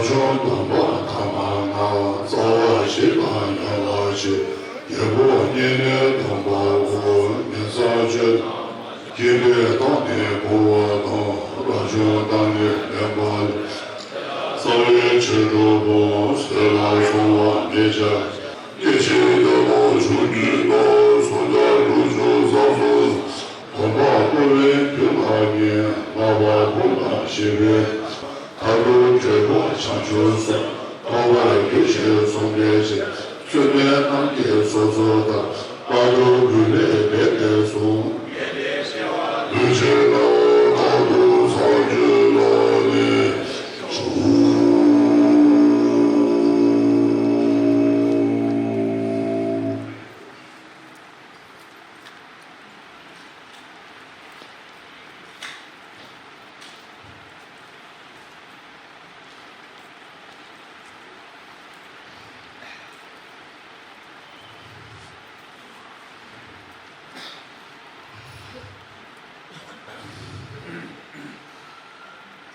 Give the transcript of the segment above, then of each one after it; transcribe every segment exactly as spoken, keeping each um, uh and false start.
བྱང་སྡོམ་པ་ཐ་མ་ལྔ། རྩ་བ་བཞི་དང་ཡན་ལག་བཞི། རྒྱལ་པོ་བསྙེན་གནས་སྡོམ་པའོ། ཉན་སྲུང་ཆོས་དང་། སྐྱེ་འཕེལ་བཏང་ནས་འབུལ་བ་དང་། རབ་བྱུང་བཏང་ནས་ལེན་པ་ལས། རྩ་བའི་ཆོས་དྲུག་སྤོང་། ཟས་ལ་སོགས་པ་མི་བྱ། སྐྱེ་འཆི་རྟག་ཏུ་འབྱུང་ཉིད་དོ། སུམ་བརྒྱ་དྲུག་ཅུ་རྩ་གསུམ། སྡོམ་པ་བསྐུལ་བའི་རྒྱུ་ལ་ཉེ། བསླབ་པ་སྒོམ་དང་བཞི་པའི། མཐར་ཐུག་གྱུར་པ་བྱང་ཆུབ་སེམས། རྟོགས་པར་གྱུར་ཅིག་གསུངས་པའི་ཕྱིར། བཙུན་མའི་རྣམ་རྒྱལ་སོ་སོ་དང་། དཀའ་ཐུབ་རྒྱུད་ལས་འདས་པའི་གསུང་། ལུས་ཅན་ལ་རྟག་ཏུ་ཚངས་སྤྱོད་ལ་ནི།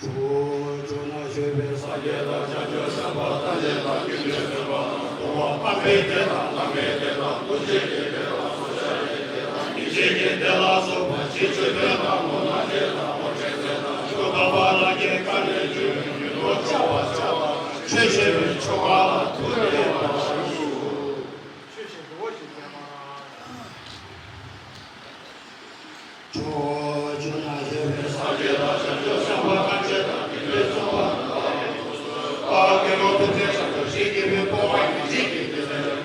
ཕྱོགས་བཅུ་ན་བཞུགས་པའི་སངས་རྒྱས་དང་། བྱང་ཆུབ་སེམས་དཔའ་ཐམས་ཅད་དང་། ཀུན་ནས་བསྟེན་པ་དང་། གཏོང་བ་དམ་པའི་དེ་དང་། ལམ་པའི་དེ་དང་། ཐུགས་རྗེ་ཆེན་པོའི་དེ་དང་། བཟོད་བྱ་ཡི་དེ་དང་། སྙིང་རྗེ་ཆེན་པོའི་དེ་ལ་སོགས་པ། རྗེ་བཙུན་དེ་དང་། ངོ་མ་དེ་དང་། འོད་ཕྲེང་དེ་དང་། ཆོས་འཕགས་པ་ལྷ་བརྒྱའི་བཀའ་ལས་བྱུང་བའི་རྒྱུ་ནོར་བྱ་བ་བྱ་བ་དང་། ཆོས་བྱེད་པའི་ཆོ་ག་ལ་ཐུགས་གཏད་པར་ཞུ། ཆོས་བྱེད་འགྲོ་བ་ཞིག་བྱས་མ། ཕྱོགས་བཅུ་ན་བཞུགས་པའི་སངས་རྒྱས་དང་། བྱང་ཆུབ་སེམས་དཔའ་ཐམས་ཅད་དང་། ཀུན་ནས་བསྟེན་པ་དང་། དགེ་སློང་ཐུབ་བསྟན་བྱང་ཆུབ་ཤེས་བརྒྱད་པའི་སྤོང་བ་ཉེར་གཅིག་གི་དེ་ལས།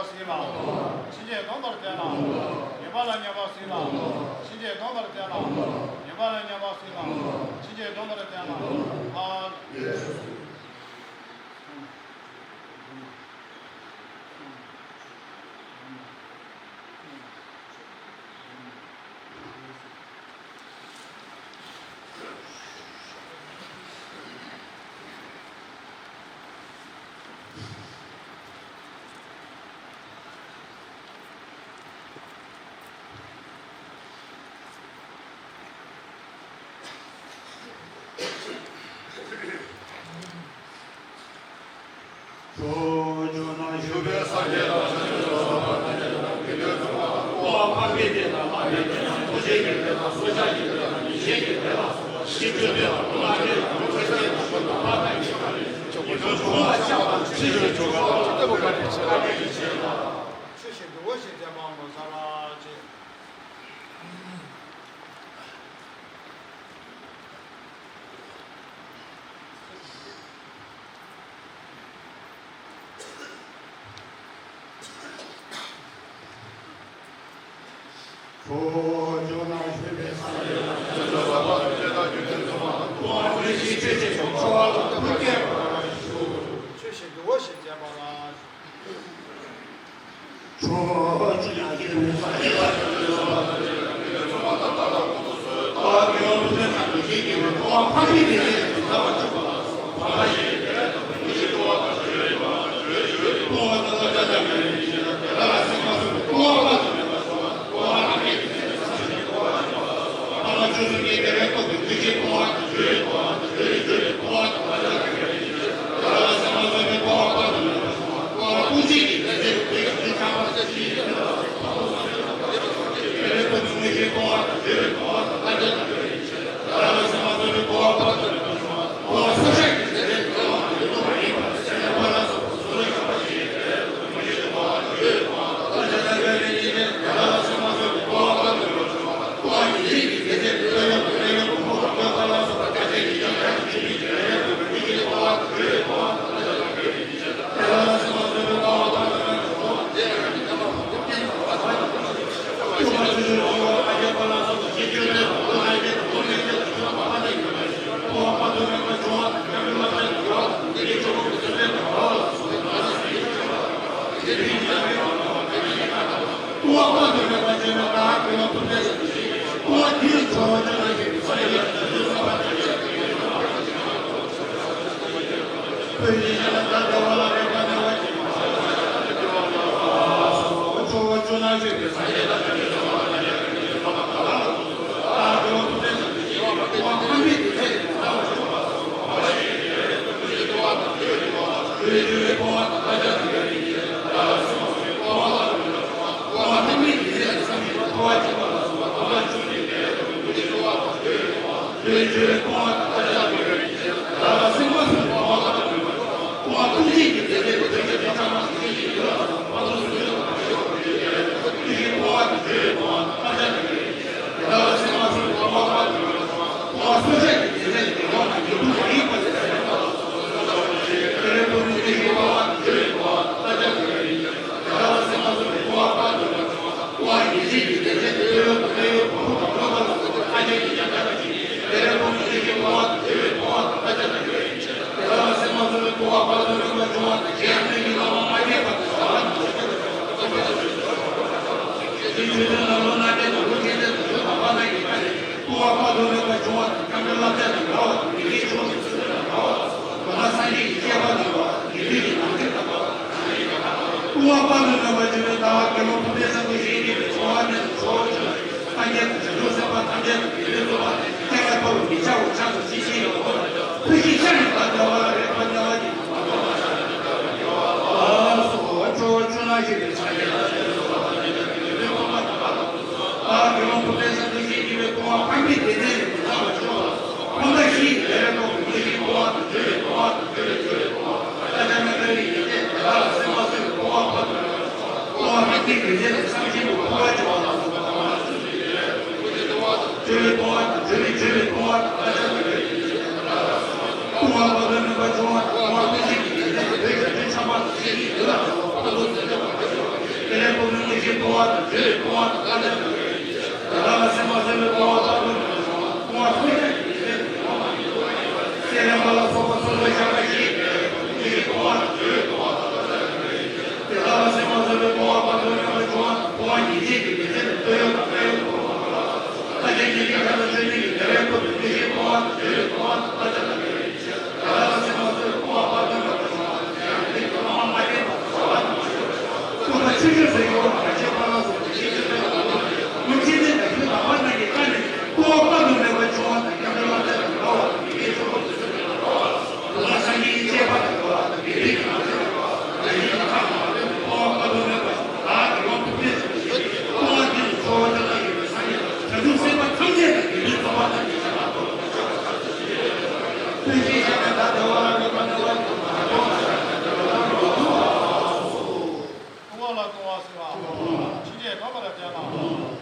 སྲིད་ལ། ཕྱིན་ཆད་སྡོམ་པར་བརྩོན་ལ། ཉེས་པ་ལ་ཉེས་པ་སྲིད་ལ། ཕྱིན་ཆད་སྡོམ་པར་བརྩོན་ལ། ཉེས་པ་ལ་ཉེས་པ་སྲིད་ལ། ཕྱིན་ཆད་སྡོམ་པར་བརྩོན་ལ། ཨ།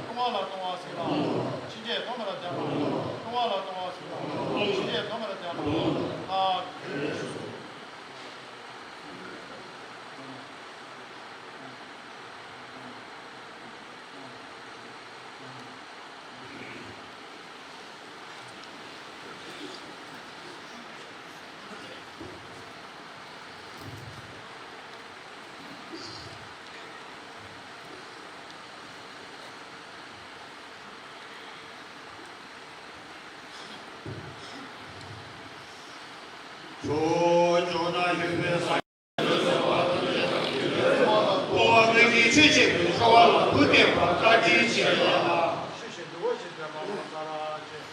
ལྟུང་བ་ལ་ལྟུང་བ་སེལ་བ། ཕྱིན་ཆད་སྡོམ་པར་བྱ་ལ། ལྟུང་བ་ལ་ལྟུང་བ་སེལ་བ། ཕྱིན་ཆད་སྡོམ་པར་བྱ་ལ། ལྟུང་བ་ལ་ལྟུང་བ་སེལ་བ། ཕྱིན་ཆད་སྡོམ་པར་བྱ་ལ། ཨ། ཆོས་ཆོས་ན་ཡོད་པའི་ས། ལྟུང་བ་མེད་ཀྱི་ཆོས་ཅན་གྱི་ཤོར་བ་ལ་ཐུགས་བརྟན་པར་བཀའ་དྲིན་ཆེ་ལ། ཤེས་བཞིན་དུ་འོ་ཞེས་པའི་མ་མོ་ས་ར་ཅན།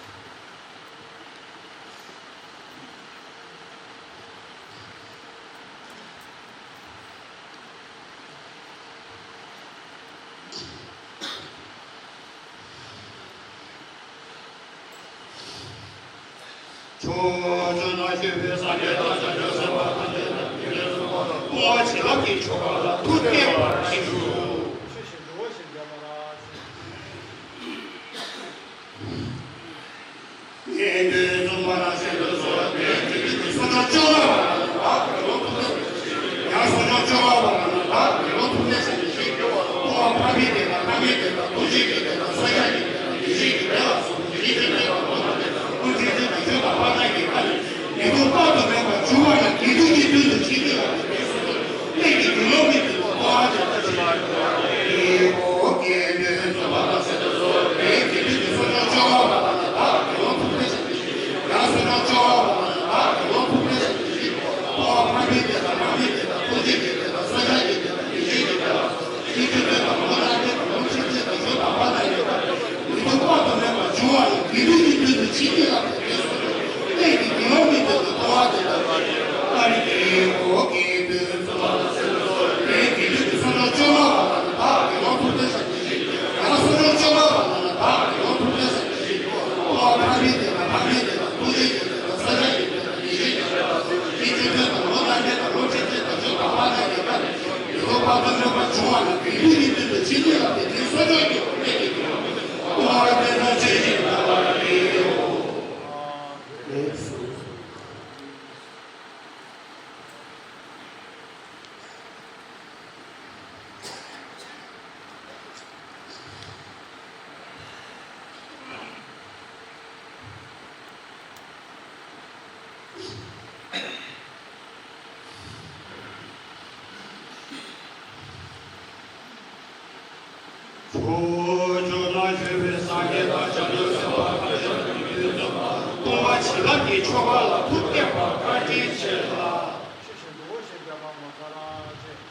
ཆོས་ཆོས་ན་ཡོད་པའི་སངས་རྒྱས་དང་བྱང་ཆུབ་སེམས་དཔའ་ཐམས་ཅད་དང་དེ་ལས་བྱུང་བ་དང་ལྟུང་བ་བྱིན་རླབས་ཀྱི་ཆོ་ག་ལ་ཐུགས་བརྟན་པར་བྱིན་གྱུར། ཤེས་བཞིན་དུ་འོ་ཞེས་པའི་མ་ར་ཅན། ཉན་ཐོས་བཙུན་མ་རྣམས་ཞལ་དུ་གསོལ། དེ་ཡང་དེ་དུས་ཀྱི་གསོལ་ལྕོག་བཅོ་ལྔ་པ་རྣམས་དང་དགེ་སློང་ཐུབ་བསྟན་ཡང་གསོལ་ལྕོག་བཅོ་ལྔ་པ་རྣམས་དང་དགེ་སློང་ཐུབ་བསྟན་ཞལ་གྱིས་བཞེས་ཀྱི་ལྟུང་བ་ཕྲ་མའི་སྡེ་དང་ཕྲ་མེན་སྡེ་དང་ཐུགས་རྗེའི་སྡེ་དང་མཚོན་ཆ་གི་སྡེ་དང་བདེ་གཤེགས་ཀྱི་སྡེ་ལ་སོགས་པ་ཡིད་ཀྱི་སྡེ་དང་ལོངས་སྤྱོད་སྡེ་དང་ཀུན་མཁྱེན་སྡེ་དང་ཆོས་དང་ཕར་ལྟ་གི་ཀ་ནས་ངེས་དོན་དཔག་ཏུ་མེད་པར་འབྱུང་བ་ཡང་དགེ་འདུན་གྱི་དོན་དུ་བྱེད་ཀྱི་ལ་དེ་སོགས་སླད་ཀྱི་དགེ་སློང་གི་དོན་དུ་ལྟུང་བ་དེ་ལྟར་བྱེད་པ་ཡིན་ནོ། དེ་ཡི་གོ་དགེ་འདུན་བཙུན་མ་རྣམས་ཞལ་དུ་གསོལ། དེ་ཡང་དེ་དུས་ཀྱི་གསོལ་ལྕོག་བཅོ་ལྔ་པ་རྣམས་དང་དགེ་སློང་ཐུབ་བསྟན་ཞལ་གྱིས་བཞེས། ཡང་གསོལ་ལྕོག་བཅོ་ལྔ་པ་རྣམས་དང་དགེ་སློང་ཐུབ་བསྟན་ཞལ་གྱིས་བཞེས་ཀྱི་ལྟུང་བ་ཕྲ་མའི་སྡེ་དང་ཕྲ་མེན་སྡེ་དང་ཐུགས་རྗེའི་སྡེ་དང་མཚོན་ཆ་གི་སྡེ་དང་བདེ་གཤེགས་ཀྱི་སྡེ་ལ་སོགས་པ་ཡིད་ཀྱི་སྡེ་དང་ལོངས་སྤྱོད་སྡེ་དང་ཆོས་དང་ཕར་ལྟ་གི་ཀ་ནས་ངེས་དོན་དཔག་ཏུ་མེད་པར་འབྱུང་བ་ཡང་དགེ་འདུན་གྱི་དོན་དུ་བྱེད་ཀྱི་ལ་དེ་སོགས་སླད་ཀྱི་དགེ་སློང་གི་དོན་དུ་ལྟུང་བ་དེ་ལྟར་བྱེད་པ་ཡིན་ནོ། དེ་ཡི་གོ་དགེ་འདུན་བཙུན་མ་རྣམས་ཞལ་དུ་གསོལ། དེ་ཡང་དེ་དུས་ཀྱི་གསོལ་ལྕོག་བཅོ་ལྔ་པ་རྣམས་དང་དགེ་སློང་ཐུབ་བསྟན་ཞལ་གྱིས་བཞེས། ཡང་གསོལ་ལྕོག་བཅོ་ལྔ་པ་རྣམས་དང་དགེ་སློང་ཐུབ་བསྟན་ཞལ་གྱིས་བཞེས། ལྟུང་བ་ཕྲ་མའི་སྡེ་དང་ཕྲ་མེན་སྡེ་དང་ཐུགས་རྗེའི་སྡེ་དང་མཚོན་ཆ་གི་སྡེ་དང་བདེ་གཤེགས་ཀྱི་སྡེ་ལ་སོགས་པ་ཡིད་ཀྱི་སྡེ་དང་ལོངས་སྤྱོད་སྡེ་དང་ཆོས་དང་ཕར་ལྟ་གི་ཀ་ནས་ངེས་དོན་དཔག་ཏུ་མེད་པར་འབྱུང་བ་ཡང་དགེ་འདུན་གྱི་དོན་དུ་བྱེད་ཀྱི་ལ་དེ་དེའི་གསོལ་ལྕོག་གི་སྒོ་ནས་ཀྱི་དགེ་སློང་གི་དོན་དུ་ལྟུང་བ་དེ་ལྟར་བྱེད་ཅིང་བདག་ལ་ཡིན་ནོ། ཕྱོགས་བཅུ་ན་བཞུགས་པའི་སངས་རྒྱས་དང་བྱང་ཆུབ་སེམས་དཔའ་ཐམས་ཅད་ཀྱི་དོན་དུ་ལྟུང་བ་བྱིན་རླབས་ཀྱི་ཆོ་ག་ལ་ཐུགས་བརྟན་པར་བཀའ་དྲིན་ཆེ་ལ། ཤེས་བཞིན་དུ་འོ་ཞེས་པའི་མ་མོ་ས་ར་ཅན།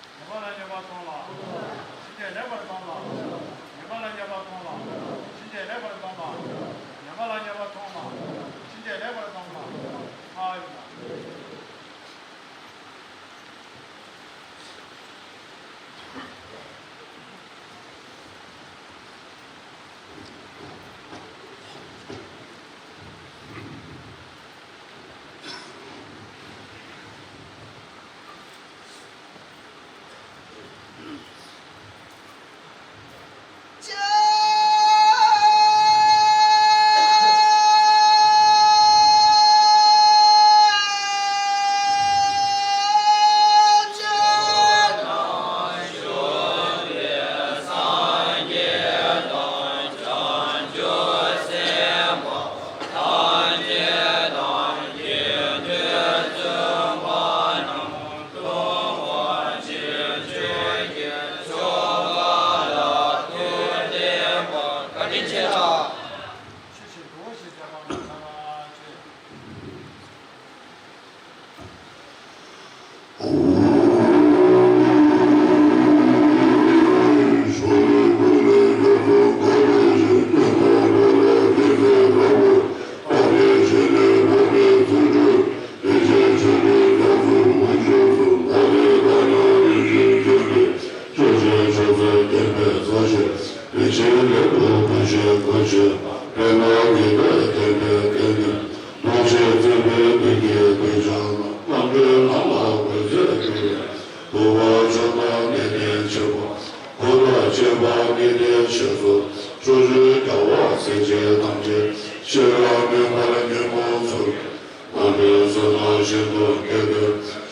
ཉན་པ་ལ་ཉན་པ་གཏོང་ལ། ཕྱིན་ཆད་ལེགས་པར་གཏོང་ལ། ཉན་པ་ལ་ཉན་པ་གཏོང་ལ། ཕྱིན་ཆད་ལེགས་པར་གཏོང་ལ། ཉན་པ་ལ་ཉན་པ་གཏོང་ལ། ཕྱིན་ཆད་ལེགས་པར་གཏོང་ལ། ཨ་ཡོད་ལ།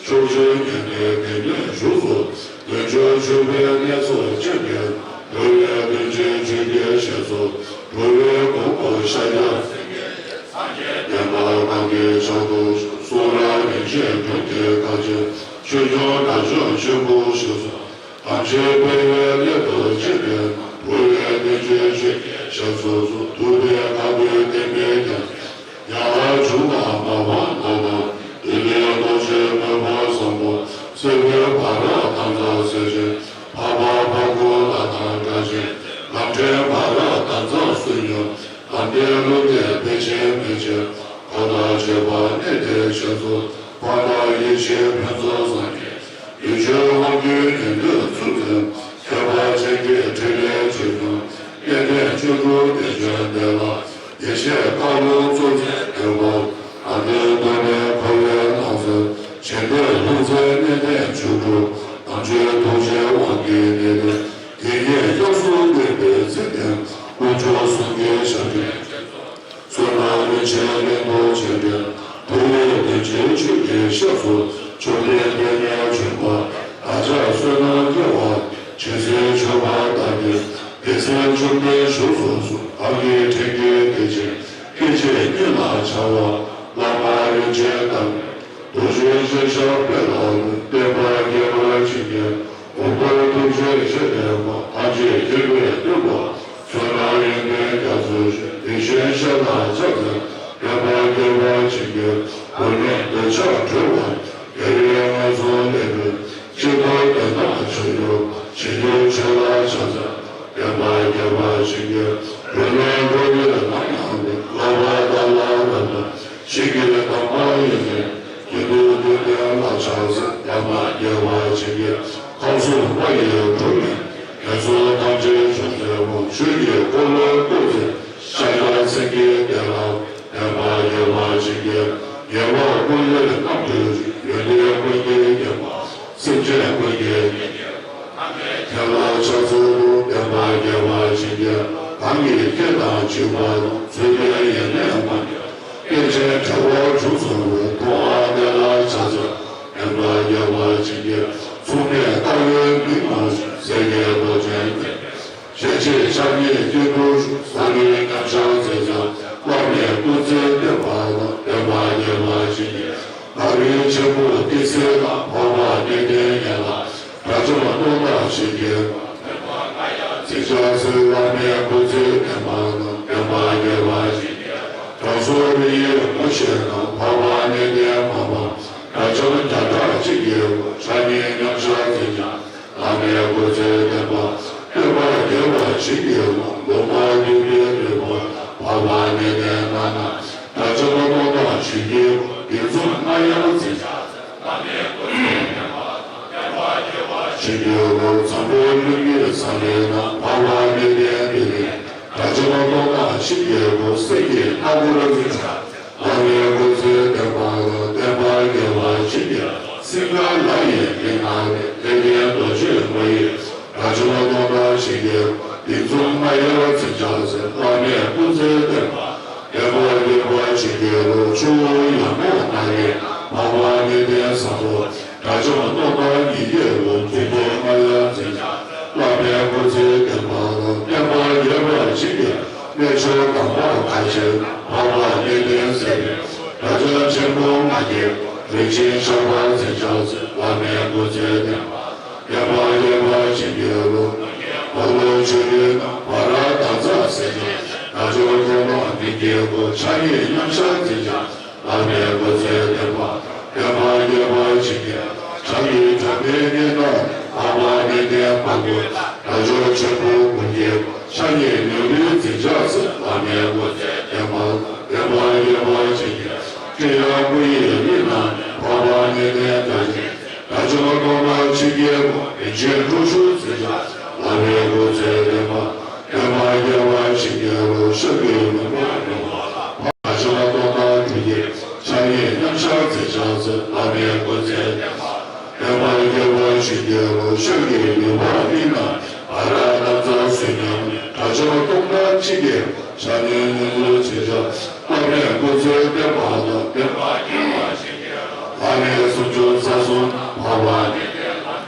ཕྱོགས་བཅུའི་མཁྱེན་བརྩེ་ལྡན་གནས་བཞུགས་སོ། དལ་འབྱོར་སྤྱོད་པའི་གནས་སུ་སྤྱན་འདྲེན། འགྲོ་བའི་དོན་ཆེན་ཆོས་ཀྱི་ཞབས་སོར། འགྲོ་བའི་མགོན་པོ་ཤཱཀྱ་སེང་གེ། བསྟན་པ་གང་གི་བྱང་དུ་གསུང་རབ་རིན་ཆེན་སྒྲོམ་གྱི་གངས་ཅན། ཆོས་འབྱུང་དགྲ་བཅོམ་ཆེན་པོ་ཞབས་སོར། དམ་ཆོས་སྤེལ་བའི་སླད་དུ་སྤྱན་འདྲེན། འགྲོ་བའི་དོན་ཆེན་ཆོས་ཀྱི་ཞབས་སོར་གསོལ། ཐུབ་པའི་དཀའ་ཐུབ་བསྟན་པའི་རྒྱལ་མཚན། ཡང་དག་འབྱུང་བ་མ་སྤངས་ངོ་བོ། བདེ་ལེགས་རྡོ་རྗེ་སྔོན་པོ་བཟང་པོ། སྲིད་པའི་བར་རོ་དྭངས་གཙང་སེར་ཆེན། འཕགས་པ་འཕགས་ཀྱི་ལྷ་དང་སྒྲ་གཅན། ལམ་འདྲེན་བར་རོ་དྭངས་གཙང་བསོད་སྙོམས། ལམ་བདེན་ལུགས་བདེན་དཔེ་ཆའི་མེ་ལྕེ། གང་དང་བཅས་པ་གནས་བརྟན་ཞབས་སོར། གང་དག་ཡེ་ཤེས་ཕུན་ཚོགས་བསམ་གྱིས། ཡིད་དཔྱོད་དབང་སྒྱུར་ཉན་ཐོས་ཚུལ་ཁྲིམས། ཁྱད་པར་ཅན་གྱི་ཕྲིན་ལས་ཆོས་སྐྱོང་། གནས་བརྟན་བཅུ་དྲུག་བདེ་སྤྱོད་ལྡན་ལ། ཡེ་ཤེས་ཀ་ལུ་གཙོ་མཛད་དོན་གོ། ཨ་ཏི་གདོད་ནས་འཁོར་བའི་ནང་གསེས། ཆེན་པོའི་ལྷུང་བཟེད་གནས་བརྟན་བཅུ་དྲུག་དམ་ཆོས་ཐུགས་རྗེའི་དབང་གིས་གནས་བརྟན། དེ་ཉིད་སྐྱབས་སུ་འདུས་པའི་ཚེ་བརྟན། དཀོན་མཆོག་གསུམ་གྱི་ཞབས་འདྲེན། བསོད་ནམས་རིན་ཆེན་གླིང་དུ་སྤྱན་འདྲེན། ཐུགས་ལས་དོན་ཆེན་ཆོས་ཀྱི་ཞབས་སུ། མཆོག་ལྡན་ལྟས་ངན་འཇོམས་པ། བདག་ཅག་བསོད་ནམས་སྐྱེ་བ། ཇི་སྲིད་མཆོད་པ་དང་ལྡན། དེ་སྲིད་བཅོམ་ལྡན་བཞུགས་སུ་གསོལ། གང་གི་དྲིན་གྱིས་དེ་ཕྱིར། སྐྱེ་མཆེད་ཉིད་ལ་འཆར་བ། བླ་མ་རིན་ཆེན་དང་། རྡོ་རྗེ་འཆང་ཞབས་པད་ལ་འོས། བསྟན་པ་རྒྱས་པར་བྱིན་གྱིས། འོད་དཔག་ཐུགས་རྗེའི་ཞལ་ལས་ཀྱང་། ཐམས་ཅད་མཁྱེན་པའི་སྟོན་པ། བསོད་ནམས་ཡོན་ཏན་རྒྱ་མཚོའི་ཞིང་། དེ་བཞིན་གཤེགས་ལ་ཕྱག་འཚལ། བསྟན་པ་རྒྱས་པར་བྱིན་གྱིས་བསྐོར། འདོད་ཆགས་གྲོལ་བ། རྒྱལ་བའི་ངོས་སུ་ལེགས་འགྲུབ། སྤྱི་ལྟར་དོན་དམ་མཆོག་གྱུར། བྱིན་གྱིས་བརླབ་ལ་ཕྱག་འཚལ། བསྟན་པ་རྒྱས་པར་བྱིན་གྱིས་བསྐོར། འགྲོ་བའི་ནམ་ཡང་ནི། བསླབ་པ་དག་ལ་རབ་བརྟན། ཞིང་གི་དམ་པ་ཡོན་ཏན། ཀུན་ཏུ་བསྟུན་ཏེ་ལ་ཕྱག་འཚལ། བསྟན་པ་རྒྱས་པར་བྱིན་གྱིས། ཁམས་གསུམ་པ་ཡི་འགྲོ་བའི། ངན་སོང་ཐམས་ཅད་བྱང་སེམས་སྒོམ། ཆོས་ཀྱི་འཁོར་ལོ་བསྐོར་ཚེ། ཤཱཀྱ་སེང་གེའི་གདན་ལ། བསྟན་པ་རྒྱས་པར་བྱིན་གྱིས། ཉེ་བར་ཀུན་ལས་རྣམ་གྲོལ་ཅིང་། ཡོན་ཏན་ཀུན་གྱི་རྒྱལ་པོ། སེམས་ཅན་ཀུན་གྱི་དེ་ལ་ཕྱག་འཚལ་ལོ། བསྟན་པ་རྒྱས་པར་བྱིན་གྱིས། གང་གི་སྐད་དང་འཇིགས་པ་དང་། ཚུལ་ཁྲིམས་ཡེ་ནས་མ་ཉམས། སྐད་ཅིག་བྲལ་བ་དྲུག་ཚོགས་པའི། མཐོ་བ་དེ་ལ་ཕྱག་འཚལ། བསྟན་པ་རྒྱས་པར་བྱིན་གྱིས། མཚུངས་མེད་ལྟ་བའི་མིག་རྣམས་ཤར། སེང་གེའི་གདོང་ཅན་མཛད་པའི། ཞལ་གཅིག་ཕྱག་གཉིས་སྐྱིལ་ཀྲུང་བཞུགས། ལྷ་མིའི་མཉམ་གཞག་མཛད་ཀྱང་། བླ་མའི་སྐུ་ཚེ་བརྟན་པ་དང་། བསྟན་པ་རྒྱས་པར་བྱིན་གྱིས། ལྷ་རིས་ཆེན་པོ་ཏི་སེ་ལ། འཕགས་པ་གནས་བརྟན་ཡན་ལག་དགྲ་བཅོམ་སྟོང་དང་ཞི་རྒྱས་པ། འཛིན་ཕྱག་འཚལ། བླ་མའི་སྐུ་ཚེ་བརྟན་པ་དང་། བསྟན་པ་རྒྱས་པར་བྱིན་གྱིས། དྲང་སྲོང་རི་ཡི་མུ་ཤེལ་ནང་། འཕགས་པ་གནས་བརྟན་མ་སྤངས་དགྲ་བཅོམ་བརྒྱ་ཕྲག་གཅིག་གི་དབུས། ཕྱག་གཉིས་མཉམ་གཞག་མཛད་ཀྱང་། བླ་མའི་སྐུ་ཚེ་བརྟན་པ། བསྟན་པ་རྒྱས་པར་བྱིན་གྱིས་རློབས། ལོ་མ་བདུན་པའི་དུས་བབ། འཕགས་པ་གནས་བརྟན་མ་སྤངས་དགྲ་བཅོམ་སྟོང་དང་ཞི་རྒྱས་པ། དེ་མཚུངས་མ་ཡལ་མཛད་ཀྱང་། བྱིན་གྱིས་རློབས། འཛམ་བུ་གླིང་གི་ས་གླིང་ན། འཕགས་པ་གནས་བརྟན་དེ་ནས། དགྲ་བཅོམ་སྟོང་དང་ཞི་རྒྱས་པ། སེང་གེའི་སྣ་སྒོར་འཛིན་ཕྱག་བླ་མའི་སྐུ་ཚེ་བརྟན་པ་དང་། བསྟན་པ་རྒྱས་པར་བྱིན་གྱིས། སིང་ག་ལ་ཡི་གླིང་ན་ནི། ལེགས་ལྡན་རྡོ་རྗེ་མ་ཡི། དགྲ་བཅོམ་སྟོང་དང་ཞི་རྒྱས་པ། དེ་མཚུངས་མ་ཡལ་མཛད་ཕྱག་འཚལ། བླ་མའི་སྐུ་ཚེ་བརྟན་པ། བསྟན་པ་རྒྱས་པར་བྱིན་གྱིས་རློབས། ཆུ་བོ་ཡར་མོ་ན་ནི། འཕགས་པ་གནས་བརྟན་ཟམ་པ། དགྲ་བཅོམ་སྟོང་དང་ཉིད་ཀྱི་དབུས། ཐུབ་པ་མ་ཡལ་མཛད་ཀྱང་། བླ་མའི་སྐུ་ཚེ་བརྟན་པ་དང་། བསྟན་པ་རྒྱས་པར་བྱིན་གྱིས། གནས་མཆོག་དམ་པ་མཁའ་སྤྱོད་ན། འཕགས་པ་གནས་བརྟན་མཛད་པའི། དགྲ་བཅོམ་ཆེན་པོ་མ་སྐྱེས་པ། རིན་ཆེན་ཞགས་པ་འཛིན་ཕྱག་འཚལ། བླ་མའི་སྐུ་ཚེ་བརྟན་པ། བསྟན་པ་རྒྱས་པར་བྱིན་གྱིས་རློབས། འཁོར་ལོ་ཆོས་སྐུའི་ནང་། བྷ་ར་དྭགས་པོ་སེང་གེ། དགྲ་བཅོམ་སྟོང་དང་ཉིད་ཀྱི་དབུས། ཕྱག་གཉིས་མཉམ་གཞག་མཛད་ཀྱང་། བླ་མའི་སྐུ་ཚེ་བརྟན་པ། བསྟན་པ་རྒྱས་པར་བྱིན་གྱིས། བྱང་གི་གྲོང་པའི་གནས་ན། འཕགས་པ་གནས་བརྟན་དཔའ་བོ། དགྲ་བཅོམ་ཆེན་པོ་མགོན་སྐྱེས་པ། ཕྱག་གཉིས་ནོར་བུས་འཛིན་ཕྱག་འཚལ། བླ་མའི་སྐུ་ཚེ་བརྟན་པ། བསྟན་པ་རྒྱས་པར་བྱིན་གྱིས། ཀྲི་ཡ་ཀུ་ཡི་གླིང་ན། འཕགས་པ་གནས་བརྟན་དགྲ་བཅོམ། དགྲ་བཅོམ་སྟོང་དང་ཞི་རྒྱས་པ། རིན་ཆེན་ཁྲོ་ཆུ་འཛིན་ཕྱག་འཚལ། བླ་མའི་སྐུ་ཚེ་བརྟན་པ། བསྟན་པ་རྒྱས་པར་བྱིན་གྱིས་རློབས། ཤཱཀྱའི་ལུང་པ་རྙིང་པ་ལ། དགྲ་བཅོམ་སྟོང་དང་འབྲུག་སྐྱེས། ཕྱག་གཉིས་མཉམ་གཞག་མཛད་ཕྱག་འཚལ། བླ་མའི་སྐུ་ཚེ་བརྟན་པ། བསྟན་པ་རྒྱས་པར་བྱིན་གྱིས་རློབས། ཤཱཀྱའི་ལུང་པ་གླིང་ན། བྷ་ར་དྭགས་པོ་བསོད་སྙོམས་ནས། དགྲ་བཅོམ་སྟོང་དང་ཕྱི་རྒྱལ་བ། ཕྱག་གཉིས་ནོར་བུས་འཛིན་ཕྱག་འཚལ། བླ་མའི་སྐུ་ཚེ་བརྟན་པ་དང་། བསྟན་པ་རྒྱས་པར་བྱིན་གྱིས་རློབས། ལྷ་གནས་སུམ་ཅུ་རྩ་གསུམ། འཕགས་པ་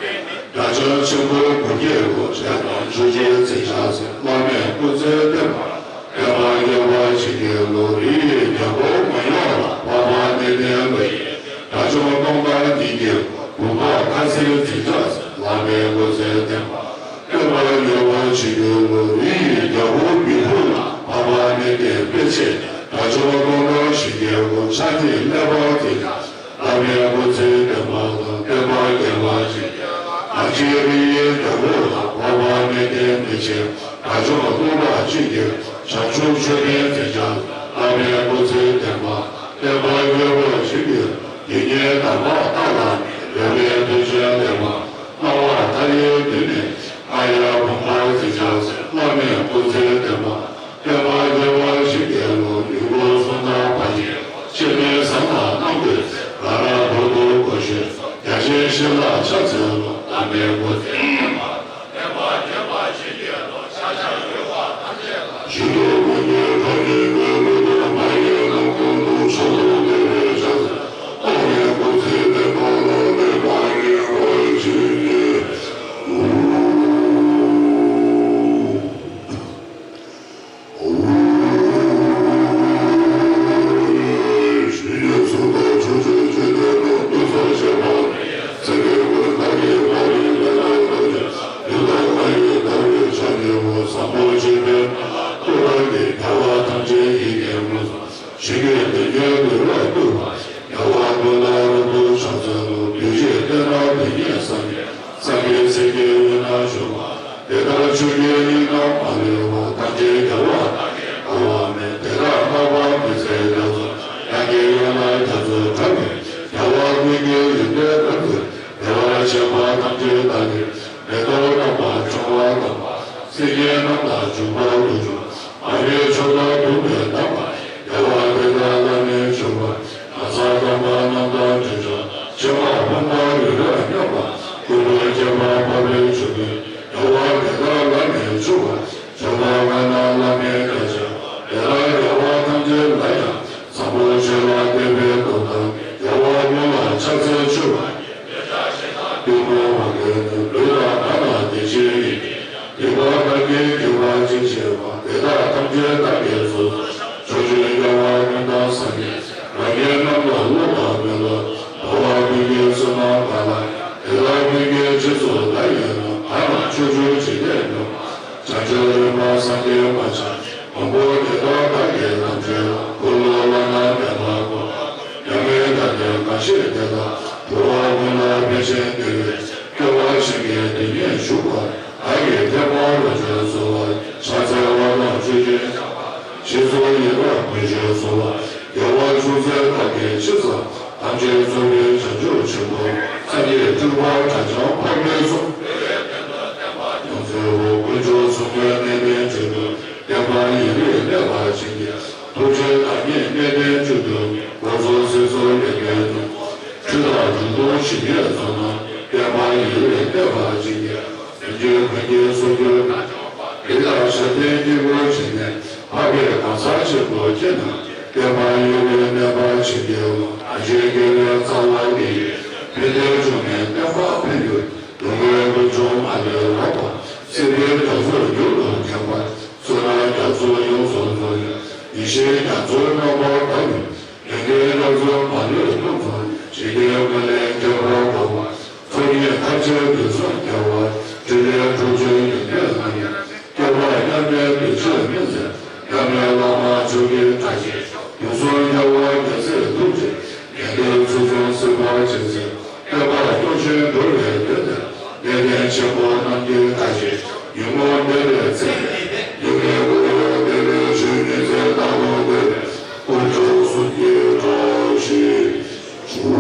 དགྲ་བཅོམ་ཆེན་པོའི་སྐུ་སྐྱེ་བོ། ཆེ་དང་ཆུ་སྐྱེས་ཚེ་ཆགས་ཟིན། བླ་མེད་སྐུ་ཚེ་བརྟན་པ། བསྟན་པ་རྒྱས་པར་བྱེད་ཀྱི་ལོ། རིགས་ཡི་རྒྱལ་པོ་མ་ཡོང་ལ། འཕགས་པ་གནས་བརྟན་པ་ཡི། དགྲ་བཅོམ་སྟོང་གང་ཉིད་ཀྱི་སྐུ། བུམ་པ་ཁ་ཟས་ཚེ་ཆགས་ཟིན། བླ་མེད་སྐུ་ཚེ་བརྟན་པ། བསྟན་པ་རྒྱས་པར་བྱེད་ཀྱི་ལོ། རིགས་ཡི་རྒྱལ་པོ་མི་བུ་ལ། འཕགས་པ་གནས་བརྟན་དཔེ་བྱད། དགྲ་བཅོམ་སྟོང་གང་ཞིང་རྒྱས་སྐུ། ཕྱག་གཉིས་ཀླས་པ་ཚེ་ཆགས་ཟིན། བླ་མེད་སྐུ་ཚེ་བརྟན་པ་དང་། བསྟན་པ་རྒྱས་པར་བྱེད་ཀྱི། དག་བྱེད་རིགས་ཡི་རྒྱལ་པོ་ལ། འཕགས་པ་གནས་བརྟན་མི་ཕྱེད། དགྲ་བཅོམ་སྟོང་གང་ཉིད་ཀྱི། བྱང་ཆུབ་མཆོད་རྟེན་ཚེ་ཆགས་ཟིན། བླ་མེད་སྐུ་ཚེ་བརྟན་པ། བསྟན་པ་རྒྱས་པར་བྱེད་ཀྱི། དེ་ཉིད་དམ་པ་རྟ་ལ་ནི། འབད་པས་དོན་ཆེན་ལེགས་པར། སྣང་བ་མཐའ་ཡས་བདུན་ནི། རྔ་ཡབ་བུམ་པ་ཚེ་ཆགས་ཟིན། བླ་མེད་སྐུ་ཚེ་བརྟན་པ། བསྟན་པ་རྒྱས་པར་བྱེད་ཀྱི་ལོ། ཡུལ་འཁོར་སྲུང་དང་བར་ཆད། ཕྱི་མའི་ཟམ་དང་རྣམ་ཐོས་སྲས། ལ་རག་བར་དུ་སྒོ་ཕྱེ་སོགས། རྒྱ་ཆེན་བཞི་ལ་ཕྱག་འཚལ་ལོ། བླ་མེད་སྐུ་ཚེ་བརྟན་པ། བསྟན་པ་རྒྱས་པར་བྱེད་ཀྱི་ལོ། ཕྱག་ཕྱག་ཡུལ་བ་ཐམས་ཅད་ལ། ཞིང་རྡོ་ཀུན་གྱི་གྲོགས་ཉིད་ཀྱི། ཀླུ་དང་མ་ཡི་ལོངས་སྐུ་མདོག་ཕྱོགས་དང་ལྡན་པའི་ཕྱག་འཚལ། ཐོགས་མེད་སྐུ་ཚེ་བརྟན་པ་ལ། མེ་འབར་རི་བོ་ཆེ་ཉིད། ཞིང་གི་བདུད་ཀྱི་ལུས་ལ་གཏུགས་པ། རྒྱལ་བ་ཀུན་ལ་རབ་ཏུ་ཕྱག་འཚལ་ལོ། གདུལ་བྱའི་བསྟན་དང་དེ་ཉིད་བསམ་པའི། སངས་རྒྱས་སྲས་ཀྱི་དབུས་ན་བཞུགས་པ། དེ་ལྟར་ཆོས་ཀྱི་དབྱིངས་རྣམས་མ་ལུས་པ། ཐམས་ཅད་རྒྱལ་བ་དག་གིས་གང་བར་མོས། དེ་ལྟར་ལྷག་པར་མི་ཚེ་རྒྱ་མཚོ་ཡངས་ཀྱི་ཡུལ་ན་རྒྱ་མཚོ་འཁྲབ་པའི། རྒྱལ་བ་ཀུན་གྱི་ཡོན་ཏན་རབ་ཏུ། བདེ་བར་གཤེགས་པ་ཐམས་ཅད་བདག་གིས། མེ་ཏོག་རྣམས་དང་བྱུང་བ་དང་། སེང་གེ་རྣམས་དང་འབྱུང་པོ་དུ་འཇུག་མ་རིག་ཕྱོགས་དང་དུ་མས་བརྡབས་པ། རྒྱལ་བ་དེ་དག་བླ་མེད་མཆོད་པ། ན་བཟའ་དམ་པ་རྣམས་དང་འདྲེས་སྦྱོར། ཕྱེ་མ་ཕུང་པོ་ལུས་ལ་སྙོམས་པ། ཀུན་ཏུ་ཁྱབ་པ་འཕགས་པའི་མཆོག་ཏུ། རྒྱལ་བ་དེ་དག་བླ་མེད་མཆོད་པ། མཆོད་པ་ལྔ་རྣམས་བླ་མེད་དགའ་བྱ། དེ་དག་རྒྱལ་བ་ཐམས་ཅད་ལ་ཡང་། བཟང་པོ་སྤྱོད་ལ་བརྟན་པའི་སྟོབས་དང་། རྒྱལ་བ་ཀུན་ལ་ཕྱག་འཚལ་མཆོད་པ་ཉིད། འདོད་ཆགས་ཞེ་སྡང་གཏི་མུག་ལ་འགོས་ནས། ལུས་དང་ངག་དང་བདེ་གཤེགས་ཡིད་ཀྱིས། སྡིག་པ་བདག་གིས་བགྱིས་པ་ཅི་མཆིས་པ། དེ་དག་ཐམས་ཅད་བདག་གིས་ཚུར་གསོལ། ཕྱོགས་བཅུའི་རྒྱལ་བ་ཀུན་དང་སངས་རྒྱས་རང་གི་རྣམ་པར་རློམ་པ་མེད་པར། འགྲོ་བ་ཀུན་གྱི་བསོད་ནམས་དག་ལ་ཡང་། དེ་དག་ཀུན་གྱི་རྗེས་སུ་བདག་ཡི་རང་། གང་ལ་ཕྱོགས་བཅུའི་འཇིག་རྟེན་མཉམ་པར། བྱང་ཆུབ་རིམ་པ་སངས་རྒྱས་མ་ཆགས་ཀྱི། མང་པོ་དེ་དག་བདག་གིས་ཐམས་ཅད་ལ། འཁོར་ལོ་བླ་ན་མེད་པ་བསྐོར་བ་དང་། མྱ་ངན་འདའ་སྟོན་གང་བཞེད་དེ་དག་འགྲོ་བ་ཀུན་ལ་ཕན་ཕྱིར་བདེ་བའི་སྐལ་བ་བྱིན་གྱིས་དེ་ཉིད་ཕྱུག་པར། བདག་གིས་ཐེག་པ་རབ་སྦྱོང་གསོལ་བ། ཕྱག་འཚལ་བ་དང་མཆོད་ཅིང་བཤགས་པ། ཞེས་སོགས་ཡི་དམ་བོན་ཆོས་གསོལ་བ། རྒྱལ་བ་མཆོག་སྲེད་བདག་གིས་ཅི་བསམ། ཐམས་ཅད་རྫོགས་པའི་བྱང་ཆུབ་ཆེན་པོ། སངས་རྒྱས་སྤྲུལ་པ་དགྲ་བཅོམ་འཕགས་པའི་གསུང་། ཡོངས་གསལ་བོ་དཀོན་མཆོག་གསུམ་མགོན་གནས་བརྟན་མཆོག་ཏུ། བསྟན་པ་ཡུན་རིང་གནས་པར་བྱིན་གྱིས། ཐུགས་རྗེ་བདག་ཉིད་གནས་བརྟན་མཆོག་ཏུ། འཁོར་ཚོགས་སྲིད་མཚོ་ཡོངས་བསྐལ་དུ། ཁྲི་དང་འབྱུང་གཏེར་ཞིང་ཁྱེར་ཚོགས་རྣམས། བསྟན་པ་ཡུན་རིང་གནས་པར་བྱིན་གྱིས། བདུད་འཇོམས་མགོན་གྱི་སྲོག་གཅོད་དགྲ་བཅོམ་པ། རིགས་དང་ཞབས་བརྟན་དཀྱིལ་འཁོར་བྱིན་གནས། འཕགས་པའི་གང་ཟག་ཆེན་པོ་ཁྱེད་རྣམས། བསྟན་པ་ཡུན་རིང་གནས་པར་བྱིན་གྱིས་རློབས། ཨ་ཞེ་དགེ་བའི་རྩ་བ་ཉིད་ཡིན། ཕན་བདེ་འབྱུང་གནས་བསྟན་པ་འཕེལ་འགྱུར། ལོངས་སྐུའི་ཀུན་འབྱུང་མ་ལུས་ལོངས་པ། སྲིད་པའི་རྒྱ་མཚོ་མྱུར་དུ་འཁྱམས་པ། བསོད་ནམས་རྒྱ་མཚོ་ཡོངས་སུ་རྫོགས་ནས། ཡེ་ཤེས་རྒྱ་མཚོ་རྣམ་པར་དག་པའི། ཡོན་ཏན་རྒྱ་མཚོ་མ་ལུས་ཀུན་རྫོགས་ནས། འཇིག་རྟེན་ཀུན་ལས་ཁྱད་པར་འཕགས་པ། ཚོགས་གཉིས་ཐམས་ཅད་དུས་གསུམ་རྒྱལ་བ། ཕྲིན་ལས་དྲུག་ཅུའི་ཡོན་ཏན་ལ་ཡང་། སྐྱོབ་པ་མཉམ་མེད་བདེ་མཆོག་དམིགས་བརྩེ། མཉམ་མེད་བླ་མ་མཆོག་གི་བཀྲ་ཤིས་ཤོག་དུས་གསུམ་རྒྱལ་བ་རྒྱལ་སྲས་ཐུགས་རྗེ། ངན་འགྲོའི་ཚུལ་ཁྲིམས་སྲིད་པ་ཇི་སྲིད། བསྟན་པ་སྐྱོང་ཞིང་སྒྲོལ་བའི་དོན་དུ། གནས་བརྟན་ཆེན་པོ་རྣམས་ཀྱི་བཀྲ་ཤིས་ཤོག་ཉོན་མོངས་བདེ་བའི་ཚེ། ཉོན་མོངས་ཀུན་སློང་བདེ་བའི་ཆོས་ཉིད་ཚེ་བདག་ཏུ་འདོད་པའི། དཀོན་མཆོག་གསུམ་གྱི་བཀྲ་ཤིས་ཤོག་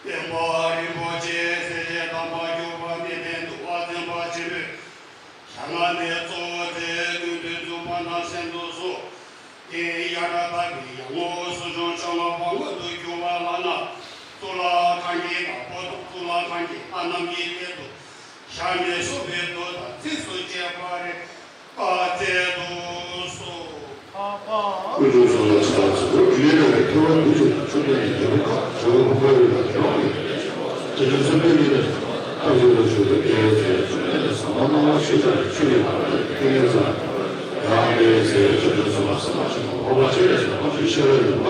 པདྨ་རིན་པོ་ཆེ་སྲས་བཅས་དམ་པ་སྐྱོབ་པ་གནས་བརྟན་འདུལ་བ་འཛིན་པ་ཆེན་པོས། ཞལ་སྔ་ནས་གཙོ་བོ་མཛད་དོན་དུ་འཛུགས་པ་རྣམས་གསན་དུ་གསོལ། དེ་ཡང་དག་པའི་ཡར་ངོ་སུམ་ཅུ་སོ་ལྔ་པ་མངོན་དུ་གྱུར་པ་ལག་ན་གཙུག་ལག་ཁང་གི་བདག་པོ་དང་གཙུག་ལག་ཁང་གི་ལྷ་རྣམས་ཀྱི་སླད་དུ་ཞལ་ནས་གསུངས་པའི་མདོ་དང་ཚིགས་སུ་བཅད་པ་རེ་བསྩལ་དུ་གསོལ། ཀུན་འབྱུང་གསུམ་ལ་ཕྱག་འཚལ་ལོ། དང་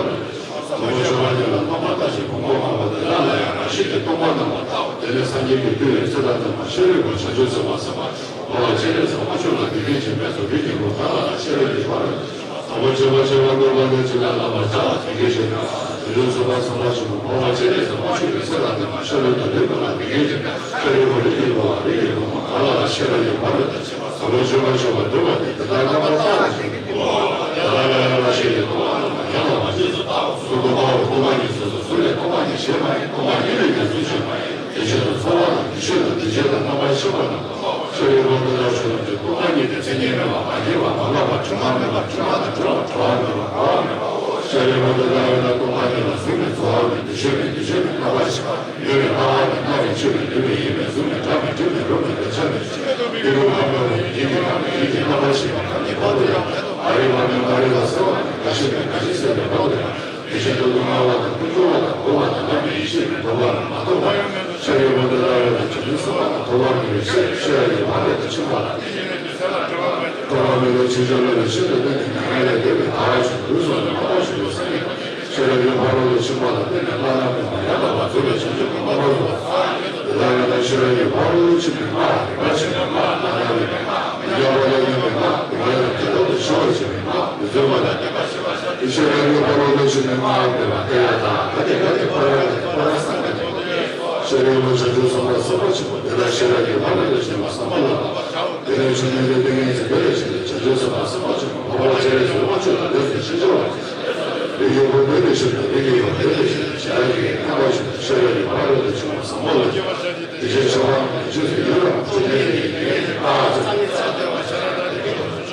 པོ་ཆོས་པ་ཉིད་ལ་སྟོང་པ་ལྟ་ཞིང་། ཕུང་པོ་མང་པོ་དེ་དག་ལ་ཡང་རང་བཞིན་གྱིས་སྟོང་པར་སྣང་བ་ལྟའོ། དེ་ནས་སངས་རྒྱས་ཀྱིས་བསྟོད་པའི་ཚེ་དང་ལྡན་པ་ཤཱ་རིའི་བུ་བྱང་ཆུབ་སེམས་དཔའ་སེམས་དཔའ་ཆེན་པོ་འཕགས་པ་སྤྱན་རས་གཟིགས་དབང་ཕྱུག་ལ་འདི་སྐད་ཅེས་སྨྲས་སོ། བོད་ཀྱི་ལུགས་བདག་ལ་ཤེས་རབ་ཀྱི་ཕ་རོལ་ཏུ་ཕྱིན་པ། དང་པོ་ཆོས་པ་ཆེ་བ་དགོས་པ་ལས་ཅི་ལ་ལ་བར་བྱ་བ་དེ་སྐད་ཅེ་ན། དེ་ལུགས་སུ་བ་སམ་བ་ཆེན་པོ་འཕགས་པ་སྤྱན་རས་གཟིགས་དབང་ཕྱུག་གི་ཚེ་དང་ལྡན་པ་ཤཱ་རིའི་བུ་ལེགས་པ་ལ་འདི་སྐད་ཅེ་ན། ཤཱ་རིའི་བུ་རིགས་ཀྱི་བུའམ་རིགས་ཀྱི་བུ་མོ་བདག་ལ་ཤེས་རབ་ཀྱི་ཕ་རོལ་ཏུ་ཕྱིན་པ། དང་པོ་ཆོས་པ་ཆེ་བ་དགོས་པ་དེ་དེ་དག་རྣམ་པར་བལྟ་བ་ཅན་གྱི་ཕུང་པོ་དེ་དག་ལ་ཡང་རང་བཞིན་གྱིས་སྟོང་པར་སྣང་བ་ཡང་དག་པར་རྗེས་སུ་བལྟའོ། གཟུགས་སྟོང་པའོ། སྟོང་པ་ཉིད་སོ་སོར་གཟུགས་མེད། སྟོང་པ་ཉིད་གཞན་མ་ཡིན། སྟོང་པ་ཉིད་ལས་ཀྱང་གཟུགས་གཞན་མ་ཡིན། དེ་བཞིན་དུ་ཚོར་བ་དང་འདུ་ཤེས་དང་འདུ་བྱེད་དང་རྣམ་པར་ཤེས་པ་རྣམས་སྟོང་པའོ། ཤཱ་རིའི་བུ་དེ་དག་ཆོས་རྣམས་ཀྱི་སྟོང་པ་ཉིད་དེ་མཚན་ཉིད་མེད་པ། མ་སྐྱེས་པ། མ་འགགས་པ། དྲི་མ་མེད་པ། དྲི་མ་དང་བྲལ་བ། བྲི་བ་མེད་པ། འགག་པ་མེད་པའོ། ཤཱ་རིའི་བུ་དེ་དག་ཡོད་ན་སྟོང་པ་ཉིད་ལ་གཟུགས་མེད། ཚོར་བ་མེད། འདུ་ཤེས་མེད། འདུ་བྱེད་མེད། རྣམ་པར་ཤེས་པ་ཡོད་མེད། སྣང་བ་མེད། སྣང་བའི་ཆོས་མེད། ནུས་པའི་ཡིད་མེད། གཟུགས་མེད། སྒྲ་མེད། དྲི་མེད། རོ་མེད། འདོད་ཆགས་མེད། ཡིད་ཀྱི་ཁམས་མེད། ཡིད་ཀྱི་རྣམ་པར་ཤེས་པའི་ཁམས་ཀྱི་བར་དུ་ཡང་མེད་དོ། ཨ་རིག་པ་མེད། མ་རིག་པ་སེལ་བ་མེད། རྒ་ཤི་མེད། རྒ་ཤི་སེལ་བའི་བར་དུ་ཡང་མེད། དེ་བཞིན་དུ་ལྟུང་བ་དང་ཀུན་འབྱུང་བ་དང་འཁོར་བ་དང་ལམ་མེད་ཡེ་ཤེས་མེད། ལྡོག་པ་མེད། མ་ཐོབ་པ་ཡང་མེད་དོ། ཤཱ་རིའི་བུ་དེ་དག་ཡོད་ན་བྱང་ཆུབ་སེམས་དཔའ་དང་ཐོབ་པར་འགྱུར་བའི་ཤེས་ཤེས་རབ་ཀྱི་ཕ་རོལ་ཏུ་ཕྱིན་པ་ལ། ཐོབ་པ་མེད་པའི་ཕྱིར་བྱ་བ་ལ་ཤིན་ཏུ་བརྟན་ཏེ་མྱ་ངན་ལས་འདས་པའི་ཐར་པ་ཞིག་ཏུ་ལུས་སོ་ནས་མ་ཐོགས་ཤིང་དུ་སངས་རྒྱས་ཤེས་རབ་ཀྱི་ཕ་རོལ་ཏུ་ཕྱིན་པ་ལ་བརྟེན་ནས་བླ་ན་མེད་པ་ཡང་དག་པར་རྫོགས་པའི་བྱང་ཆུབ་ཀྱི་སྣང་བ་བཟུང་བ། དེ་དག་ཡང་དག་ཤེས་རབ་ཀྱི་ཕ་རོལ་ཏུ་ཕྱིན་པའི་སྔགས། རིག་པ་ཆེན་པོའི་སྔགས། རྣ་ལམ་པའི་སྔགས། མི་རྒྱགས་པ་ལ་སྙོམས་པའི་སྔགས། དེ་དག་ཡང་དེ་ལྟར་དུ་ཤེས་པར་བྱེད་པའི་སྔགས། དེ་བརྫུན་པ་དང་བསྟན་པ་ཤེས་པར་བྱ་སྟེ། ཤེས་རབ་ཀྱི་ཕ་རོལ་ཏུ་ཕྱིན་པའི་སྔགས་བཟླས་པ་དེ་ཡང་དག་ག་དེ་ག་དེ་ཕར་ཡང་དེ་ཕར་སངས་རྒྱས་ཤེས་རབ་ཀྱི་བྱང་ཆུབ་སེམས་དཔའ་སེམས་དཔའ་ཆེན་པོ་དེ་དག་ཤེས་རབ་ཀྱི་ཕ་རོལ་ཏུ་ཕྱིན་པ་ཟབ་མོ་ལ་བསླབ་པར་བྱའོ། དེ་ནས་ཆོས་ཉན་ཏེ་ཏིང་ངེ་འཛིན་དེ་ལ་ཞེན་ཏེ་བྱང་ཆུབ་སེམས་དཔའ་སེམས་དཔའ་ཆེན་པོ་འཕགས་པ་སྤྱན་རས་གཟིགས་དབང་ཕྱུག་ལ་ལེགས་སོ་ཞེས་བྱ་བ་བྱས། རིགས་ཀྱི་བུ་དེ་ལས་ཤེས་དང་རིགས་ཀྱི་བུ་དེ་ལས་ཤེས་ཏེ་བྱ་ར་ཡི་གེ་རྣམ་པ་བཞིན་དུ་ཤེས་རབ་ཀྱི་ཕ་རོལ་ཏུ་ཕྱིན་པ་ཟབ་མོ་ལ་བསླབ་པར་བྱའོ། དེ་བཞིན་གཤེགས་པ་རྣམས་ཀྱི་རྗེས་སུ་ཡི་རང་ངོ་། ཆོས་ཉན་ཏེ་ཏིང་ངེ་འཛིན་ལྟར་བྱ།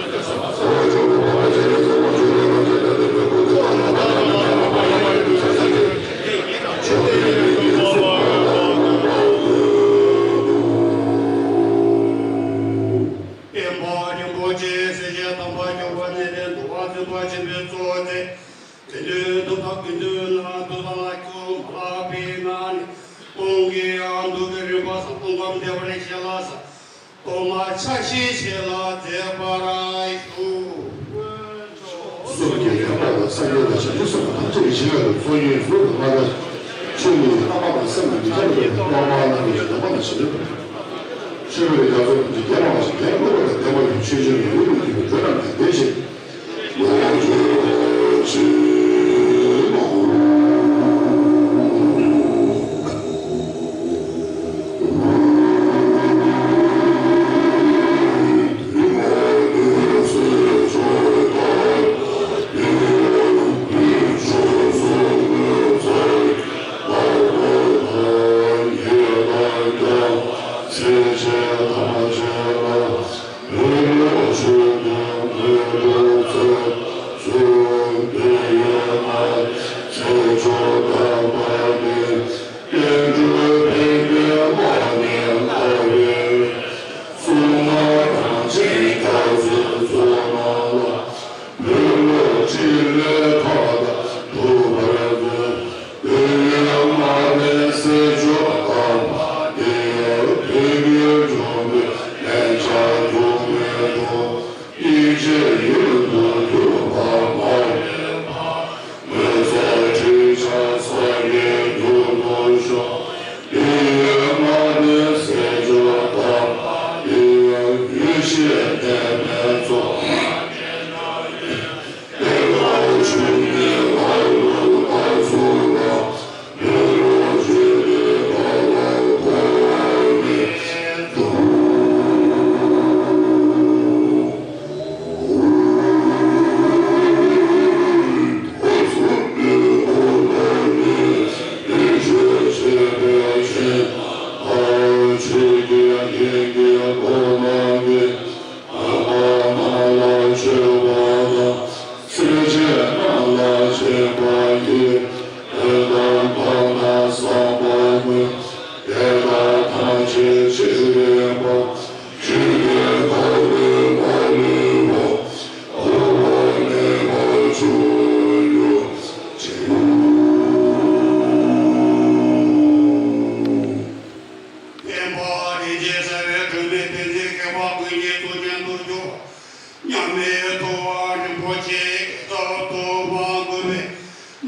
སྟོན་པ་རིན་པོ་ཆེ་སྲས་བཅས་དམ་པ་མགྱོགས་པ་ནས་རེད་འདུག་པ། བརྩོན་པ་ཆེན་པོའི་གཙོ་བོ་དེ། དེ་དུས་འདུག་སྟབས་ཀྱི་མདུན་ན་འདུག་སྟངས་ལ་སྐྱོན་མ་ལགས་པའི་ངང་ནས་གཏོང་གི་ཡང་འདུག་གི་རིམ་པ་སོགས་སྐུ་ཁམས་བདེ་བར་བཞེས་ལ་ས། ཐོག་མར་ཕྱག་བཞེས་བྱེད་ལ་མཛད་པར་ཞུ། གསུམ་གྱི་ཡང་དག་ལ་སངས་རྒྱས་དང་བྱང་ཆུབ་སེམས་དཔའ་ཐམས་ཅད་ཀྱི་ཞིང་ལ་ཚོགས་གཉིས་གཟུགས་ལ་མ་ལྟ་ཞིང་། ཆོས་ཉིད་ཀྱི་རྣམ་པ་དང་སེམས་ལ་མི་འཆར་བའི་ཐོག་མར་རྣམ་པར་ཞི་བ་དང་ལྡན་པ་ལ་ཞི་བའི་ཕུལ། ཆོས་པའི་རྒྱ་མཚོ་ཐམས་ཅད་རྒྱས་པ་ཞིག་རྒྱན་བཀོད་པ་དང་ལྡན་པ་ཡི་ཆོས་ཀྱི་ཡུལ་དུ་གྱུར་པའི་དོན་རྣམས་ཀྱི་བདེ་ཞིང་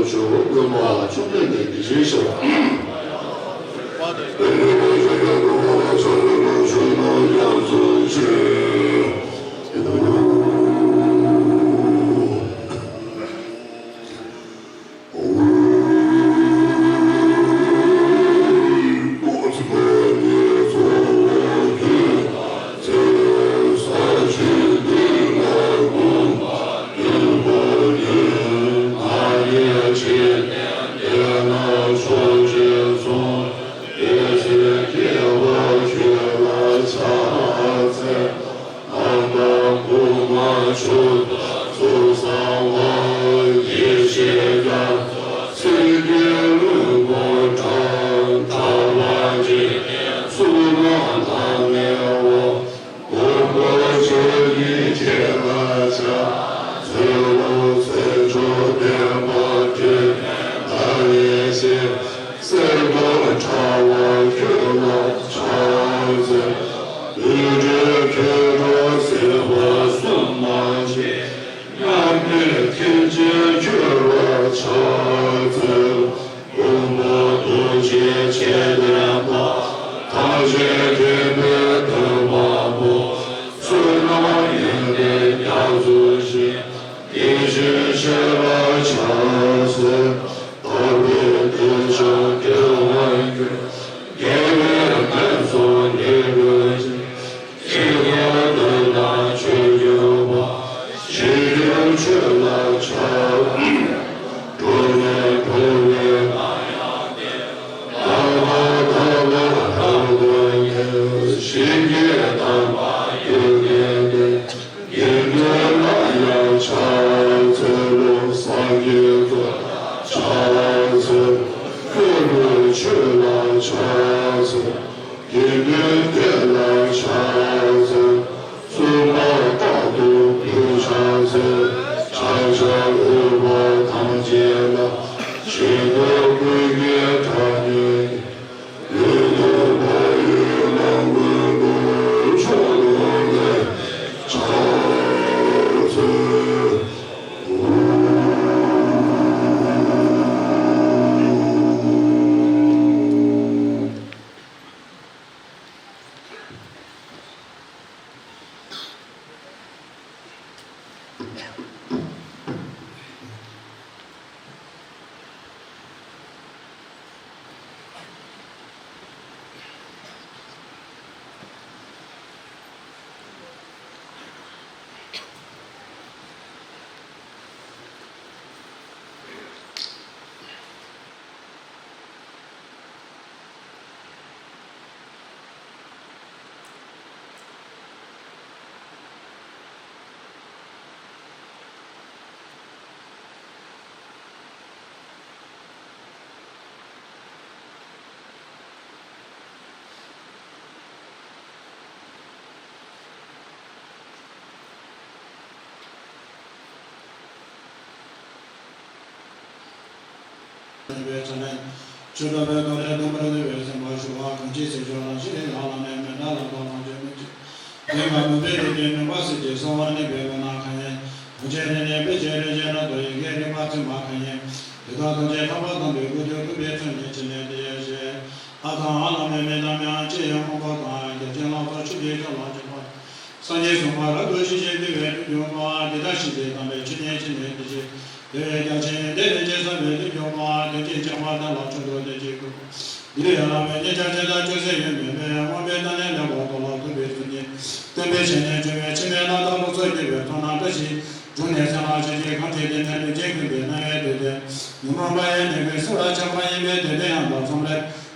ལོ་ཆུ་བོ་ཀུན་པ་བཅོམ་ལྡན་འདས་ཀྱི་ཞིང་ཤར་བ། མཉམ་མེད་ཐེག་ཆེན་ཁྱོད་ལ་ཕྱག་འཚལ། མགོན་པོ་རྡོ་རྗེ་ཆེ་ལྡན་པ། ཐམས་ཅད་མཁྱེན་པའི་སྟོན་པ་པོ། བསོད་ནམས་ཡོན་ཏན་རྒྱ་མཚོ་ཆེ། དེ་བཞིན་གཤེགས་པ་ཕྱག་འཚལ། དག་པའི་སྐུ་ཞབས་རྒྱལ་བ་ཁྱོད། རྒྱལ་བའི་སྨན་མཆོག་ཉིད་ཀྱི་ཞིང་། ཆོས་སྐུ་དོན་དམ་ཆོས་སྐྱོང་བ། ཞིང་སྐྱོང་ཆོས་ལ་ཕྱག་འཚལ། འགྲོ་ནས་འགྲོ་བའི་ལམ་ཡང་བསྟན། བདག་ལ་བདག་ལ་བདག་ཏུ་ངེས། ཞིང་གི་དམ་པ་ཡོན་ཏན་ལྡན། དགེ་འདུན་ལ་ཡང་ཕྱག་འཚལ་ལོ། སངས་རྒྱས་ཚོགས་ལ་ཕྱག་འཚལ། སྐྱོབ་པའི་ཆོས་ལ་ཕྱག་འཚལ། དགེ་འདུན་སྡེ་ལ་ཕྱག་འཚལ། བཙུན་མ་རྟག་ཏུ་འབུལ་ཕྱག་འཚལ། ཕྱག་བྱར་འོས་པ་ཐམས་ཅད་ལ། ཆོས་འཁོར་ཀུན་གྱི་གྲངས་སྙེད། ཆོས་སྒྲོན་པའི་དོན་ལས་སྟོན་པར་འདུས་པའི་སེམས་དཔའ་ཞི་བ་གང་ཅི་ཟེར་ཆོག་ལ་ཕྱི་ནས་ཡང་ལ་ནས་མི་འདྲ་ལ་དོ་ལ་འཇོན་མི་ཅི། དེ་ང་མུན་པའི་རིགས་ཀྱི་མུན་པ་སེལ་གྱི་གསང་བ་ནི་བེ་ལོ་ན་ཁ་ཡིན། ཐམས་ཅད་ནི་ནི་པེ་ཅེ་རེ་ཅེ་ན་དོ་ཡི་གེ་རིག་པ་ཚིམ་པ་ཁ་ཡིན། དེ་དག་ཐམས་ཅད་ཐར་པ་དང་པོའི་སྐུ་རྒྱུ་སྟོན་པའི་ཚུལ་གྱིས་ཕྱི་ནས་དེ་ཡང་ཞེས། ཨ་ཐང་ཨ་ལ་མེ་མེ་ན་མེ་ཨ་ཅེ་ཡང་མང་པོ་དང་རྒྱལ་ཆེན་ལ་སོགས་ཆོས་ཀྱི་ཆོས་ལ་འཇུག་པ། སངས་རྒྱས་གསུངས་པ་རབ་ཏུ་ཞི་ཞིང་དུལ་བའི་ཐུགས་སྦྱོར་བ། དེ་ལྟར་ཞི་བདེ་དམ་པའི་ཆོས་ཉིད་ཕྱི་ནས་དེ་ཞེས། དེ་བས་རྒྱ་ཆེན་དེ་ནི་ཇི་ཙམ་པའི་དུས་འགྱུར་བ། དོན་གྱི་ཆགས་པ་དེ་ལ་ཆུང་དུ་དེ་ཅིག་དགོས། འདི་ཡང་བླ་མེད་ཉིད་ཀྱང་ཇི་ལྟར་ཅུང་ཟད་ཡོད་མིན་པས། དབང་པོའི་སྟེང་ནས་ལེགས་པར་རྟོགས་ལ་ཐུབ་པའི་ཚུལ་གྱིས། སྟོན་པའི་ཞལ་ནས་བྱུང་བའི་ཕྱི་མའི་རྣམ་དག་ལུགས་སྲོལ་གྱུར་པའི་ཚོགས་རྣམས་བཀྲ་ཤིས་འབྱུང་གནས་གསལ་ལ་ཆོས་ཀྱི་ཁམས་ཀྱི་སྟེང་ནས་ལུས་ཅན་ཀུན་པའི་སྣང་བའི་དུས་སྟོན། ཉོན་མོངས་པ་ཡི་ནད་ཀུན་སེལ་བར་བྱེད་པ་ཡིན་པས། དེ་དོན་ཡང་དག་མཚམས་ལས།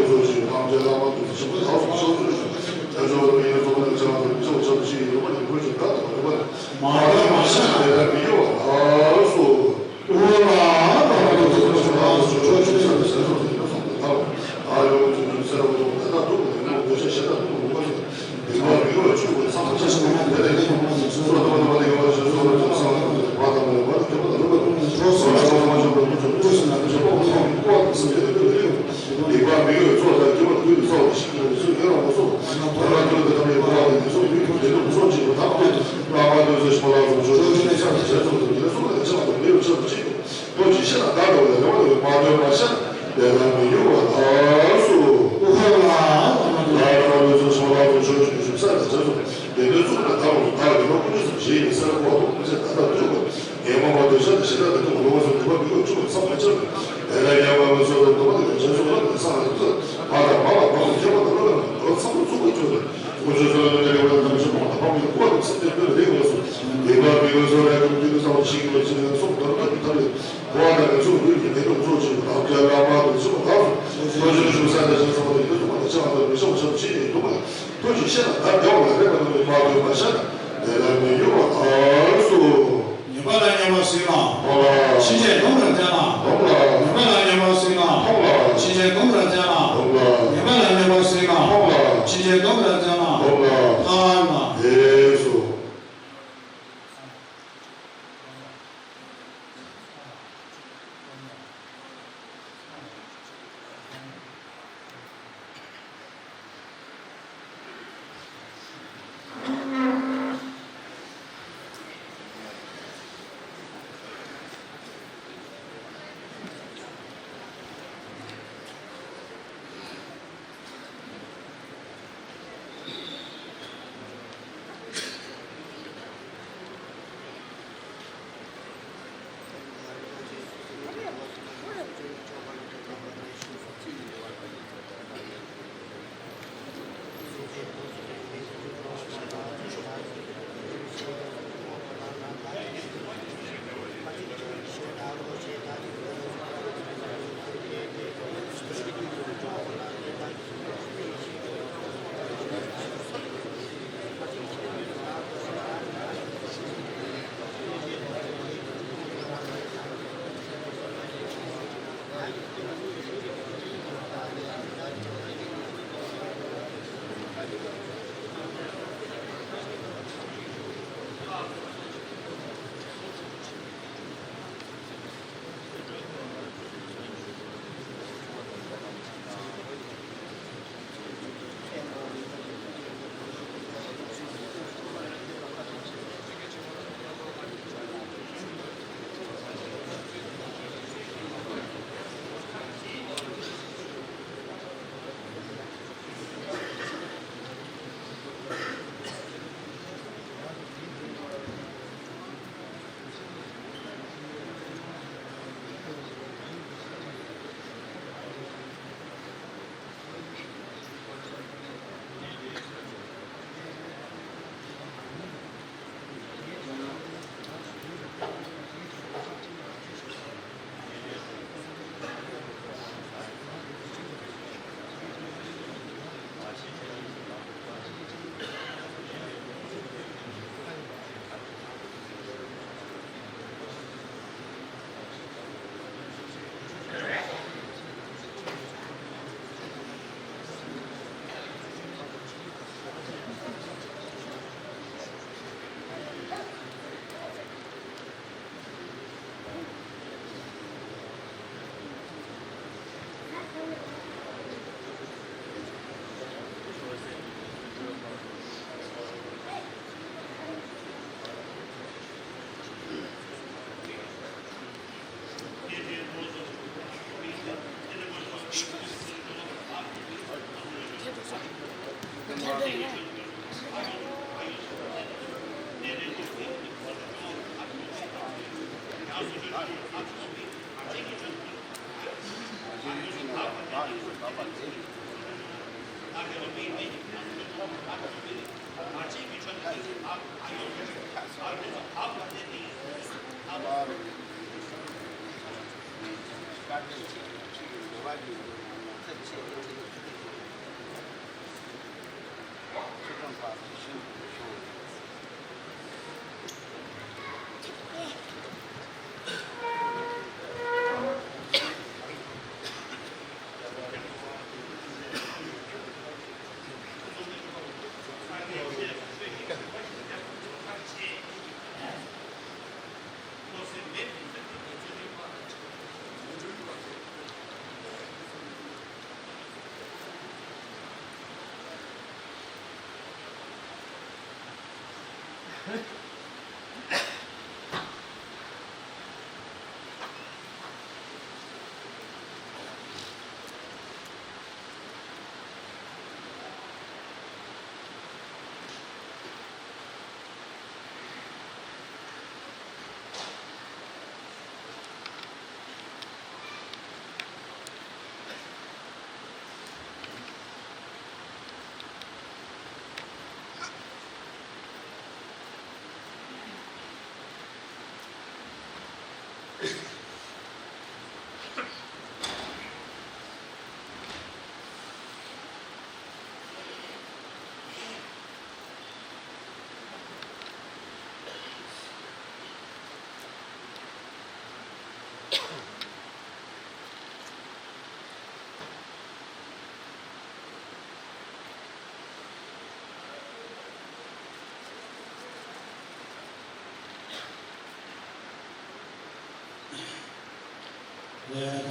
བ་ཚོགས་ཞིང་ཐམས་ཅད་བླ་མ་ཐུགས་སུ་ཆེན་པོ་ཡང་སོགས་ཕྱག་མཆོད་ཞུ། དལ་འབྱོར་པ་ཡིན་སོགས་ནས་བྱང་དུ་མི་ཆོག་ཆབ་ཕྱི་ཡི་ལོ་མ་ཡིན་ཁོ་ཞིག་བདག་དང་མ་གྲུབ་པ་མ་བདེ་མ་ཤ་དེ་ལྟར་མི་ཡོང་བ་ལགས་སོ། ཨོ་ལ་ཨ་ལ་ཨ་ལ་ཨ་ལ། ལྟོ་ཅི་ཤེས་ན་བདག་འགྲོ་བའི་རེ་བ་ལ་མ་ལྟོས་པར་ཤ་དེ་ལ་མི་ཡུལ་བ་ལགས་སོ། ཨོ་ཧོ་ལ། ལ་ཡ་རང་ལུས་སུ་ཤོ་ལགས་སུ་ཆོས་ཀྱི་ཞུ་ས་ལ་བྱས་སོ། དེ་ནས་གཙུག་ལག་དམ་ལ་བདག་གི་ནོར་ཀུན་ཤེས་སམ་ཞེས་ཡི་སེར་པོ་བ་དུ་ཀུན་ཤེས་ད་ལྟ་དུས་ཀུན་ངན་མ་མ་དུ་ཤ་དང་ཞེ་དྲག་དུ་ལོ་བ་སུ་དུ་བ་དུ་ཡོད་ཆུ་བ་ཚང་མ་ཆགས། དེ་ལ་ཡ་བ་བ་སོ་དུ་དུ་བ་དུ་ཡོད་ཆེན་སུ་བ་དུ་ས་ལ་དུ་བ་དང་བ་ལ་བ་དུ་ཁྱེད་བ་དུ་ལོ་ལ་དུ་ཚང་མ་ཚུགས་པ་ཆུ་དུ། ཀུན་ཤེས་སོ་ལ་དུ་རེ་བ་དུ་ཚང་མ་ཆུ་བ་དུ་བ་མི་ཀུ་བ་དུ་ཚིག་དེ་དུ་རེ་བ་སུ། དེ་བ་མི་བ་སོ་ལ་དུ་དུ་དུ་ས་བ་ཞིག་གི་བ་ཆེན་སུ་དུ་དུ་དུ་ཐ་དུ། འཁོར་བ་དང་ཚོགས་འདུས་ཀྱི་བདེ་སྡུག་ཚོགས་ཆེན་པོ་དང་བཅས་ལ་མ་དུ་ཆེན་པོ་དག་སོ། ལྷོ་ཕྱོགས་བཞུགས་ས་དེ་ཞིང་ཚོགས་དེ་ཡོད་དུ་མ་དང་ཆེ་བ་དང་མི་ཤོང་ཆེན་པོ་ཆེ་ཡིན་དུ་མ། ལྟོ་ཅི་ཤེས་ན་ད་བདེ་བ་ལ་རེ་བ་དང་མི་མ་དུ་མ་ཤ་དེ་ལ་མི་ཡུལ་བ་དག་སོ། ཉེས་པ་ལ་ཉེས་པ་སྲིད་ན། ཕོག་ལ། ཕྱིན་ཆད་སྡོམ་ར་བཙན་ན། སྡོམ་ལ། ཉེས་པ་ལ་ཉེས་པ་སྲིད་ན། ཕོག་ལ། ཕྱིན་ཆད་སྡོམ་ར་བཙན་ན། སྡོམ། ལ། ཉེས་པ་ལ་གནོད་པ་བྱེད་པ། ཕོག་ལ། ཕྱིན་ཆད་སྡོམ་པ་ལ་བརྩོན་པ། ཕོག་ལ། ཐར་ལ། ལེགས་སོ།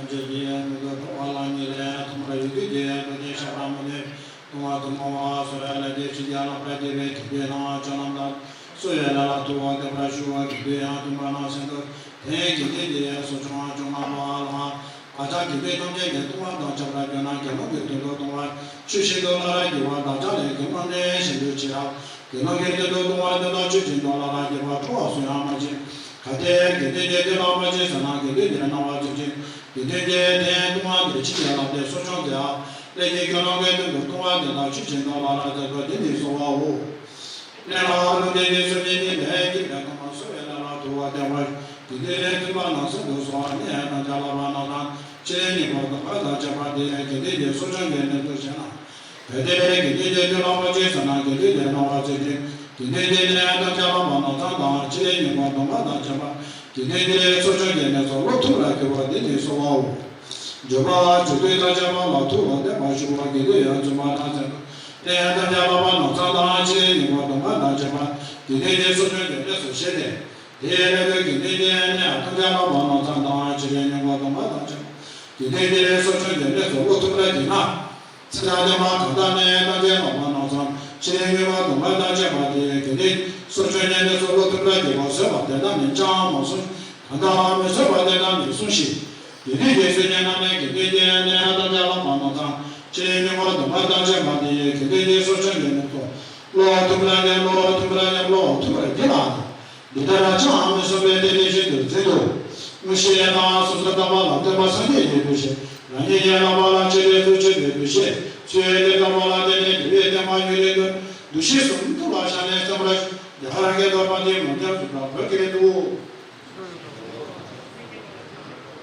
ཞེས་བྱའི་མི་དགོས་འགྲོ་བ་ལ་ཉེ་ལས་ཐོག་མར་ཡོད་དུས་ཀྱི་རྡོ་རྗེ་ཤ་པ་མུ་ནེ་ལྟུང་བ་དུ་མ་བ་སོ་ཡ་ལ་རྗེ་ཕྱི་རྒྱལ་ལ་པྲ་རྒྱས་པའི་དེ་དེ་ན་ཅོ་ནམ་དང་སོ་ཡ་ལ་ལ་ཐུ་བ་ག་པྲ་ཞུ་བ་གི་དུས་ཡང་དུ་མ་ན་སེ་འདུ་དེ་གི་དེ་དེ་སོ་ཅོ་ང་ཅོ་ང་བ་ལ་ཨ་ཅག་གི་དེ་ཐམས་ཅད་ཀྱི་ལྟུང་བ་དང་བཅས་པ་གྱུར་ན་དགེ་སློང་གི་དོན་དུ་ལྟུང་བ་ཆོས་བཞིན་དུ་སླར་རྒྱས་པ་དག་ཅག་ལས་དགེ་སློང་ནས་གཞན་དུ་ཆེ་རབ། དགེ་སློང་གི་དོན་དུ་ལྟུང་བ་དེ་དག་ཆོས་ཅན་དུ་སླར་རྒྱས་པ་ཁྲོ་བ་སུ་ཡང་མ་བྱེད། གལ་ཏེ་དགེ་འདུན་གྱི་དོན་ལ་མ་བྱེད་ཟེར་ན་དགེ་འདུན་གྱི་སྣང་བ་ཚུལ་ཅན་དགེ་འདུན་གྱི་དོན་ལྟུང་བ་འདིར་ཕྱིན་ཅི་ལབ་སྟེ་གསོ་སྦྱོང་མཛད་ཨ། ལས་ཀྱི་དགེ་སློང་གི་དོན་དུ་ལྟུང་བ་དེ་དག་ཆོས་ཅན་དུ་སླར་རྒྱས་པ་འདི་ནི་གསོ་བའོ། གནས་ལ་ལུས་འདི་ཡི་སོ་ཉིད་ཉིད་ལས་སྐྱེས་པའི་ལྟུང་བ་གསོ་བའི་ལས་ལ་དུ་བ་སྟེ་བ་དགེ་འདུན་ལས་མཐུན་པ་ནང་གསེས་དུ་སོང་བ་ནི་ཡང་དམ་བཅའ་བླ་མ་རྣམས་དང་ཕྱི་ལས་ཉེས་པ་སྡོམ་པ་དང་བཅས་པ་དེ་ཡང་དགེ་འདུན་གྱི་གསོ་སྦྱོང་གི་གནས་སུ་བྱས་ན། གལ་ཏེ་དགེ་འདུན་གྱི་དོན་ལ་མ་བྱེད་ཟེར་ན་དགེ་འདུན་གྱི་སྣང་བ་ཚུལ་ཅན་དགེ་འདུན་གྱི་ལས་དང་བཅས་པ་མ་ནོར་ཙམ་དང་ཕྱི་ལས་ཉེས་པ་སྡོམ་པ་དང་བཅས་པ་དགེ་འདུན་གྱི་ལས་གསོ་སྦྱོང་གི་གནས་སུ་བློ་ཐུབ་ལ་གྱུར་པ་འདི་ནི་གསོ་བའོ། འགྱོད་པ་འགྱོད་པའི་དང་བཅས་པ་ལ་ཐུག་པ་བདེན་པར་ཞུགས་པ་དགེ་འདུན་ཡང་བཙུན་པ་ཐམས་ཅད་དུ་ལས་དང་བཅས་པ་མ་ནོར་ཙམ་དང་ཕྱི་ལས་ཉེས་པ་སྡོམ་པ་དང་བཅས་པ་དགེ་འདུན་གྱི་གསོ་སྦྱོང་གི་གནས་སུ་བཞེད་དེ། དེའི་གནས་དུ་དགེ་འདུན་གྱི་གནས་དང་བཅས་པ་མ་ནོར་ཙམ་དང་ཕྱི་ལས་ཉེས་པ་སྡོམ་པ་དང་བཅས་པ་དགེ་འདུན་གྱི་ལས་གསོ་སྦྱོང་གི་གནས་སུ་བློ་ཐུབ་ལ་བགྱིས་ན། ཚེ་དང་ལྡན་པ་གང་དག་ནི་ལྟ་མཁན་ལ་མ་ནོར་ཙམ་ཕྱི་ལས་ཉེས་པ་སྡོམ་པ་དང་བཅས་པ་དེ་དགེ་འདུན་གསོ་སྦྱོང་གནས་ནས་སོ་སློབ་ཐུབ་ལ་དགེ་བ་བཟོད་པ་དེ་དག་མིན་ཅང་མ་གསུངས། གང་དག་མི་བཟོད་པ་དེ་དག་མིན་གསུངས་ཤིག་དགེ་འདུན་གྱི་བཟོད་ཉེས་རྣམས་ནི་དགེ་འདུན་གྱི་གནས་ལྟ་མཁན་ལ་མ་ནོར་ཙམ་ཕྱི་ལས་ཉེས་པ་སྡོམ་པ་དང་བཅས་པ་དེ་དགེ་འདུན་གྱི་གསོ་སྦྱོང་གནས་ནས་སོ་སློབ་ཐུབ་ལ་ནི་སློབ་ཐུབ་ལ་ནི་སློབ་ཐུབ་པར་བགྱིད་ལ། འདི་ལྟར་ཅང་མི་གསུང་བས་དེ་དེ་བཞིན་དུ་འཛིན་ཏོ། དངོས་གཞི་ཡང་དག་སོ་སོར་བརྟགས་པ་ལ་བརྟེན་པ་སངས་རྒྱས་ཀྱི་འདུ་ཤེས། རང་ཉིད་ཀྱི་བསླབ་པ་ལ་ཆེ་བའི་ཚུལ་ཆེ་བའི་འདུ་ཤེས། ཆོས་ཀྱི་བསླབ་པ་ལ་བརྟེན་ནས་དེ་བས་བརྟན་པ་ཡུན་རིང་དུ་འདུ་ཤེས་གསུམ་ཐུགས་ལ་བཞག་ནས་བརྩོན་པར་ཞུ། རྒྱ་གར་གྱི་བསྟོད་པ་འདི་མང་ཀྱང་གསུངས་པ་བོད་སྐད་དུ།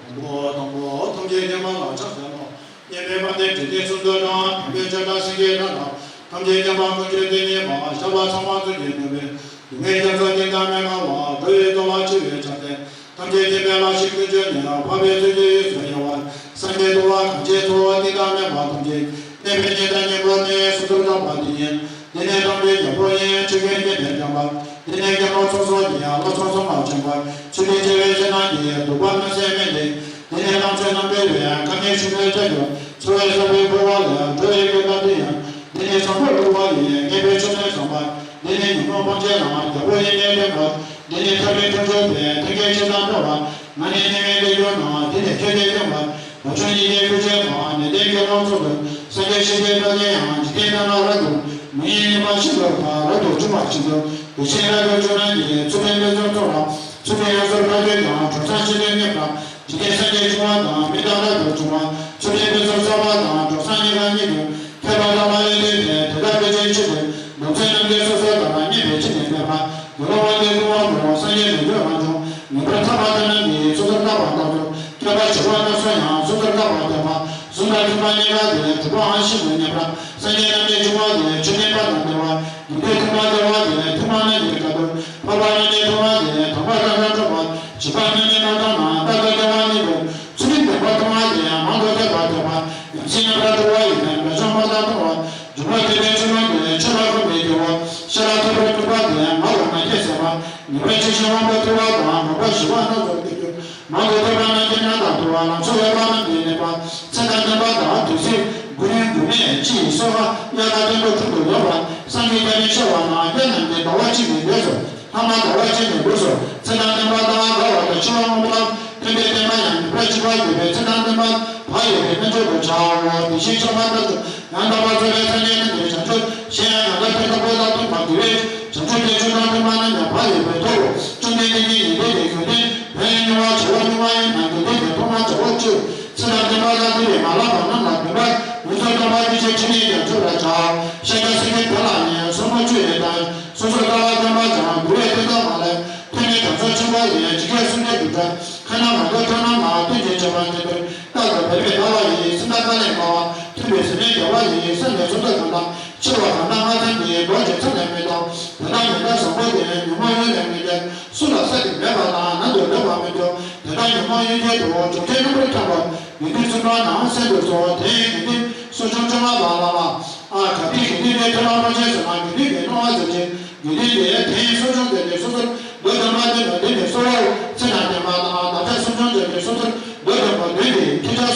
དང་པོ་དང་པོ་ཐམས་ཅད་མཁྱེན་པ་ལ་ཕྱག་འཚལ་ལོ། མཉན་པའི་དཔལ་ལྡན་དྲིན་ཅན་གསུམ་མདོ་དང་། དམ་པའི་ཆོས་གྲགས་སེང་གེའི་སྒྲ་དང་། ཐམས་ཅད་མཁྱེན་པ་ཀུན་གྱི་དེ་ཉིད་མ། བཤགས་པ་ཚང་བ་ཚུལ་གྱིས་ནོན་པའི། སྡུག་བསྔལ་རྒྱ་མཚོ་གཏིང་དང་མི་འགལ་བ། འགྲོ་བའི་འགྲོ་བ་འཆི་བའི་ཆགས་ཅན་ཐམས་ཅད་མཁྱེན་པའི་ལག་ཞིག་ཀུན་སྤྱོད་ནས། འཕགས་པའི་ཚུལ་གྱིས་ཡོངས་སུ་གཡེང་བ། སངས་རྒྱས་འདུལ་བ་གང་ཆེན་ཚོགས་གཏིང་དང་མེད་པ་ཐམས་ཅད་གནས་པའི་གནས་དང་གཉེན་པོ་ནི་སོ་སོར་བརྟགས་པ་འདི་ཡིན། འདི་ནི་དམ་པའི་རྒྱལ་པོ་ཡིན། ཆོས་ཀུན་མཁྱེན་པས་བསྐྱངས་པ། འདི་ནི་རྒྱལ་པོ་ཚོགས་གསོག་གི་ཡང་། ལོ་ཚོགས་ཚོགས་མ་བྱུང་བར། ཆོས་འདི་བྱ་བའི་ཕྱིར་ན་གྱི། གདུག་པ་མནོ་ཚད་མེད་དེ། འདི་ནི་ལང་ཚོའི་རྣམ་པའི་དོན། སྐར་མའི་ཤུགས་ལས་བྱ་རྒྱུ། འཚོ་བའི་ས་བོན་འཕོ་བ་ལས། འགྲོ་བའི་སྐྱོན་དང་དེ་ཡང་། འདི་ནི་བཟང་པོར་བསླུ་བ་ཡིན། ངེས་པའི་ཆོས་ནི་བཟང་པ། འདི་ནི་ཉོན་མོངས་སྤང་བྱ་ལ། རྒྱལ་པོ་ཡིན་ནས་བསྟན་པ། འདི་ནི་ཐར་པའི་ཁྲིད་མཆོག་སྟེ། མཐུན་རྐྱེན་ཆེ་དང་འདྲ་བ། ང་ནི་ཉེ་བའི་དེ་གྱུར་ན། འདི་ནི་ཁྱོད་ཀྱིས་བསྟན་པ། བ་ཕྱུགས་ཉིད་ཀྱི་སྐུ་ཆེན་མ། ནད་ལྡན་དགེ་སློང་ཚོགས་ཀྱིས། སངས་རྒྱས་ཤཱཀྱའི་སྒྲ་དེ་ཡང་། འཇིག་རྟེན་ན་རབ་ཏུ། མི་ཡི་ཉེས་པ་ཤིན་ཏུ་དག་རབ་ཏུ་འཇོམས་པར་བྱེད་དོ། དེ་བཞིན་རབ་ཏུ་འཇོམས་ནི་ཡིན། ཚུལ་ཁྲིམས་དཔེ་མཚོན་ཚོགས་ལ། ཚུལ་ཁྲིམས་ཡོངས་སུ་བརྟག་གྱུར་ཀྱང་། གྲོགས་བཟང་ཕྱིར་འདོད་ཉེས་པ། འཇིག་རྟེན་སངས་རྒྱས་འབྱུང་བ་དང་། མི་དང་རབ་ཏུ་འབྱུང་བ། ཚུལ་ཁྲིམས་དཔེ་མཚོན་ཚོགས་པ་དང་། གྲོགས་བཟང་གཉིས་ཀ་ཉིད་དུ། ཁྱད་པར་དང་པོ་ལས་འདས་པས། དེ་དག་དཔེ་ཅན་ཆོས་ཏེ། སྡོམ་ཚིག་རྣམས་ཀྱང་སོ་སོར་བརྟགས་ན། མཉན་པས་ཕྱིས་ནས་སྨྲས་པ། དགེ་སློང་མ་འདི་ལྟུང་བ་མང་། སངས་རྒྱས་མི་འགྱུར་རང་བྱུང་། ངེས་པར་ཐར་པ་དེ་རྣམས་ཀྱིས། སོ་སོར་བརྟགས་པ་ལྟར་དུ། སྐྱོན་པ་བྱེ་བ་རྣམས་སུ་ཡང་། སོ་སོར་བརྟགས་པ་བསྟན་པ། གཟུགས་དང་མཐུན་པ་གཉིས་ཀ་སྟེ། གྲུབ་པའང་ཤིན་ཏུ་མཉེས་པ། སངས་རྒྱས་རྣམས་ཀྱི་འབྱུང་བ་སྟེ། ཆོས་མཉན་པ་དང་བདེ་བ། ཉན་ཐོས་མཐུན་པ་བདེ་བ་སྟེ། མཐུན་པ་རྣམས་ཀྱི་དགའ་སྟོན། འཕགས་པ་རྣམས་ཀྱི་མཐུན་པ་སྟེ། དམ་པ་རྣམས་ཀྱང་འཕགས་པ། བྱིས་པ་རྣམས་ཀྱི་རྣམ་གྲངས་ན། རྟག་ཏུ་བདེ་བ་རྙེད་པའི། ཚུལ་ཁྲིམས་ལྡན་པ་མཐུན་པ་སྟེ། མང་དུ་ཐོས་པ་ཐོས་པ། ཡ་མཚན་ཉམས་པར་བཏུལ་བ་ཡིན། འདོད་ཆགས་མ་དག་མཐོང་བ། འཇུག་པ་སྟེ་ཕན་ཕྱིར་ལོངས་ཏེ། ཆོས་ལ་གོམས་པའི་སྐྱེ་བོ། ཤ་ར་ཐུབ་པར་གྱུར་པ་སྟེ། ང་རང་ང་རྒྱལ་ཟད་པ། ངེས་པར་འཆི་ཞིང་འོང་བའི་ཐུབ་པ་དང་། འགོག་པ་ཞི་བ་རྣམས་སུ་སྐྱེ་འགྱུར། མང་དུ་ཐོས་པ་རྣམས་ཀྱི་རྣམ་གྲངས་མཐོང་བ། ལང་ཚོ་ཡོད་པ་རྣམས་ཀྱི་གནས་པ། ཚེ་དང་ལྡན་པ་དང་དུས་ཚོད། མགོ་ཡུ་མགོ་མེད་ཅི་ཡི་སོ་ཧ། དབྱར་ཁ་སྟོན་དུ་དྲུག་ཏུ་ཡོད་པ། སངས་རྒྱས་བརྒྱ་བྱིན་ཤར་བ་ན། དབྱར་རྣམས་ཀྱི་ཟླ་བ་གཅིག་ནི་ལོས་སོ། ལྷག་མ་ཟླ་བ་གཅིག་ནི་ལོས་སོ། ཚེ་དང་ལྡན་པ་དང་དགའ་བ་དང་འཆི་བ་མངོན་པ། ཐོས་པའི་བསྟན་པ་ཡང་ངེས་པར་འཆི་བར་འགྱུར་བས། ཚེ་དང་ལྡན་པ་བག་ཡོད་པའི་རྣལ་འབྱོར་དུ་བྱའོ། དེ་བཞིན་གཤེགས་པ་ལྟར་དུ། ཡང་དག་པར་རྫོགས་པའི་སངས་རྒྱས་རྣམས་ཀྱི་བྱང་ཆུབ་གཞན་ཡང་གང་དག་ཐོས་དང་ཐོས་དང་ཐོས་པ་དེ་བས། བྱང་ཆུབ་ཀྱི་ཕྱོགས་དང་མཐུན་པ་རྣམས་ཀྱང་བག་ཡོད་པའི་ཐོབ་བོ། བཅོམ་ལྡན་འདས་ཀྱིས་ཉན་ཐོས་ཀྱི་དགེ་འདུན་ཕན་ཡོན་མྱུར་བ་བྱ་བ་མྱུར་བ་ཡིན་ན། དགེ་འདུན་གྱི་ཐོག་མར་བྱ་བ་བཅུ། ཚེ་དང་ལྡན་པ་དང་དེ་བས་མ་ལགས་པ་རྣམས་ལ་ཕན་པར་ཡོངས་སུ་གཏོང་བ་གྱི་ཕྱིར་ཕྲིན་ལས་ཀྱང་བསྒྲུབ་པར་བྱའོ། ཤཱཀྱ་སེང་གེ་དེ་ལ་ནི་སོར་མོ་བཅུ་ཡོད་དང་། སོ་སོར་ལྟ་བ་བསྟན་པ་དང་འདུལ་བའི་བསྟན་བདག་མ་ལས་ཐོས་ནས་དམ་ཚིག་ཆེན་པོ་ཡིན། ཇི་སྐད་གསུངས་ཀྱང་སྒྲུབ་པར་ཁས་བླངས་མ་གཏོགས་ཐོས་རྣམས་ལ་སྟོན་ཅིང་བྱ་བ་ཉིད་དུ་རྟག་ཏུ་འབད་པས་ལྡང་བ་ཡིན། སེམས་དང་བཀའ་ལས་མ་བ་མཐུན་པའི་ཟིལ་གནོན་རྒྱག་པ་ཡིན། སེམས་ནི་སོ་སོར་གང་དང་འཆི་བ་གང་དང་སྔ་ཐན་ཏེ། ལོག་ཅིང་མཚམས་ལས་མི་ལྡང་། དེ་དག་ཉིད་ལྟར་བཟང་པོ་སྟེ། ཉོན་མོངས་ཡུལ་ལས་མི་འགལ། སུ་ལ་བསད་དེ་འབད་པ་དང་། ནང་དུ་ལེན་པར་མི་འགྱུར། དེ་དག་ཉོན་མོངས་ཡུལ་ཅན་དུ། གྲོང་ཁྱེར་རྣམ་པར་འཁྱམས་པ། ཡོན་ཏན་བཙུན་པ་རྣམས་གསན་དུ་གསོལ། དེ་ཡི་ཡོན་ཏན་གསོ་སྦྱོང་བཅོ་ལྔ་པ་ལ་ལ། ཨ་ག་དེ་ཡོན་ཏན་དེ་ཐོས་ལ་མ་བྱས་ཟེར་ན། ཡོན་ཏན་དེ་སྣང་བ་ཟེར་ཅིང་། ཡོན་ཏན་དེ་དེ་ཡི་གསོ་སྦྱོང་མཛད་དེ་སོ་སོར་མདོར་བསྡུ་བ་དེ་ལ་འདི་ནི་གསོ་བའོ། ཚེ་དང་ལྡན་པ་དང་བདག་ཅག་གསོ་སྦྱོང་མཛད་དེ་སོ་སོར་མདོར་བསྡུ་བ་དོན་དེ་ཁྱེད་ཅག་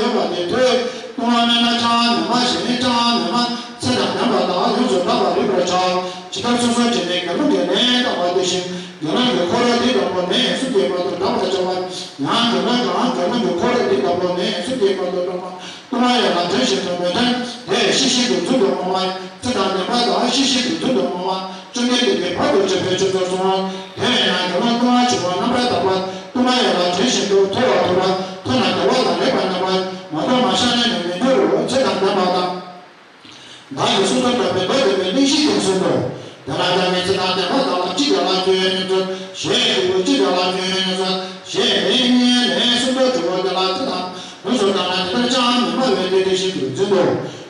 ཡོད་པ་དེ་ཐོས། ལྟུང་བ་སྨོས་ན་ཅང་མེད་མ་ཞེས་ནི་ཅང་མེད་མ་ཚེ་དང་ལྡན་པ་དང་ཡོངས་སུ་གྲགས་པར་རིག་པར་བྱ། ཇི་ལྟར་སོ་སོར་བྱས་ནས་དགེ་སློང་གི་ལན་བཏབ་པ་དེ་བཞིན་དགེ་སློང་གི་འཁོར་དེ་ལྟ་བུ་ལན་གསུམ་གྱི་བར་དུ་བགྲང་བར་བྱ་བ། ཡང་དགེ་སློང་གང་དགེ་སློང་གི་འཁོར་དེ་ལྟ་བུ་ལན་གསུམ་གྱི་བར་དུ་བགྲངས་པ། ལྟུང་བ་ཡོད་ལ་དྲན་བཞིན་དུ་མི་དྲན་དེ་ཤེས་བཞིན་དུ་རྫུན་དུ་སྨྲ་བ། ཚེ་དང་ལྡན་པ་དང་ཤེས་བཞིན་དུ་རྫུན་དུ་སྨྲ་བ། བཅོམ་ལྡན་འདས་ཀྱིས་བར་དུ་གཅོད་པའི་ཆོས་ཚོལ་གསུངས། དེ་ཡིན་ན་དགེ་སློང་ལྟུང་བ་ཆེན་པོ་རྣམ་པར་དག་པ། ལྟུང་བ་ཡོད་ལ་དྲན་བཞིན་དུ་མཐོལ་བ་ཐོབ་པ། མཐོལ་ན་བདེ་བ་དང་ལེགས་པར་གནས་པ། མ་མཐོང་མ་ཤར་ནས་ནི་མི་འགྱུར་རོ། ཚེ་དང་ལྡན་པ་དང་། བདག་གིས་སོ་སོར་གྲགས་པའི་མདོ་སྡེ་པའི་གླེང་གཞི་དེ་གསུངས་སོ། དེ་ལ་བདག་གིས་ཚེ་དང་ལྡན་པ་དག་ལ་ཅི་བདེ་བླག་ཁྱོད་ཉོན་ཚུལ་ཞེས་དྲིས་པས། ཅི་བདེ་བླག་ཁྱོད་ཉོན་ཚུལ་ཞེས་ལན་གཉིས་ལན་གསུམ་དུ་དྲི་བ་དེ་ལ་ཚེ་དང་ལོངས་སུ་བཏང་ན་དེ་ལྟར་ཅང་མི་སྨྲ་བས་དེ་དེ་བཞིན་དུ་འཛིན་ཏོ།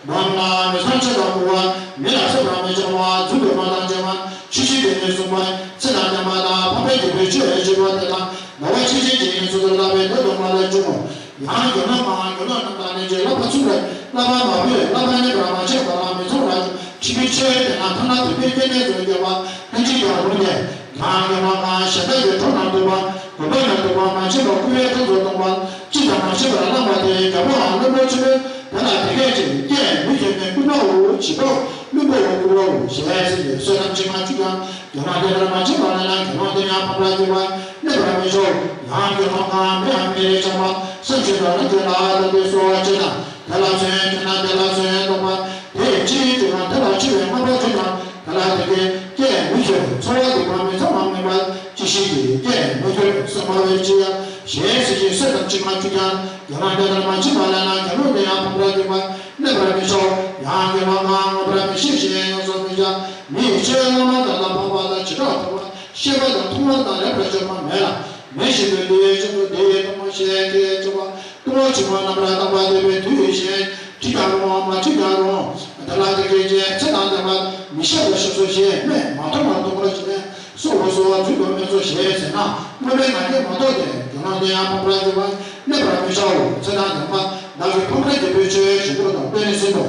སྡོམ་ལ་མི་ཚངས་ཆེ་དང་སྐུར་བ། མི་ལ་སེམས་ལ་མི་སྦྱང་བ། རྫུན་དུ་སྨྲ་དང་བཅོས་མ། ཆོས་བཞི་དེ་ཉིད་གསུངས་པ། ཚེ་དང་ལྡན་པ་དང་ཕམ་པའི་སྡིག་པའི་ཆོས་ལས་གཅེས་པ་དེ་དང་ཟླ་བ་ཕྱེད་ཕྱེད་ཀྱི་ཉིན་སོ་སོར་བརྟགས་པའི་དེ་སྡོམ་པ་ལ་འཇུག་ངོ་། ཡང་དགེ་སློང་གང་དགེ་སློང་རྣམས་དང་ལྷན་ཅིག་བསླབ་པ་མཚུངས་པས་བསླབ་པ་མ་བོས་བསླབ་པ་རྙེད་པར་མ་བྱས་པ་དང་མི་མཚུངས་པར་ཕྱིན་པའི་ཕྱིར། དེ་ན་ཐ་ན་དེ་འདྲའི་སྐྱེ་གནས་སུ་སྐྱེ་བ་ལྷན་ཅིག་ཀྱང་རུང་སྟེ། ཡང་དགེ་སློང་གང་གཞན་དག་གི་གྲོགས་རྣམས་སྡུག་པ་དགོས་པ་ན་སྡུག་པ་མ་བྱིན་པར་སྐུར་བའི་ཐབས་སུ་གཏོང་བ་ཅི་ཙམ་མ་བྱིན་པར་བླངས་པ་དེ་རྒྱལ་པོའམ་བློན་པོ་ཆེན་པོས་དེ་ལ་དེ་སྐད་ཅེས་ཀྱེ་མི་ཁྱོད་ནི་སྐུར་པའོ། བྱིས་པའོ། བླུན་པོའོ། སྐུར་བའོ་ཞེས་ཟེར་ཏེ་གསོལ་གདམས་ཅི་མ་བཅུག་ཀྱང་། དགེ་སློང་དེ་ལྟར་མ་བྱིན་པ་ལ་ན་དགེ་སློང་དེ་ཡང་ཕམ་པར་འགྱུར་བ་གནས་པར་མི་ཤོག་ཡང་དགེ་སློང་གང་མི་འམ་མི་རེག་ཆགས་པ་སེམས་ཅན་དང་རང་རྒྱུད་ལ་ལྟ་སྟེ་གསོལ་བ་བྱེད་དང་། དེ་ལ་སོན་དེ་ན་དེ་ལ་སོན་ལྡོག་པ་དེ་ཅིའི་དུས་གང་དེ་ལ་འཆི་བའི་སྔ་པོ་དེ་དང་དེ་ལ་དེ་སྐད་ཀྱེ་མི་ཁྱོད་འཚོ་བ་སྡིག་པ་མི་ཚངས་པ་མེད་པ་ཅི་ཞིག་གིས་ཀྱེ་མི་ཁྱོད་སེམས་པ་བས་ཅི་ཡང་ཞེས་ཟེར་ཞིང་གསོལ་གདམས་ཅི་མ་བཅུག་ཀྱང་། དགེ་སློང་དེ་ལྟར་མ་བྱིན་པ་ལ་ན་དགེ་སློང་དེ་ཡང་ཕམ་པར་འགྱུར་བ་གནས་པར་མི་ཤོག་ཡང་དགེ་སློང་གང་ངོ་ཤེས་པར་མི་ཤེས་ཤིང་ཡོངས་སུ་མི་ཤེས། མི་ཡི་ཆོས་བླ་མ་དག་དང་འཕགས་པ་དང་བྱེ་བྲག་ཕུང་པོ་ཤེས་པ་དང་མཐོང་བ་དང་ལེགས་པར་ཤེས་པ་མེད་ལ། མེད་བཞིན་དུ་འདི་ཡི་ཕྱིར་དུ་འདི་ཡི་གཏུམ་མོ་ཞེས་སྐད་ཅེས་པ། གཏུམ་མོ་ཆེན་པོ་རྣམ་པར་དག་པ་འདོད་པའི་དུས་ཡིན་ཞིང་། བྲིས་ཀྱང་རུང་བ་མ་བྲིས་ཀྱང་རུང་། དེ་ལ་དེ་སྐད་ཅེས་ཚེ་དང་ལྡན་པ་མི་ཤེས་པར་ཤེས་སོ་ཞེས་སྨྲས། མ་མཐོང་བར་གཏུམ་མོ་ཞེས་སྨྲས། སོ་སོ་སོ་བ་ཚུལ་དུ་སྨྲས་སོ་ཞེས་ཟེར་ན། སྨྲས་པས་ང་ནི་མ་རྟོགས་ཏེ། དགེ་སློང་དེ་ཡང་ཕམ་པར་འགྱུར་བ་གནས་པར་མི་བྱའོ། ཚེ་དང་ལྡན་པ་བདག་གིས་ཕམ་པར་འགྱུར་བའི་ཆོས་ཞུ་དགོས་དང་དཔེ་ནི་ཟིན་ཏོ།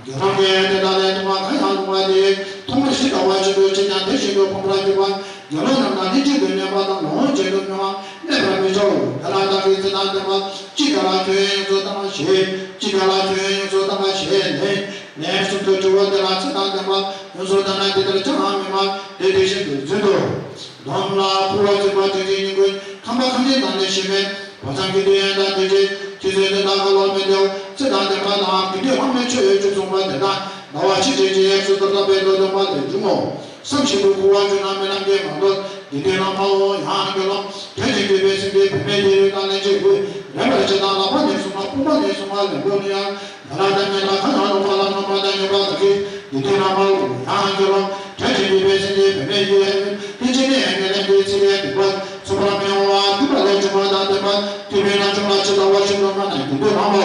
དགེ་སློང་གིས་དེ་དག་ལས་ལྟུང་བ་གང་ཡང་ལྟུང་བ་དེ་མཐོང་བ་བཞིན་ལྟ་བ་ཅན་དུ་བྱེད་ཀྱང་དེ་བཞིན་དུ་ཕམ་པར་འགྱུར་བ། དགེ་སློང་རྣམས་དང་ལྷན་ཅིག་ཏུ་གནས་པ་དང་ལོངས་སྤྱོད་དུ་མི་དབང་གནས་པར་མི་བྱའོ། དེ་ལ་བདག་གིས་ཚེ་དང་ལྡན་པ་ཅི་དེ་ལ་ཁྱོད་ཡོངས་སུ་བཏང་བ་ཞེས། ཅི་དེ་ལ་ཁྱོད་ཡོངས་སུ་བཏང་བ་ཞེས་ལན། ལན་གསུམ་དུ་དྲི་བ་དེ་ལ་ཚེ་དང་ལྡན་པ་ཡོངས་སུ་བཏང་ན་དེ་ལྟར་ཅང་མི་སྨྲ། དེ་དེ་བཞིན་དུ་འཛིན་ཏོ། སྡོམ་ལ་ཕུར་བ་བརྩིགས་པ་དེ་ཚེ་སྙིང་པོའི་ཁང་པ་ཁང་ཆེན་དང་ནི་ཞིང་པའི་བ་ཚང་གི་དུས་ཡུན་དང་དེ་ཚེ་དུས་ཚོད་དེ་དག་ག་ལོ་མི་འདེའོ། ཚེ་དང་ལྡན་པ་དང་དགེ་འདུན་དབང་མོའི་ཆོས་ཡོད་ཅུང་གསུངས་པ་དེ་དག་ཟླ་བ་ཕྱེད་ཕྱེད་ཀྱི་ཡས་སུ་དོར་ལྟ་བའི་དོ་སྡོམ་པ་ལས་འབྱུང་ངོ་། བསམ་བཞིན་དུ་ཁུ་བ་བྱུང་ན་རྨི་ལམ་གྱི་མ་འདོད་དགེ་འདུན་ལ་མ་འོང་ཡང་དགེ་སློང་དྲན་ཅིང་འདུད་པའི་སེམས་ཀྱིས་བུད་མེད་ཀྱི་ཡུལ་དང་ལེན་ཅིང་ཡུལ་རེག་པར་བྱེད་དང་ལག་པ་ནས་བཟུང་བ་དཔུང་པ་ནས་བཟུང་བ་ལན་པོ་ནི་ཡང་། ད་ལ་དང་ཉེ་ལ་ཁ་ཡང་ལོག་པ་ལ་སྣང་བ་དང་ཉེ་བ་དག་གིས་འདི་དུས་ན་མ་འོ་ཡང་གི་ལོ་དྲན་ཅིང་འདུད་པའི་སེམས་ཀྱིས་བུད་མེད་ཀྱི་ཡུལ་ལྷན་ཅིག་ནི་ངན་ལན་གྱི་ཚིག་ལས་སྡིག་པ་ཚོགས་པ་མི་འོང་བ་སྡིག་པ་ལས་བྱུང་བ་དང་ལྡན་པ་སྡིག་པའི་རྣམ་འཇོམས་ལ་ཇི་ལྟ་བ་བཞིན་དུ་སྨྲ་ན་འདི་དུས་ན་མ་འོ་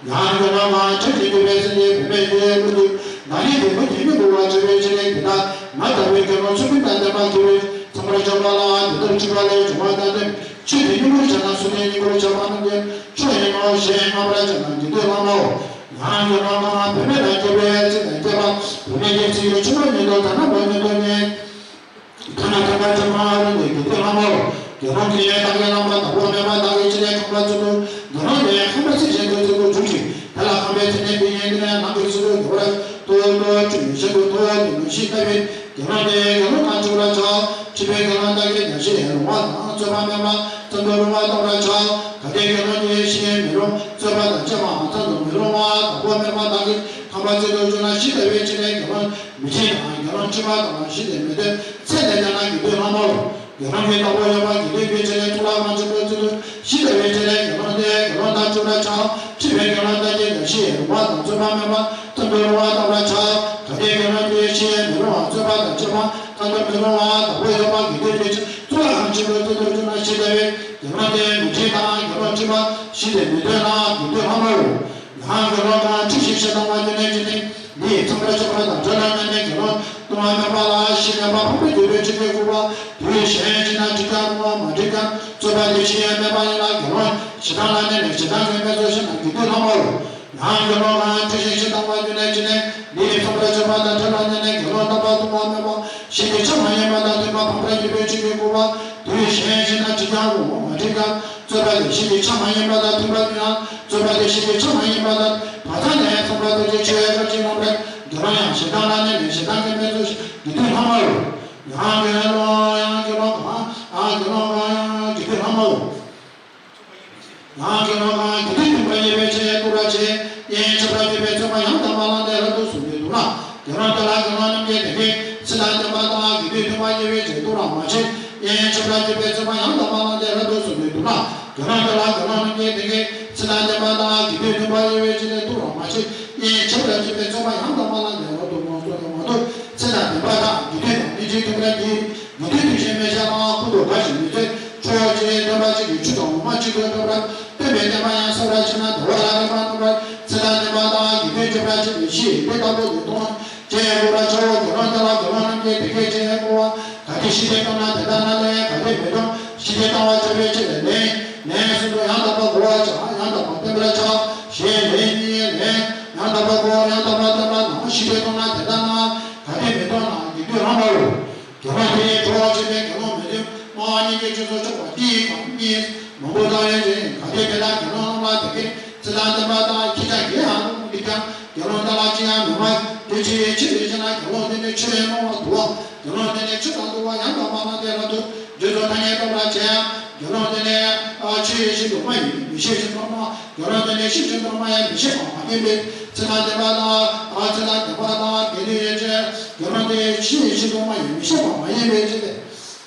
ཡང་གི་ལོ་ང་དྲན་ཅིང་འདུད་པའི་སེམས་ཀྱིས་བུད་མེད་ཀྱི་ལུས་ཀྱི་ན་ནི་འདི་མུ་འདི་མི་འགུལ་བར་བྱེད་པའི་ཕྱིར་འདི་དག་ང་ལྟ་བུའི་དགེ་སློང་ཚུལ་ཁྲིམས་དང་ལྡན་པ་དགེ་བའི་ཚངས་པར་སྤྱོད་པ་ལ་འདི་ལྟར་སྤྱོད་པ་ལས་བྱུང་བ་དང་ལྡན། ཆོས་འདི་སྙིང་པོར་བྱས་ན་སུ་ནི་སྙིང་པོར་བྱ་བ་རྣམས་ཀྱི་མཆོག་ཡིན་ནོ་ཞེས་སྔ་པར་བྱས་ན་འདི་དུས་ལ་མ་འོ། ཡང་གི་ལོ་ང་བུད་མེད་ལ་སྐྱེ་བའི་ཚེ་ནས་སྐྱེས་པ་བུད་མེད་ཀྱི་ཚེ་ཡི་ཆུང་མ་ཉིད་དུ་ད་ན་མ་ཉིད་དུ་ནི། ཐ་ན་ཐ་ན་ཐ་མ་རུ་ནི་འདི་དུས་ལ་མ་འོ། དགེ་སློང་གིས་བདག་གི་བླ་མ་དང་པོ་སྨད་པ་བདག་གི་ཕྱི་ནས་ཁང་པ་བརྩིགས་ཏོ། དགེ་སློང་དེ་ཁང་པ་བརྩིགས་བཞིན་དུ་བརྩིགས་ཏོ་བྱུང་ཞིང་དེ་ལ་ཁང་པའི་མཐིལ་ནས་འདི་ཡན་འདི་ནས་ནང་གི་ཚུལ་དུ་འགྱུར་བར་ཏོ་ཏོ་བཅུ་ཡོད་བཞིན་དུ་ཏོ་ཏོ་ནུས་ཤིང་ལྟ་བུའི། དགེ་སློང་དེ་དགེ་སློང་དང་འཁྲིད་པར་བྱ། འཁྲིད་པའི་དགེ་སློང་དག་གིས་བདག་ཤི་ཡང་རུང་བ་དང་རྩོད་པ་མེད་པ་ཙམ་དུ་རུང་བ་བཏང་བར་བྱ། གལ་ཏེ་དགེ་སློང་དེ་ཤི་ཡང་མི་རུང་རྩོད་པ་དང་བཅས་པའང་ཙམ་དུ་མི་རུང་བ་དང་པོ་སྨད་པ་དག་གིས་ཁང་པ་བརྩིགས་ཏོ་བྱུང་ན་ཤི་ལྟ་བུའི་ཕྱིར་ནི་དགེ་སློང་མི་འཁྲིད་དང་དགེ་སློང་འཁྲིད་པ་དང་ཤི་སྟེ་མི་སྡོད་ཚེ་ལས་འདས་ན་འདི་དུས་ལ་མ་འོ། དགེ་སློང་གི་བདག་པོ་ཡོད་པ་དགེ་འདུན་གྱི་ཕྱིར་ནི་ཐུགས་ལ་མ་བྱུང་བའི་ཚུལ་དུ་ཤི་ལྟ་བུའི་ཕྱིར་ནི་དགེ་སློང་དེ་དགེ་སློང་དག་འཁྲིད་པར་བྱ། འཁྲིད་པའི་དགེ་སློང་དག་གིས་བདག་ཤི་ཡང་རུང་བ་དང་རྩོད་པ་མེད་པ་ཙམ་དུ་རུང་བ་བཏང་བར་བྱ། གལ་ཏེ་དགེ་སློང་དེ་ཤི་ཡང་མི་རུང་བ་རྩོད་པ་དང་བཅས་པ་ཙམ་དུ་མི་རུང་བ་བདག་པོ་ཡོད་པ་དགེ་འདུན་གྱི་ཕྱིར་ཐུགས་ལ་གང་ཆེན་པོའི་ཚུལ་དུ་བྱུང་ན་ཤི་ལྟ་བུའི་དགེ་སློང་དེ་མི་འཁྲིད་དང་དགེ་སློང་འཁྲིད་པ་ཤི་སྟེ་མི་སྡོད་ན་འདི་དུས་ལ་མ་འོ། ཡང་དགེ་སློང་གང་འཁྲིད་ཅིང་ཕྱིར་བཏང་བ་ཉིད་ནས་ཀྱི་ནི། འདི་ཡི་ཚངས་པར་སྤྱོད་པ་དང་བྲལ་ལ་ཉེ་ནས་དགེ་སློང་ལྟུང་བ་སྨད་པ་ལ་ཤི་སྨད་པ་ཕམ་པའི་འདོད་པའི་ཕྱིར་གྱི་སྐུར་བ་དུས་གཞན་ཞིག་ན་འཁྲིད་ཀྱང་རུང་བ་མ་འཁྲིད་ཀྱང་རྩོད་པ་དེ་ཤི་ཡང་སྨད་པ་ཡིན་ལ་དགེ་སློང་ཞེ་སྡང་ལ་ཉེ་ནས་ཞེ་སྡང་གིས་སྨྲས་སོ་ཞེ་ན་འདི་དུས་ལ་མ་འོ། ཡང་དགེ་སློང་གང་འཁྲིད་ཅིང་ཕྱིར་བཏང་བ་ཉིད་ནས་ཀྱི་ནི། འདི་ཡི་ཚངས་པར་སྤྱོད་པ་དང་བྲལ་ལ་ཉེ་ནས་དགེ་སློང་རྣམ་པར་ལྟུང་བ་སྨད་པ་ཤི་སྟེ་ཆ་མ་ཉན་པ་དང་ལྟུང་བ་ཕམ་པར་འགྱུར་བའི་ཕྱིར་གྱི་སྐུར་བ་དུས་གཞན་ཞིག་ན་འཁྲིད་ཀྱང་རུང་བ་མ་འཁྲིད་ཀྱང་། རྩོད་པ་དེ་ཤེས་བྱའི་ཆ་མ་ཡིན་པ་དང་མཐུན་པ་དེ་ཡང་རྩོད་པ་དེ་ཤེས་བྱའི་ཆ་མ་ཡིན་པ་དང་བག་ཚ་ནས་ཚངས་པ་ཐུགས་རྗེ་ཆེ་བའི་བཀའ་དྲིན་ལ་བར་དུ་རང་ཡང་ཞེ་སྡང་ལ་གནས་ནས་ཞེ་སྡང་གི་དམན་ཚུལ་ཞིག་དགེ་འདུན་ལྷག་མ་རུ། ཡང་དགེ་སློང་ཡང་དགེ་སློང་གང་ཡང་དགེ་སློང་གང་ཡང་དགེ་འདུན་ལྷག་མ་རུ། ཡང་དགེ་སློང་གང་དགེ་འདུན་མཐུན་པ་ཡིན་པའི་ཕྱིར་བསྟོད་པར་བྱེད། ཡིན་ཕྱིར་བརྗོད་པའི་བརྩོན་པ་ཡང་དག་མ་བླངས་ཏེ་རབ་ཏུ་བཟུང་སྟེ་འདུག་ན། དགེ་སློང་དེ་ལ་དགེ་སློང་རྣམས་ཀྱིས་དེ་སྐད་ཚིག་དང་ལྡན་པ་དང་དགེ་འདུན་མཐུན་པ་ཡིན་པའི་ཕྱིར་བསྟོད་པར་མ་བྱེད། ཡིན་ཕྱིར་བརྗོད་པའི་བརྩོན་པ་ཡང་དག་མ་བླངས་ཏེ་རབ་ཏུ་བཟུང་སྟེ་འདུག་ན། དགེ་སློང་དེ་ལ་དགེ་སློང་རྣམས་ཀྱིས་དེ་སྐད་ཚིག་དང་ལྡན་པ་དང་དགེ་འདུན་མཐུན་པ་ཡིན་པའི་ཕྱིར་བསྟོད་པར་མ་བྱེད། ཡིན་ཕྱིར་བརྗོད་པའི་བརྩོན་པ་ཡང་དག་མ་བླངས་ཏེ་རབ་ཏུ་བཟུང་སྟེ་མ་བསྟོད། ཚིག་དང་ལྡན་པ་དང་དགེ་འདུན་དང་དེ་བཞིན་མཐུན་པར་བགྱི། དགེ་འདུན་དེ་བཞིན་མི་བྱེད་ལ་ཀུན་ཏུ་དགའ་ཞིང་མི་རྫོགས། ཕྱོགས་གཅིག་སྟོན་པ་གཅིག་གིས་ཆུ་དང་འོ་མ་གཅིག་ཏུ་འདྲ་བར་སྟོན་པའི་བསྟན་པ་ཡང་གསལ་བར་བྱེད་ན་འདུལ་བ་ལ་རིགས་པ་རྣམ་པར་ཚིག་དང་ལྡན་པ་དང་དགེ་འདུན་བརྗོད་པར་བྱེད་པའི་ཕྱིར་འདི་ལྟ་བུ་ལས་མཐོང་ཅེས་བསྒོ་བར་བྱའོ། དགེ་སློང་དེ་ལ་དགེ་སློང་རྣམས་ཀྱིས་དེ་སྐད་ཅེས་བསྒོ་བ། གལ་ཏེ་ཞི་བདེ་སྟོང་ན་དེ་ལྟ་ན་ལེགས། གལ་ཏེ་མི་སྟོང་ཞི་བདེ་སྟོང་བར་བྱ་བའི་ཕྱིར་ལན་ལན་གསུམ་དུ་ཡང་དག་པར་བསྒོ་བར་བྱ། ཡང་དག་པར་བསྟན་པར་བྱ་ཞེས་ལན་གཉིས་ལན། ཡང་དག་པར་བསྒོ་བ་ཡང་དག་པར་བསྟན་པ་ན་ཞི་བདེ་སྟོང་ན་དེ་ལྟ་ན། གལ་ཏེ་མི་སྟོང་ན་དགེ་འདུན་ལྷག་མ་རུ། དགེ་སློང་དེ་ཡིས་གྲོགས་བྱེད་པའི་དགེ་སློང་མི་མཐུན་སྨྲ་བ་གཉིས་ཀྱི་རྗེས་སུ་ཕྱོགས་པ་དེ་ཡིས་གང་གཉིས་མང་པོ་བཏང་བའི་ཚེ། གལ་ཏེ་དེ་དག་དགེ་སློང་རྣམས་ལ་དེ་སྐད་ཚིག་དང་ལྡན་པ་དང་ཁྱེད་ཅག་དགེ་ཡང་རུང་འདི་ཀྱང་དགེ་སློང་དེ་ལ་ཅི་ཡང་མི་སྨྲ། དེ་ཅིའི་ཕྱིར་ཞེ་ན། དགེ་སློང་དེ་ནི་ཆོས་སྨྲ་བ་འདུལ་བ། དགེ་སློང་དེ་ནི་ཆོས་དང་འདུལ་བ་ཡང་དག་མ་བླངས་ཏེ་རབ་ཏུ་རྗེས་སུ་ཐ་སྙད་བཏགས་པར་བྱེད་ཡང་། དགེ་སློང་དེ་ནི་ཨ་ཆོས་ཤིན་ཏུ་སྨྲ་ཡང་མི་ཤེས་ཤིན་ཏུ་སྨྲ། དགེ་སློང་དེ་ནི་ཤིན་ཏུ་སྨྲ་ཡང་མི་ཤེས་པ་མ་ཡིན་པའི་ཚིག་དང་ལྡན་པ་དང་། ཨ་ཚིག་དང་ལྡན་པ་དང་དགེ་འདུན་ཡོད་ཅེས། དགེ་སློང་དེ་ཆོས་ཤིན་ཏུ་སྨྲ་ཡང་མི་ཤེས་པ་མ་ཡིན་པའི་ཕྱིར་ཏེ།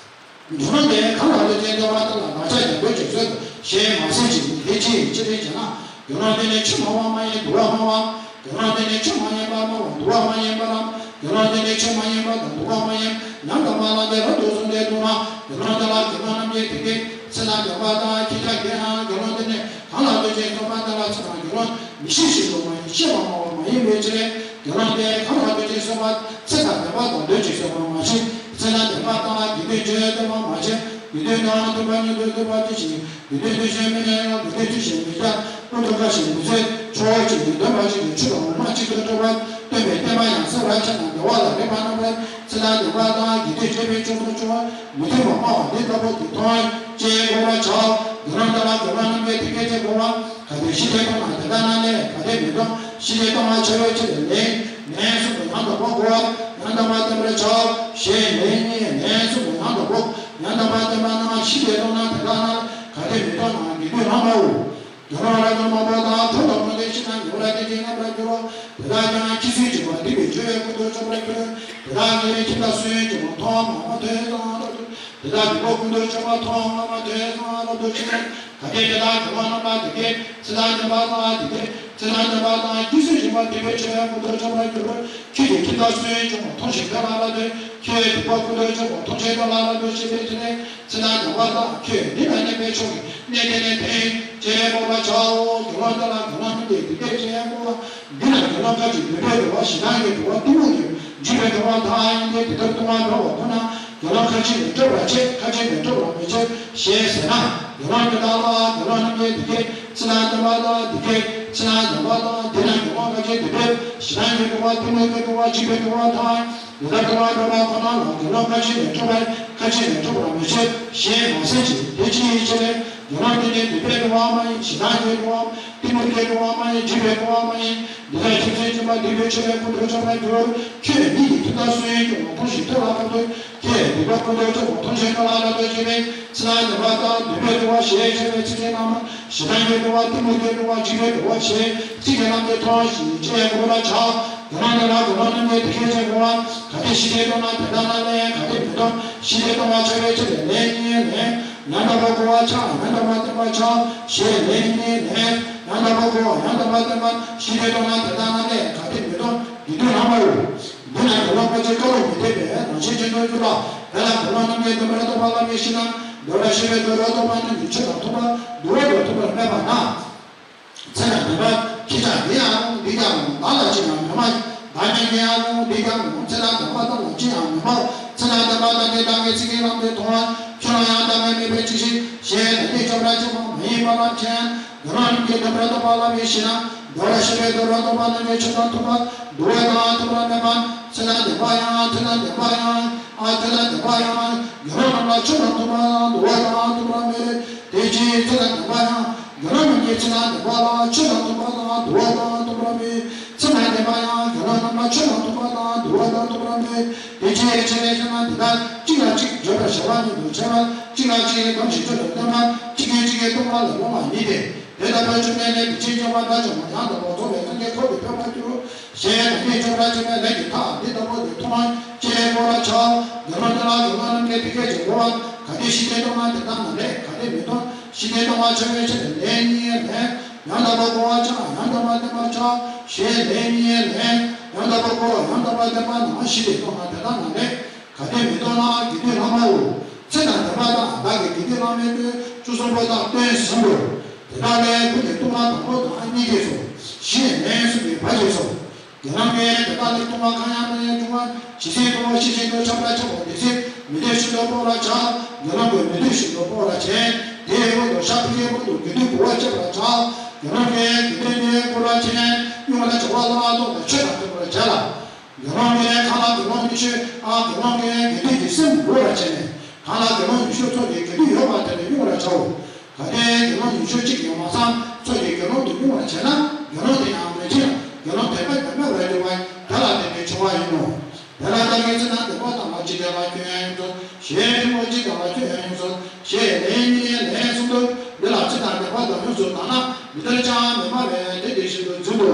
དགེ་སློང་དེ་གང་ལ་ལུས་ཅན་སྟོན་པ་དེ་ལ་བདག་ཅག་ཀྱང་འདོད་ཅེས་གསོལ་ཞེས་མ་ཟེར་ཅིག་དེ་ཅིའི་ཕྱིར་ཞེ་ན། དགེ་སློང་དེ་ནི་ཆོས་སྨྲ་བ་མ་ཡིན་འདུལ་བ་སྨྲ་བ། དགེ་སློང་དེ་ནི་ཆོས་མ་ཡིན་པ་སྨྲ་བ་འདུལ་བ་མ་ཡིན་པ་རྣམས། དགེ་སློང་དེ་ནི་ཆོས་མ་ཡིན་པ་དང་འདུལ་བ་མ་ཡིན་ཡང་དག་མ་བླངས་ཏེ་རབ་ཏུ་བཟུང་སྟེ་འདུག་ན། དགེ་སློང་དེ་ལ་དགེ་སློང་རྣམས་ཀྱིས་དེ་སྐད་ཚིག་དང་ལྡན་པ་དང་ཁྱེད་ཅག་དགེ་ཡང་དགེ་སློང་དེ་ནི་གང་ལ་འདོད་ཅེས་གསོལ་པ་དེ་ལ་ཚིག་དང་དགེ་སློང་མི་ཤེས་ཤིན་ཏུ་སྨྲ་ཡང་ཤེས་པ་སྨྲ་བ་མ་ཡིན་པའི་ཕྱིར། དགེ་སློང་དེ་གང་ལ་འདོད་ཅེས་གསོལ་པ་ཚིག་དང་ལྡན་པ་དང་འདོད་ཅེས་གསོལ་པ་མ་བྱེད། ཚིག་དང་ལྡན་པ་དང་དགེ་འདུན་ཆོས་སྟོན་པ་མ་བྱེད། དགེ་འདུན་དང་མཐུན་པ་ཉིད་དུ་འདུལ་བ་དེ་བཞིན་དགེ་འདུན་དེ་བཞིན་མི་གནས་ལ་དགེ་འདུན་དེ་བཞིན་མི་བྱ། ཀུན་ཏུ་དགའ་ཞིང་མི་རྫོགས། ཕྱོགས་གཅིག་ཏུ་སྟོན་པ་གཅིག་གིས་ཆུ་དང་འོ་མ་གཅིག་ཏུ་འདྲ་བར་སྟོན་པའི་བསྟན་པ་ཡང་གསལ་བར་བྱེད་ན་འདུལ་བ་ལ་རིགས་པ་རྣམ་པར་ཚིག་དང་ལྡན་པ་དང་དགེ་འདུན་བརྗོད་པའི་ཕྱོགས་སུ་ཕྱོགས་མི་མཐུན་པ་སྨྲ་བ་འདི་ལྟ་བུ་དེ་མཐོང་ཅེས་བསྒོ་བར་བྱའོ། དགེ་སློང་དེ་ལ་དགེ་སློང་རྣམས་ཀྱིས་དེ་སྐད་ཅེས་བསྒོ་བ། གལ་ཏེ་ཞི་བདེ་སྟོང་ན་དེ་ལྟ་ན་ལེགས། གལ་ཏེ་མི་སྟོང་ཞི་བདེ་སྟོང་བར་བྱ་བའི་ཕྱིར་ལན་ལན་གསུམ་དུ་ཡང་དག་པར་བསྒོ་བ་ཡང་དག་པར་བསྟན་པར་བྱའོ་ཞེས་ལན་གཉིས་ལན་གསུམ་དུ་ཡང་དག་པར་ཡང་དག་པར་བསྟན་པ་རྣམས་ཞི་བདེ་སྟོང་ན་དེ་ལྟ་ན། གལ་ཏེ་མི་སྟོང་ན་དགེ་འདུན་ལྷག་མའོ། དགེ་སློང་རབ་ཏུ་མང་པོ་དང་གྲོགས་དང་ཕུང་དུ་ཤིན་ཏུ་ཉེ་བར་དེ་བཞིན་རྣམ་པར་འགྱུར་རོ། དེ་དག་ཀྱང་ཁྱི་སེར་འཇིགས་པ་སྡིག་པའི་སྤྱོད་པས་ཀུན་ཏུ་བཅོམ་པར་འགྱུར། དེ་དག་གིས་ཁྱིམ་བདག་སུ་ཡོད་ཀྱང་མཐོང་བ་མ་ཐོས་ཙང་རབ་ཏུ། དེ་དག་སྡིག་པ་ཀུན་ཏུ་བཅོམ་པ་མཐོང་བ་མ་ཐོས་ཙང་རབ་ཏུ་ཕྱིན། གལ་ཏེ་དེ་དག་དགེ་སློང་རྣམས་ལ་དེ་སྐད་ཚིག་དང་ལྡན་པ་དང་དེ་སྐད་ཚིག་དང་ལྡན་པ་དང་ཁྱི་སེར་འཇིགས་པ་སྡིག་པའི་སྤྱོད་པས་ཀུན་ཏུ་བཅོམ་པར་འགྱུར། ཁྱོད་ཀྱིས་ཁྱིམ་བདག་སུ་ཡོད་ཀྱང་མཐོང་ཞིང་ཐོས་པ་ལ་ལྟོས། ཁྱོད་སྡིག་པ་ཀུན་ཏུ་བཅོམ་པ་མཐོང་ཞིང་ཐོས་པ་ལ་ལྟོས་ཞེས་པའི་ཚིག་ནི། ཚིག་དང་ལྡན་པ་དང་ཁྱོད་འདི་ན་གནས་པའི་ཕྱོགས་ཀྱི་གནས་དེ་ནས་འཕེལ་ཅེས་བསྒོ་བར་བྱའོ། དགེ་སློང་དེ་ལ་དགེ་སློང་རྣམས་ཀྱིས་འདི་སྐད་ཅེས་བསྒོ་བ། འདི་ན་དགེ་སློང་ཁ་ཅིག་འདོད་པས་འགྲོ་བ་ཞེ་སྡང་གིས་འགྲོ་བ་གཏི་མུག་གིས་འཇིགས་པས་འགྲོ་བ་དག་ཡིན་ཏེ། དེ་ལྟར་ལྟུང་བ་འགྲོ་བ་ཁོ་ན་དགེ་སློང་ཁ་ཅིག་ནི་སྐྲོད་པར་བྱེད། ཁ་ཅིག་ནི་སྐྲོད་པར་མི་བྱེད་ཞེས་ཟེར་ན། དགེ་སློང་དེ་དག་ལ་དགེ་སློང་རྣམས་ཀྱིས་འདི་སྐད་ཚིག་དང་ལྡན་པ་དང་འདི་སྐད་ཚིག་དང་ལྡན་པ་དང་། འདི་ན་དགེ་སློང་ཁ་ཅིག་འདོད་པས་ཞེ་སྡང་གིས་འགྲོ་བ་གཏི་མུག་གིས་འགྲོ་བ་འཇིགས་པས་འགྲོ་བ་དག་ཡིན། དེ་ལྟར་ལྟུང་བ་འགྲོ་བ་ཁོ་ན་ལ་དགེ་སློང་ཁ་ཅིག་ནི་སྐྲོད་པས། ཁ་ཅིག་ནི་སྐྲོད་པར་མི་བྱེད་ཞེས་མ་ཟེར་ཅིག་དེ་ཅིའི་ཕྱིར། དགེ་སློང་དེ་ནི་འདོད་པས་འགྲོ་བ་མ་ཡིན། ཞེ་སྡང་གིས་འགྲོ་བའམ་གཏི་མུག་གིས་འགྲོ་བ་མ་ཡིན། འཇིགས་པས་འགྲོ་བ་མ་ཡིན། འདི་དག་ཁྱིམ་སེར་འཇིགས་པ་སྡིག་པའི་སྤྱོད་པས་ཀུན་ཏུ་བཅོམ་པར་འགྱུར། ཁྱོད་ཉིད་ཀྱིས་ཁྱིམ་བདག་སུ་ཡིན་ཀྱང་མཐོང་ཞིང་ཐོས་ལ་ལྟོས། ཁྱོད་སྡིག་པ་ཀུན་ཏུ་བཅོམ་པ་མཐོང་ཞིང་ཐོས་ལ་ལྟོས་ཞེས་པའི་ཚིག་དང་ལྡན་པ་དང་འདོད་པས་འགྲོ་བ་ཞེས་བྱ་བའི་ཚིག་གི་རྣམ་སྨིན། ཞེ་སྡང་གིས་འགྲོ་བ་གཏི་མུག་གིས་འགྲོ་བ་འཇིགས་པས་འགྲོ་བ་ཞེས་ཚིག་གི་རྣམ་འགྲེལ་མཐོང་ཞིང་ཅེས་བསྒོ་བར་བྱའོ། དགེ་སློང་དེ་ལ་དགེ་སློང་རྣམས་ཀྱིས་འདི་སྐད་ཅེས་བསྒོ་བ། གལ་ཏེ་ཞི་བདེ་སྟོང་ན་དེ་ལྟ་ན་ལེགས། གལ་ཏེ་མི་སྟོང་ཞི་བདེ་སྟོང་བར་བྱ་བའི་ཕྱིར་ལན་གཉིས་ལན། ཡང་དག་པར་བསྒོ་བར་བྱ། ཡང་དག་པར་བསྟན་པར་བྱ་ཞེས་ལན་གཉིས་ལན། ཡང་དག་པར་བསྒོ་བ་ཡང་དག་པར་བསྟན་པ་ཞི་བདེ་སྟོང་ན་དེ་ལྟ་ན་ལེགས། གལ་ཏེ་མི་སྟོང་དགེ་འདུན་ལྷག་མ་རུ། འདི་ན་དགེ་སློང་ཁ་ཅིག་བཀའ་ལུང་མི་འཐད་པའི་རང་བཞིན་ཅན་དུ་གྱུར་པ། དེ་ལ་དགེ་སློང་རྣམས་ཀྱིས་བདེན་པར་རྟོག་པ་ལ་མི་ཞེན་ན། འདོར་བར་ཤེས་པའི་དོན་རབ་རྟོག་པ་རྣམས་ཀྱི་ཆོས་དང་མཐུན་པ་འདུལ་བ་དང་མཐུན་པར་སྨྲས་པ་ན། ཚེ་ན་བདེན་པ་ཁྱེད་ཅག་འདི་ཡང་རུང་འདི་ཀྱང་རུང་བདག་ལ་ཅི་ཡང་མི་སྨྲ། བདག་ཉིད་ཀྱི་ཡང་རུང་འདི་ཀྱང་རུང་ཚེ་ན་བདེན་པ་བདག་ལ་ཅི་ཡང་མི་སྨྲ། ཚེ་ན་བདེན་པ་བདག་གིས་བདག་གི་ཚིག་གི་ལམ་དེ་མཐོང་བ། ཁྱོད་ལ་ཡང་བདག་གིས་སྨྲས་པའི་ཅི་ཞིག་ཞེས་བདག་ཉིད་བཅོམ་པར་བྱེད་པ་མ་ཡིན་པ་ལ་ཅན། དགེ་སློང་རྣམས་ཀྱིས་བདེན་པར་རྟོག་པ་ལ་མི་ཞེན་ན། འདོར་བར་ཤེས་པའི་དོན་རབ་རྟོག་པ་རྣམས་ཀྱི་ཆོས་དང་མཐུན་པ་འདུལ་བ་དང་མཐུན་པར་སྨྲས་པ། ཚེ་ན་བདེན་པ་ཡང་ཚེ་ན་བདེན་པ་ཡང་ཨ་ཚེ་ན་བདེན་པ་ཡང་དགེ་སློང་རྣམས་ལ་ཆོས་དང་མཐུན་པ་དང་འདུལ་བ་དང་མཐུན་པར་སྨྲས་ཏེ། དེ་ཅིའི་ཚེ་ན་ ཚེ་དང་ལྡན་པ་ལ་ཆོས་དང་མཐུན་པ་དང་འདུལ་བ་དང་མཐུན་པར་མོས། ཚེ་དང་ལྡན་པ་ཡང་དགེ་སློང་རྣམས་ལ་ཆོས་དང་མཐུན་པ་དང་འདུལ་བ་དང་མཐུན་པར་མོས། དེ་ཕྱིར་ཆེ་བའི་ཆོས་རྣམས་དེ་དག་གཅིག་ལ་གཅིག་བརྗོད་པར་བྱ་བ་ཉིད་དུ་བྱ་བ། གཅིག་ལ་གཅིག་སྡོམ་ཞིང་སྤྱོད་པར་བསྟན་པ། གཅིག་གིས་གཅིག་གི་ལྟུང་བ་ལ་སློང་བ་ཉིད་དེ། དེ་ལྟ་བུའི་བཅོམ་ལྡན་འདས་དེ་བཞིན་གཤེགས་པ་དགྲ་བཅོམ་པ་ཡང་དག་པར་རྫོགས་པའི་སངས་རྒྱས་འཁོར་དུ་འཕགས་པར་གྱུར། ཞེས་ནམ་ཉིད་བཅོམ་པར་བྱ་བའི་ལས་ཀྱི་མཐའ་འདི་ལྟ་བུ་དེ་མཐོང་བས་ཅི་ལས་བསྐོར་བར་བྱ། དགེ་སློང་དེ་ལ་དགེ་སློང་རྣམས་ཀྱིས་འདི་སྐད་ཅེས་བསྒོ་བ། གལ་ཏེ་ཤིན་ཏུ་ལྟུང་ན་དེ་དག་ན་ལེགས། གལ་ཏེ་མི་ལྟུང་། ཤིན་ཏུ་ལྟུང་བ་ཆོག་པའི་ཕྱིར་ལན་གཉིས་ལན། ཡང་དག་པར་བསྐོར་བར་བྱ། ཡང་དག་པར་བསྟེན་པར་བྱ། ཞེས་ལན་གཉིས་ལན། ཡང་དག་པར་བསྐོར། ཡང་དག་པར་བསྟེན་པ་ན་ཤིན་ཏུ་ལྟུང་ན་དེ་དག་ན་ལེགས། གལ་ཏེ་མི་ལྟུང་ན་དགེ་འདུན་ལྷག་མའོ། ཚེ་དང་ལྡན་པ་དང་བདག་གི་དགེ་འདུན་ལྷག་མའི་དོན་བཅུ་གསུམ་པོ་དག་སྟོན་ཟིན་ཏོ། དེ་དག་ལས་ཀུན་ནས་ལྟུང་བ་དང་པོ་དང་གཉིས་ཀྱིས་སོ། ཞེས་ལན་གསུམ་གྱིས་ཕར་ཕྱིན་སོ། དགེ་སློང་གིས་དེ་དག་ལས་ལྟུང་བ་གང་ཡང་མ་ཡིན་འབྱུང་བ་ཇི་སྲིད་ལྟུང་བ་ཤེས་བཞིན་དུ་ཁྱབ་པར་ཁྱབ་པ་དེ་སྲིད་མི་འདོད་བཞིན་དུ་སྤོང་བར་བྱ། དགེ་སློང་གིས་མི་འདོད་བཞིན་དུ་སྤོང་བར་བྱེད། དེའི་དབང་དུ་ཤ་ཁུ་ཁའི་དབང་དུ་དགེ་འདུན་མགུ་བ་བཅད་པར་བྱ། དགེ་སློང་གིས་དགེ་འདུན་དེ་བཀུར་བར་བྱེད། དབྱུང་བར་བྱ་བ་ལ་ལྟོས་ཏེ་ཆོས་དང་མཐུན་པར་བྱ་ལ། དགེ་སློང་གིས་གང་ལ་དགེ་སློང་ཉི་ཤུ། ཨ་དགེ་སློང་གིས་དགེ་འདུན་གྱི་སེམས་མགུ་བར་བྱས་ནས། གང་ལ་དགེ་སློང་ཉི་ཤུ་ཚོགས་ཀྱི་དགེ་འདུན་ཡོད་པ་དེ་ལ་དབྱུང་བར་བྱའོ། གལ་ཏེ་དགེ་སློང་ཉི་ཤུ་གཅིག་ཡང་མ་ཚང་ཚོགས་ཀྱི་དགེ་སློང་དུ་དབྱུང་བར་བྱས་ན། དགེ་སློང་དེ་ཡང་མི་འཆི་ལ་དགེ་སློང་དེ་དཔེ་མི་སྨྲ་བར་འགྱུར་བ་དེ་ལ་བརྟེན་ནས་བྱུང་བ་ཡིན་ནོ། དེ་ལ་བདག་གིས་ཚེ་དང་ལྡན་པ་དང་བ་ཅི་བདེ་ལ་ཁྱོད་ཡོངས་སུ་ཞེས། ཕྲུ་གུ་ཅི་བདེ་ལ་ཁྱོད་ཡོངས་སུ་ཞེས་ལན་གཉིས་ལན་གསུམ་དུ། འདི་ལ་ཚེ་དང་ལྡན་པ་དང་ཡོངས་སུ་དག་ན་མི་འདར་ཅང་མི་སྨྲ་བས་དེ་དེ་བཞིན་དུ་འཛིན་ཏོ།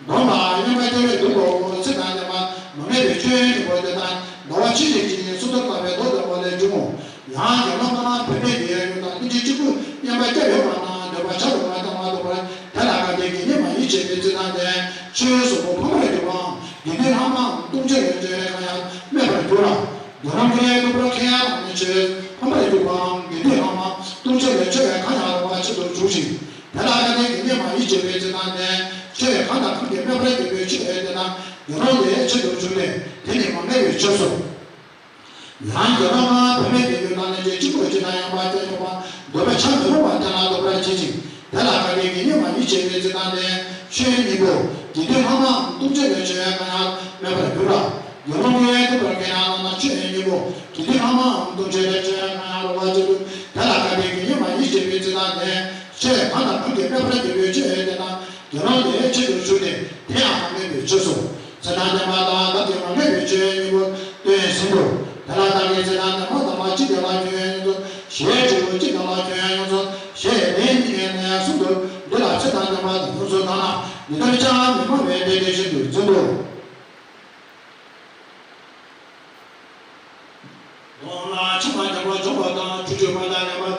སྡོམ་ལ་སྙོམས་པར་བརྒྱལ་བའི་དུས་ལ་ཚེ་དང་ལྡན་པ་མ་ངེས་པའི་ཆོས་ཉིད་པོ་དེ་དག་ཟླ་བ་ཕྱེད་ཀྱི་རྗེས་ནས་སོ་སོར་བརྟགས་པའི་མདོ་ལྡན་པ་ལས་འབྱུང་ངོ་། ཡང་དགེ་སློང་རྣམས་བུད་མེད་དེའི་ཡུལ་དང་སྙིང་རྗེ་གཅིག་པུ་སྙོམས་པར་བརྒྱབ་ཡོད་པ་ན་འདོད་པ་བྱ་བ་མ་བཏང་བར་འདུག་པར། དེ་ལ་གལ་ཏེ་དགེ་བསྙེན་མ་ཡིས་བྱས་པའི་ཚེ་དང་ལྡན་ཆོས་གསུམ་པོ་ཕམ་པར་གྱུར་པའམ་དགེ་འདུན་ལྷག་མའམ་ལྟུང་བྱ་ལས་འབྱུང་བའི་གང་ཡང་སྨྲས་པར་འགྱུར་ར། དགེ་སློང་གིས་ལྟུང་བ་གང་ཡང་མི་ཆོས་ཕམ་པར་གྱུར་པའམ་དགེ་འདུན་ལྷག་མ་ལྟུང་བྱ་ལས་འབྱུང་བའི་གང་ཡང་རུང་བ་ཆེད་དུ་འཇུག་ཅིང་། དེ་ལ་གལ་ཏེ་དགེ་བསྙེན་མ་ཡིས་བྱས་པའི་ཚེ་དང་ལྡན་ཆོས་གང་དང་གང་གིས་སྨྲས་པར་འགྱུར་བའི་ཆོས་དེ་དག་དགེ་སློང་དེའི་ཆེད་དུ་འཇུག་སྟེ་དེ་ནི་མ་ངེས་པའི་ཆོས་སོ། ཡང་དགེ་སློང་རྣམས་བུད་མེད་དེའི་ཡུལ་དང་སྙིང་རྗེ་གཅིག་པུ་ཅི་དང་ཡང་བརྟེན་ཡོད་པ་འདོད་པ་བྱ་མི་རུང་བ་དེ་ལ་ལྟུང་བར་བྱེད་ཅིང་། དེ་ལ་གལ་ཏེ་དགེ་བསྙེན་མ་ཡིས་བྱས་པའི་ཚེ་དང་ལྡན་ཆོས་ཉིད་པོ་དགེ་འདུན་ལྷག་མའམ་ལྟུང་བྱ་ལས་འབྱུང་བའི་གང་ཡང་སྨྲས་པར་འགྱུར་ར། དགེ་སློང་གིས་ལྟུང་བ་གང་ཡང་བཏང་ན་ཆོས་ཉིད་པོ་དགེ་འདུན་ལྷག་མའམ་ལྟུང་བྱ་ལས་འབྱུང་བའི་གང་ཡང་རུང་བ་ཆེད་དུ། དེ་ལ་གལ་ཏེ་དགེ་བསྙེན་མ་ཡིས་བྱས་པའི་ཚེ་དང་ལྡན་ཆོས་གང་དང་གང་གིས་སྨྲས་པར་འགྱུར་བའི་ཆོས་དེ་དག་དགེ་སློང་དེའི་ཆེད་དུ་འཇུག་སྟེ་དེ་ཡང་མ་ངེས་པའི་ཆོས་སོ། ཚེ་དང་ལྡན་པ་དང་བདག་གིས་མ་ངེས་པའི་ཆོས་གཉིས་པོ་སྟོན་ཟིན་ཏོ། དེ་ལ་བདག་གིས་ཚེ་དང་ལྡན་པ་དང་བ་ཅི་བདེ་ལ་ཁྱོད་ཡོངས་སུ་ཞེས། ཕྲུ་གུ་ཅི་བདེ་ལ་ཁྱོད་ཡོངས་སུ་ཞེས་ལན་གཉིས་ལན་གསུམ་དུ། འདི་ལ་ཚེ་དང་ལྡན་པ་དང་ཡོངས་སུ་དག་ན་མི་འདར་ཅང་མི་སྨྲ་བས་དེ་དེ་བཞིན་དུ་འཛིན་ཏོ། སྡོམ་ལ་ཆགས་པ་འཇོམས་པ་དང་བཅུ་དྲུག་པ་དང་ལེན་པ།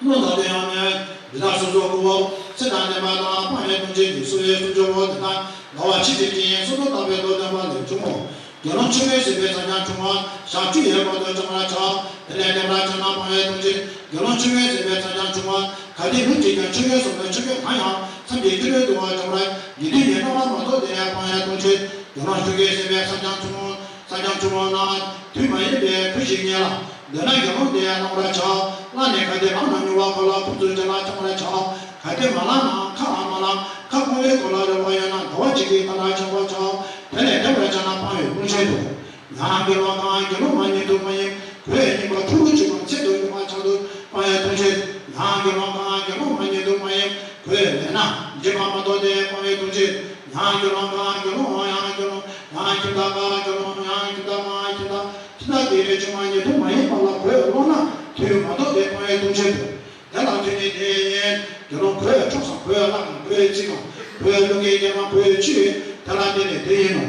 བློ་དང་དོན་ཡང་མེད། འདི་དག་སོ་སོར་བསྐོར་བའོ། ཚེ་དང་ལྡན་པ་དང་སྤང་བའི་ལྟུང་བྱེད་ཀྱི་སོ་སོའི་སུམ་ཅུ་པོ་དེ་དག་ཟླ་བ་ཕྱེད་ཀྱི་རྗེས་སོ་སོར་བརྟགས་པའི་མདོ་ལྡན་པ་ལས་འབྱུང་ངོ་། དགེ་སློང་ཆོས་གོས་ཟད་པའི་མཚམས་ཀྱང་ཆུང་བ་ཞག་བཅུ་ཡས་མར་དུ་བཅོམ་པར་བྱ། དེ་ལས་བརྟན་པར་བྱ་ན་སྤང་བའི་ལྟུང་བྱེད། དགེ་སློང་ཆོས་གོས་ཟད་པའི་མཚམས་ཀྱང་ཆུང་བ། གལ་ཏེ་ལུས་ཀྱིས་ཀྱང་ཆོས་གོས་སོ་མའི་ཆོས་གོས་གང་ཡང་མཚམས་ཀྱི་སྐྱེ་བོས་བཏུལ་བར་བྱ་བར་དགེ་འདུན་གྱིས་གནང་བ་མ་གཏོགས་དེ་ཡང་སྤང་བའི་ལྟུང་བྱེད། དགེ་སློང་ཆོས་གོས་ཟད་པའི་མཚམས་ཀྱང་ཆུང་ངོ་། མཚམས་ཀྱང་ཆུང་བ་ན་དུས་མ་ཡིན་པའི་གོས་ཤིག་རྙེད་ལ། འདོད་ན་དགེ་སློང་དེས་བླང་བར་བྱ། བླངས་ནས་གལ་ཏེ་བླངས་ན་མྱུར་བ་གོས་ལ་ཕུར་ཚུགས་ཅན་ལ་འཆང་བར་བྱ། གལ་ཏེ་མ་བླངས་ན་ཁ་འམ་མ་བླངས་ཁ་སྐོང་བའི་གོས་ལ་རེ་བ་ཡོད་ན་ཟླ་བ་གཅིག་གི་མཐར་འཆང་བར་བྱ། དེ་ལས་བརྟན་པར་བྱ་ན་སྤང་བའི་ལྟུང་བྱེད་དོ། ཡང་དགེ་སློང་གང་དགེ་སློང་མ་ཉིད་དུ་མ་ཡིན་གོས་རྙིང་པ་ཕྲུ་གུ་གཅིག་པ་ཚད་དུ་ཡོད་པ་ཆགས་དུས་སྤང་བའི་ལྟུང་བྱེད། ཡང་དགེ་སློང་གང་དགེ་སློང་མ་ཉིད་དུ་མ་ཡིན་གོས་ལེན་ན་འཇིབ་པ་མ་གཏོགས་དེ་སྤང་བའི་ལྟུང་བྱེད། ཡང་དགེ་སློང་གང་དགེ་སློང་ཡང་དགེ་སློང་ཡང་ཁྱིམ་བདག་གང་དགེ་སློང་ཡང་ཁྱིམ་བདག་གང་ཁྱིམ་བདག་ཁྱིམ་བདག་དེའི་ཆུང་མ་ཉིད་དུ་མ་ཡིན་པ་ལ་གོས་སློང་ན་དུས་མ་གཏོགས་དེ་སྤང་བའི་ལྟུང་བྱེད་དོ། དེ་ལ་དུས་ནི་དེ་ཡིན། དགེ་སློང་གོས་འཕྲོག་སམ་གོས་བརླག་གམ་གོས་བརྩིགས་གམ་གོས་བླུགས་ཀྱི་ཉེས་པ་གོས་ཆུ་ཡིན། དེ་ལ་དེ་ནི་དེ་ཡིན་ནོ།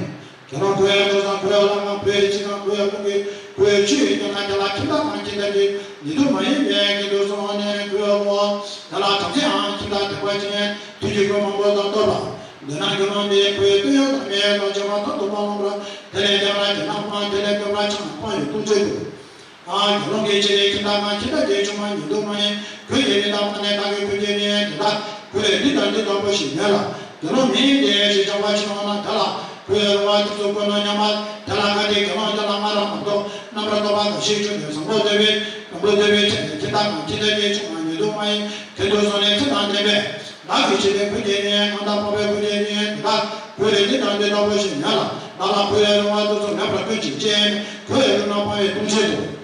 དགེ་སློང་གོས་འཕྲོག་སམ་གོས་བརླག་གམ་གོས་བརྩིགས་གམ་གོས་བླུགས་ཀྱི་གོས་ཆུ་ཡིན་ཀྱང་ན་དེ་ལ་ཁྱིམ་བདག་གང་ཁྱིམ་བདག་གི་ཉིད་དུ་མ་ཡིན་པའི་དགེ་འདུན་སོང་ནས་གོས་བླུགས། དེ་ལ་བྲམ་ཟེ་འང་ཁྱིམ་བདག་དད་པ་ཅན་དུས་ཀྱི་གོས་མང་པོ་དང་བསྟོད་པ། འདོད་ན་དགེ་སློང་དེས་གོས་སྟོད་གཡོགས་དང་མེ་ལོང་བྱས་པ་དང་དུ་མ་ལོངས་པར་དེ་ལས་བརྒྱབ་ན་དེ་ན་སྤང་། དེ་ལས་བསྐྱོད་པ་ཆགས་ན་སྤང་བའི་ལྟུང་བྱེད་དོ། ཨ་དགེ་སློང་གི་ཆེད་དུ་ཁྱིམ་བདག་གང་ཁྱིམ་བདག་དེའི་ཆུང་མ་ཉིད་དུ་མ་ཡིན་གོས་ཀྱི་རིན་དང་སྤངས་ནས་བདག་གི་གོས་ཀྱི་རིན་དེ་དག་གོས་འདི་དང་འདི་ལྟ་བུ་ཞིག་མེད་ལ། དགེ་སློང་མིན་ཏེ་ཞེས་བྱ་བ་ཕྱིར་འོང་ན་དེ་ལ་གོས་རུང་བ་དེ་ཚུ་གོན་ནོ་སྙམ་པ། དེ་ལ་གལ་ཏེ་དགེ་སློང་དེ་ལ་སྔར་མ་གཏོགས་རྣམ་པར་རྟོག་པ་འགའ་ཞིག་བྱུང་ནས་བཟང་པོ་བདེ་བའི་བཟང་པོ་བདེ་བའི་ཆེད་དུ་ཁྱིམ་བདག་གང་ཁྱིམ་བདག་དེའི་ཆུང་མ་ཉིད་དུ་མ་ཡིན་དེ་དུ་སོང་ནས་ཚེ་དང་ལྡན་པས། བདག་གི་ཆེད་དུ་གོས་ཀྱི་རིན་གང་དག་འཕགས་པའི་གོས་ཀྱི་རིན་དེ་དག་གོས་རིན་འདི་དང་འདི་ལྟ་བུ་ཞིག་མེད་ལ། བདག་ལ་གོས་རུང་བ་དེ་ཚུ་མེད་པར་གོན་ཅིང་བཅས་ནས་གོས་བླུགས་ན་སྤང་བའི་ལྟུང་བྱེད་དོ།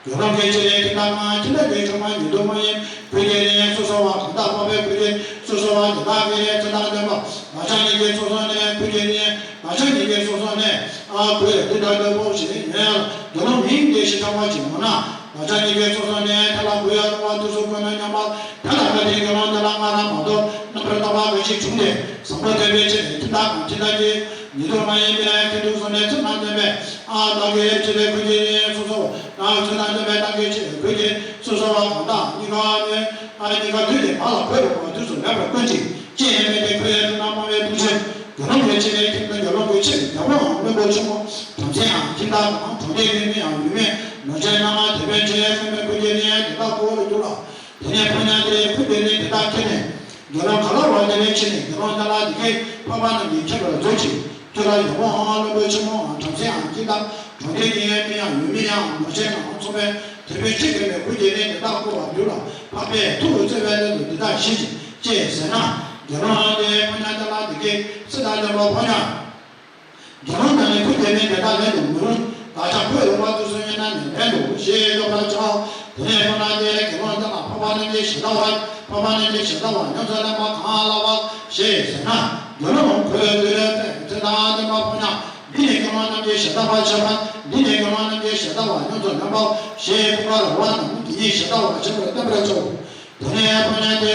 དགེ་སློང་གི་ཆེད་དུ་ཁྱིམ་བདག་གང་ཁྱིམ་བདག་དེའི་ཆུང་མ་ཉིད་དུ་མ་ཡིན་གོས་ཀྱི་རིན་སོ་སོ་བ་གང་དག་འཕགས་པའི་གོས་ཀྱི་ སོ་སོ་བ་དེ་དག་གིས་ཚེ་དང་ལྡན་པ་བག་ཆགས་ཉེས་ཅན་སོ་སོ་ནས་ཁུར་གྱི་ནི་བག་ཆགས་ཉེས་ཅན་སོ་སོ་ནས་ཨ་ཁོས་འདི་ལྟར་སྟོན་པོ་ཞིག་ཡིན། དགེ་སློང་མིང་དེ་ཞེས་གྲགས་པ་ཅིག་འོང་ན། བག་ཆགས་ཉེས་ཅན་སོ་སོ་ནས་དེ་ལ་གུས་ཡང་གཏོང་བ་དུས་སུ་གུས་ན་སྙམ་པ། དེ་ལ་བཀའ་དྲིན་དགེ་སློང་དེ་ལ་སྔར་མ་གཏོགས་རྣམ་པར་རྟོག་པ་འགའ་ཞིག་བྱུང་སྟེ་བཟང་པོ་དེ་བས་ཆེ་ནས་ཁྱིམ་བདག་གམ་ཁྱིམ་བདག་གི་ཉེ་དུ་མ་ཡིན་པའི་ཁྱིམ་དུ་སོང་ནས་ཚེ་དང་ལྡན་པའི་ཨ་བདག་གི་ཆེད་དུ་ཁུར་གྱི་ནི་སོ་སོ་ནང་ཚེ་དང་ལྡན་པའི་བདག་གི་ཆེད་དུ་ཁུར་གྱི་སོ་སོ་བ་གང་དག་གཉིས་ཀ་ནི་ཨ་གཉིས་ཀ་དུས་ཀྱི་བར་ལ་གུས་རུང་བ་དུས་སུ་ལེགས་པར་བསྐོ་ཅིག་ཅེས་ཡང་མེད་དེ་ཁོས་གྲུབ་ན་སྨྲ་བའི་ཐུགས་རྗེ། དགེ་སློང་གི་ཆེད་ལས་ཁྱིམ་དུ་དགེ་སློང་གི་ཆེད་དུ་རྒྱལ་པོའམ་བློན་པོ་ཆེན་མོ་བྲམ་ཟེའམ་ཁྱིམ་བདག་གམ་གྲོང་སྡེའི་ཡུལ་མིའམ་ཡུལ་མི་ནོར་ཅན་རྣམས་དེ་བས་ཆེ་ཡང་མེད་ཁུར་གྱི་ནི་དེ་དག་བསྐོ་བར་འགྱུར་ལ། དེ་ནས་ཕོ་ཉ་དེས་ཁུར་གྱི་ནི་དེ་དག་ཁྱེར་ནས། དགེ་སློང་ག་ལ་བ་དེ་ལས་ཕྱིན་ནས་དགེ་སློང་དེ་ལ་འདི་སྐད་འཕགས་པ་རྣམས་ཀྱིས་མཁྱེན་པར་མཛོད་ཅིག་ཁྱོད་ལ་རྒྱལ་པོའམ་བློན་པོ་ཆེན་མོའམ་བྲམ་ཟེའམ་ཁྱིམ་བདག་གྲོང་སྡེའི་ཡུལ་མིའམ་ཡུལ་མི་ཡང་ནོར་ཅན་རྣམས་ཚང་མས་དེ་བས་ཆེ་གེ་མོས་ཁུར་གྱི་ནི་དེ་དག་བསྐོ་བར་འགྱུར་ལ། འཕགས་པས་ཐུགས་བརྩེ་བའི་སླད་དུ་འདི་དག་བཞེས་ཤིག་ཅེས་ཟེར་ན། དགེ་སློང་དེས་ཕོ་ཉ་དེ་ལ་འདི་སྐད་ཚེ་དང་ལྡན་པ་ཕོ་ཉ། དགེ་སློང་དག་ནི་ཁུར་གྱི་ནི་དེ་དག་ལེན་དུ་མི་རུང་། བདག་ཅག་ཁོས་རུང་བ་དུས་སུ་ཡིན་ན་ནི་ལེན་དུ་ཞེས་སྐྱོབ་པར་བྱའོ། དེ་ནས་ཁོ་ན་དེས་དགེ་སློང་དེ་ལ་འཕགས་པ་རྣམས་ཀྱི་གཞན་དག་པ་འཕགས་པ་རྣམས་ཀྱི་གཞན་དག་པ་ཉམས་སུ་ལེན་པ་གང་ལགས་པ་ཞེས་ཟེར་ན། དགེ་སློང་ཁོས་དུས་ལས་ཚེ་དང་ལྡན་པ་ཕོ་ཉ། འདི་ནི་དགེ་སློང་རྣམས་ཀྱི་གཞན་དག་པ་བྱེད་པ། འདི་ནི་དགེ་སློང་རྣམས་ཀྱི་གཞན་དག་པ་ཉམས་སུ་ལེན་པའོ་ཞེས་ཀུན་དགའ་ར་བ་རྣམས་དེ་ཉིད་གཞན་དག་པ་བྱེད་པར་བསྟན་པར་བྱའོ། དེ་ནས་ཕོ་ཉ་དེ།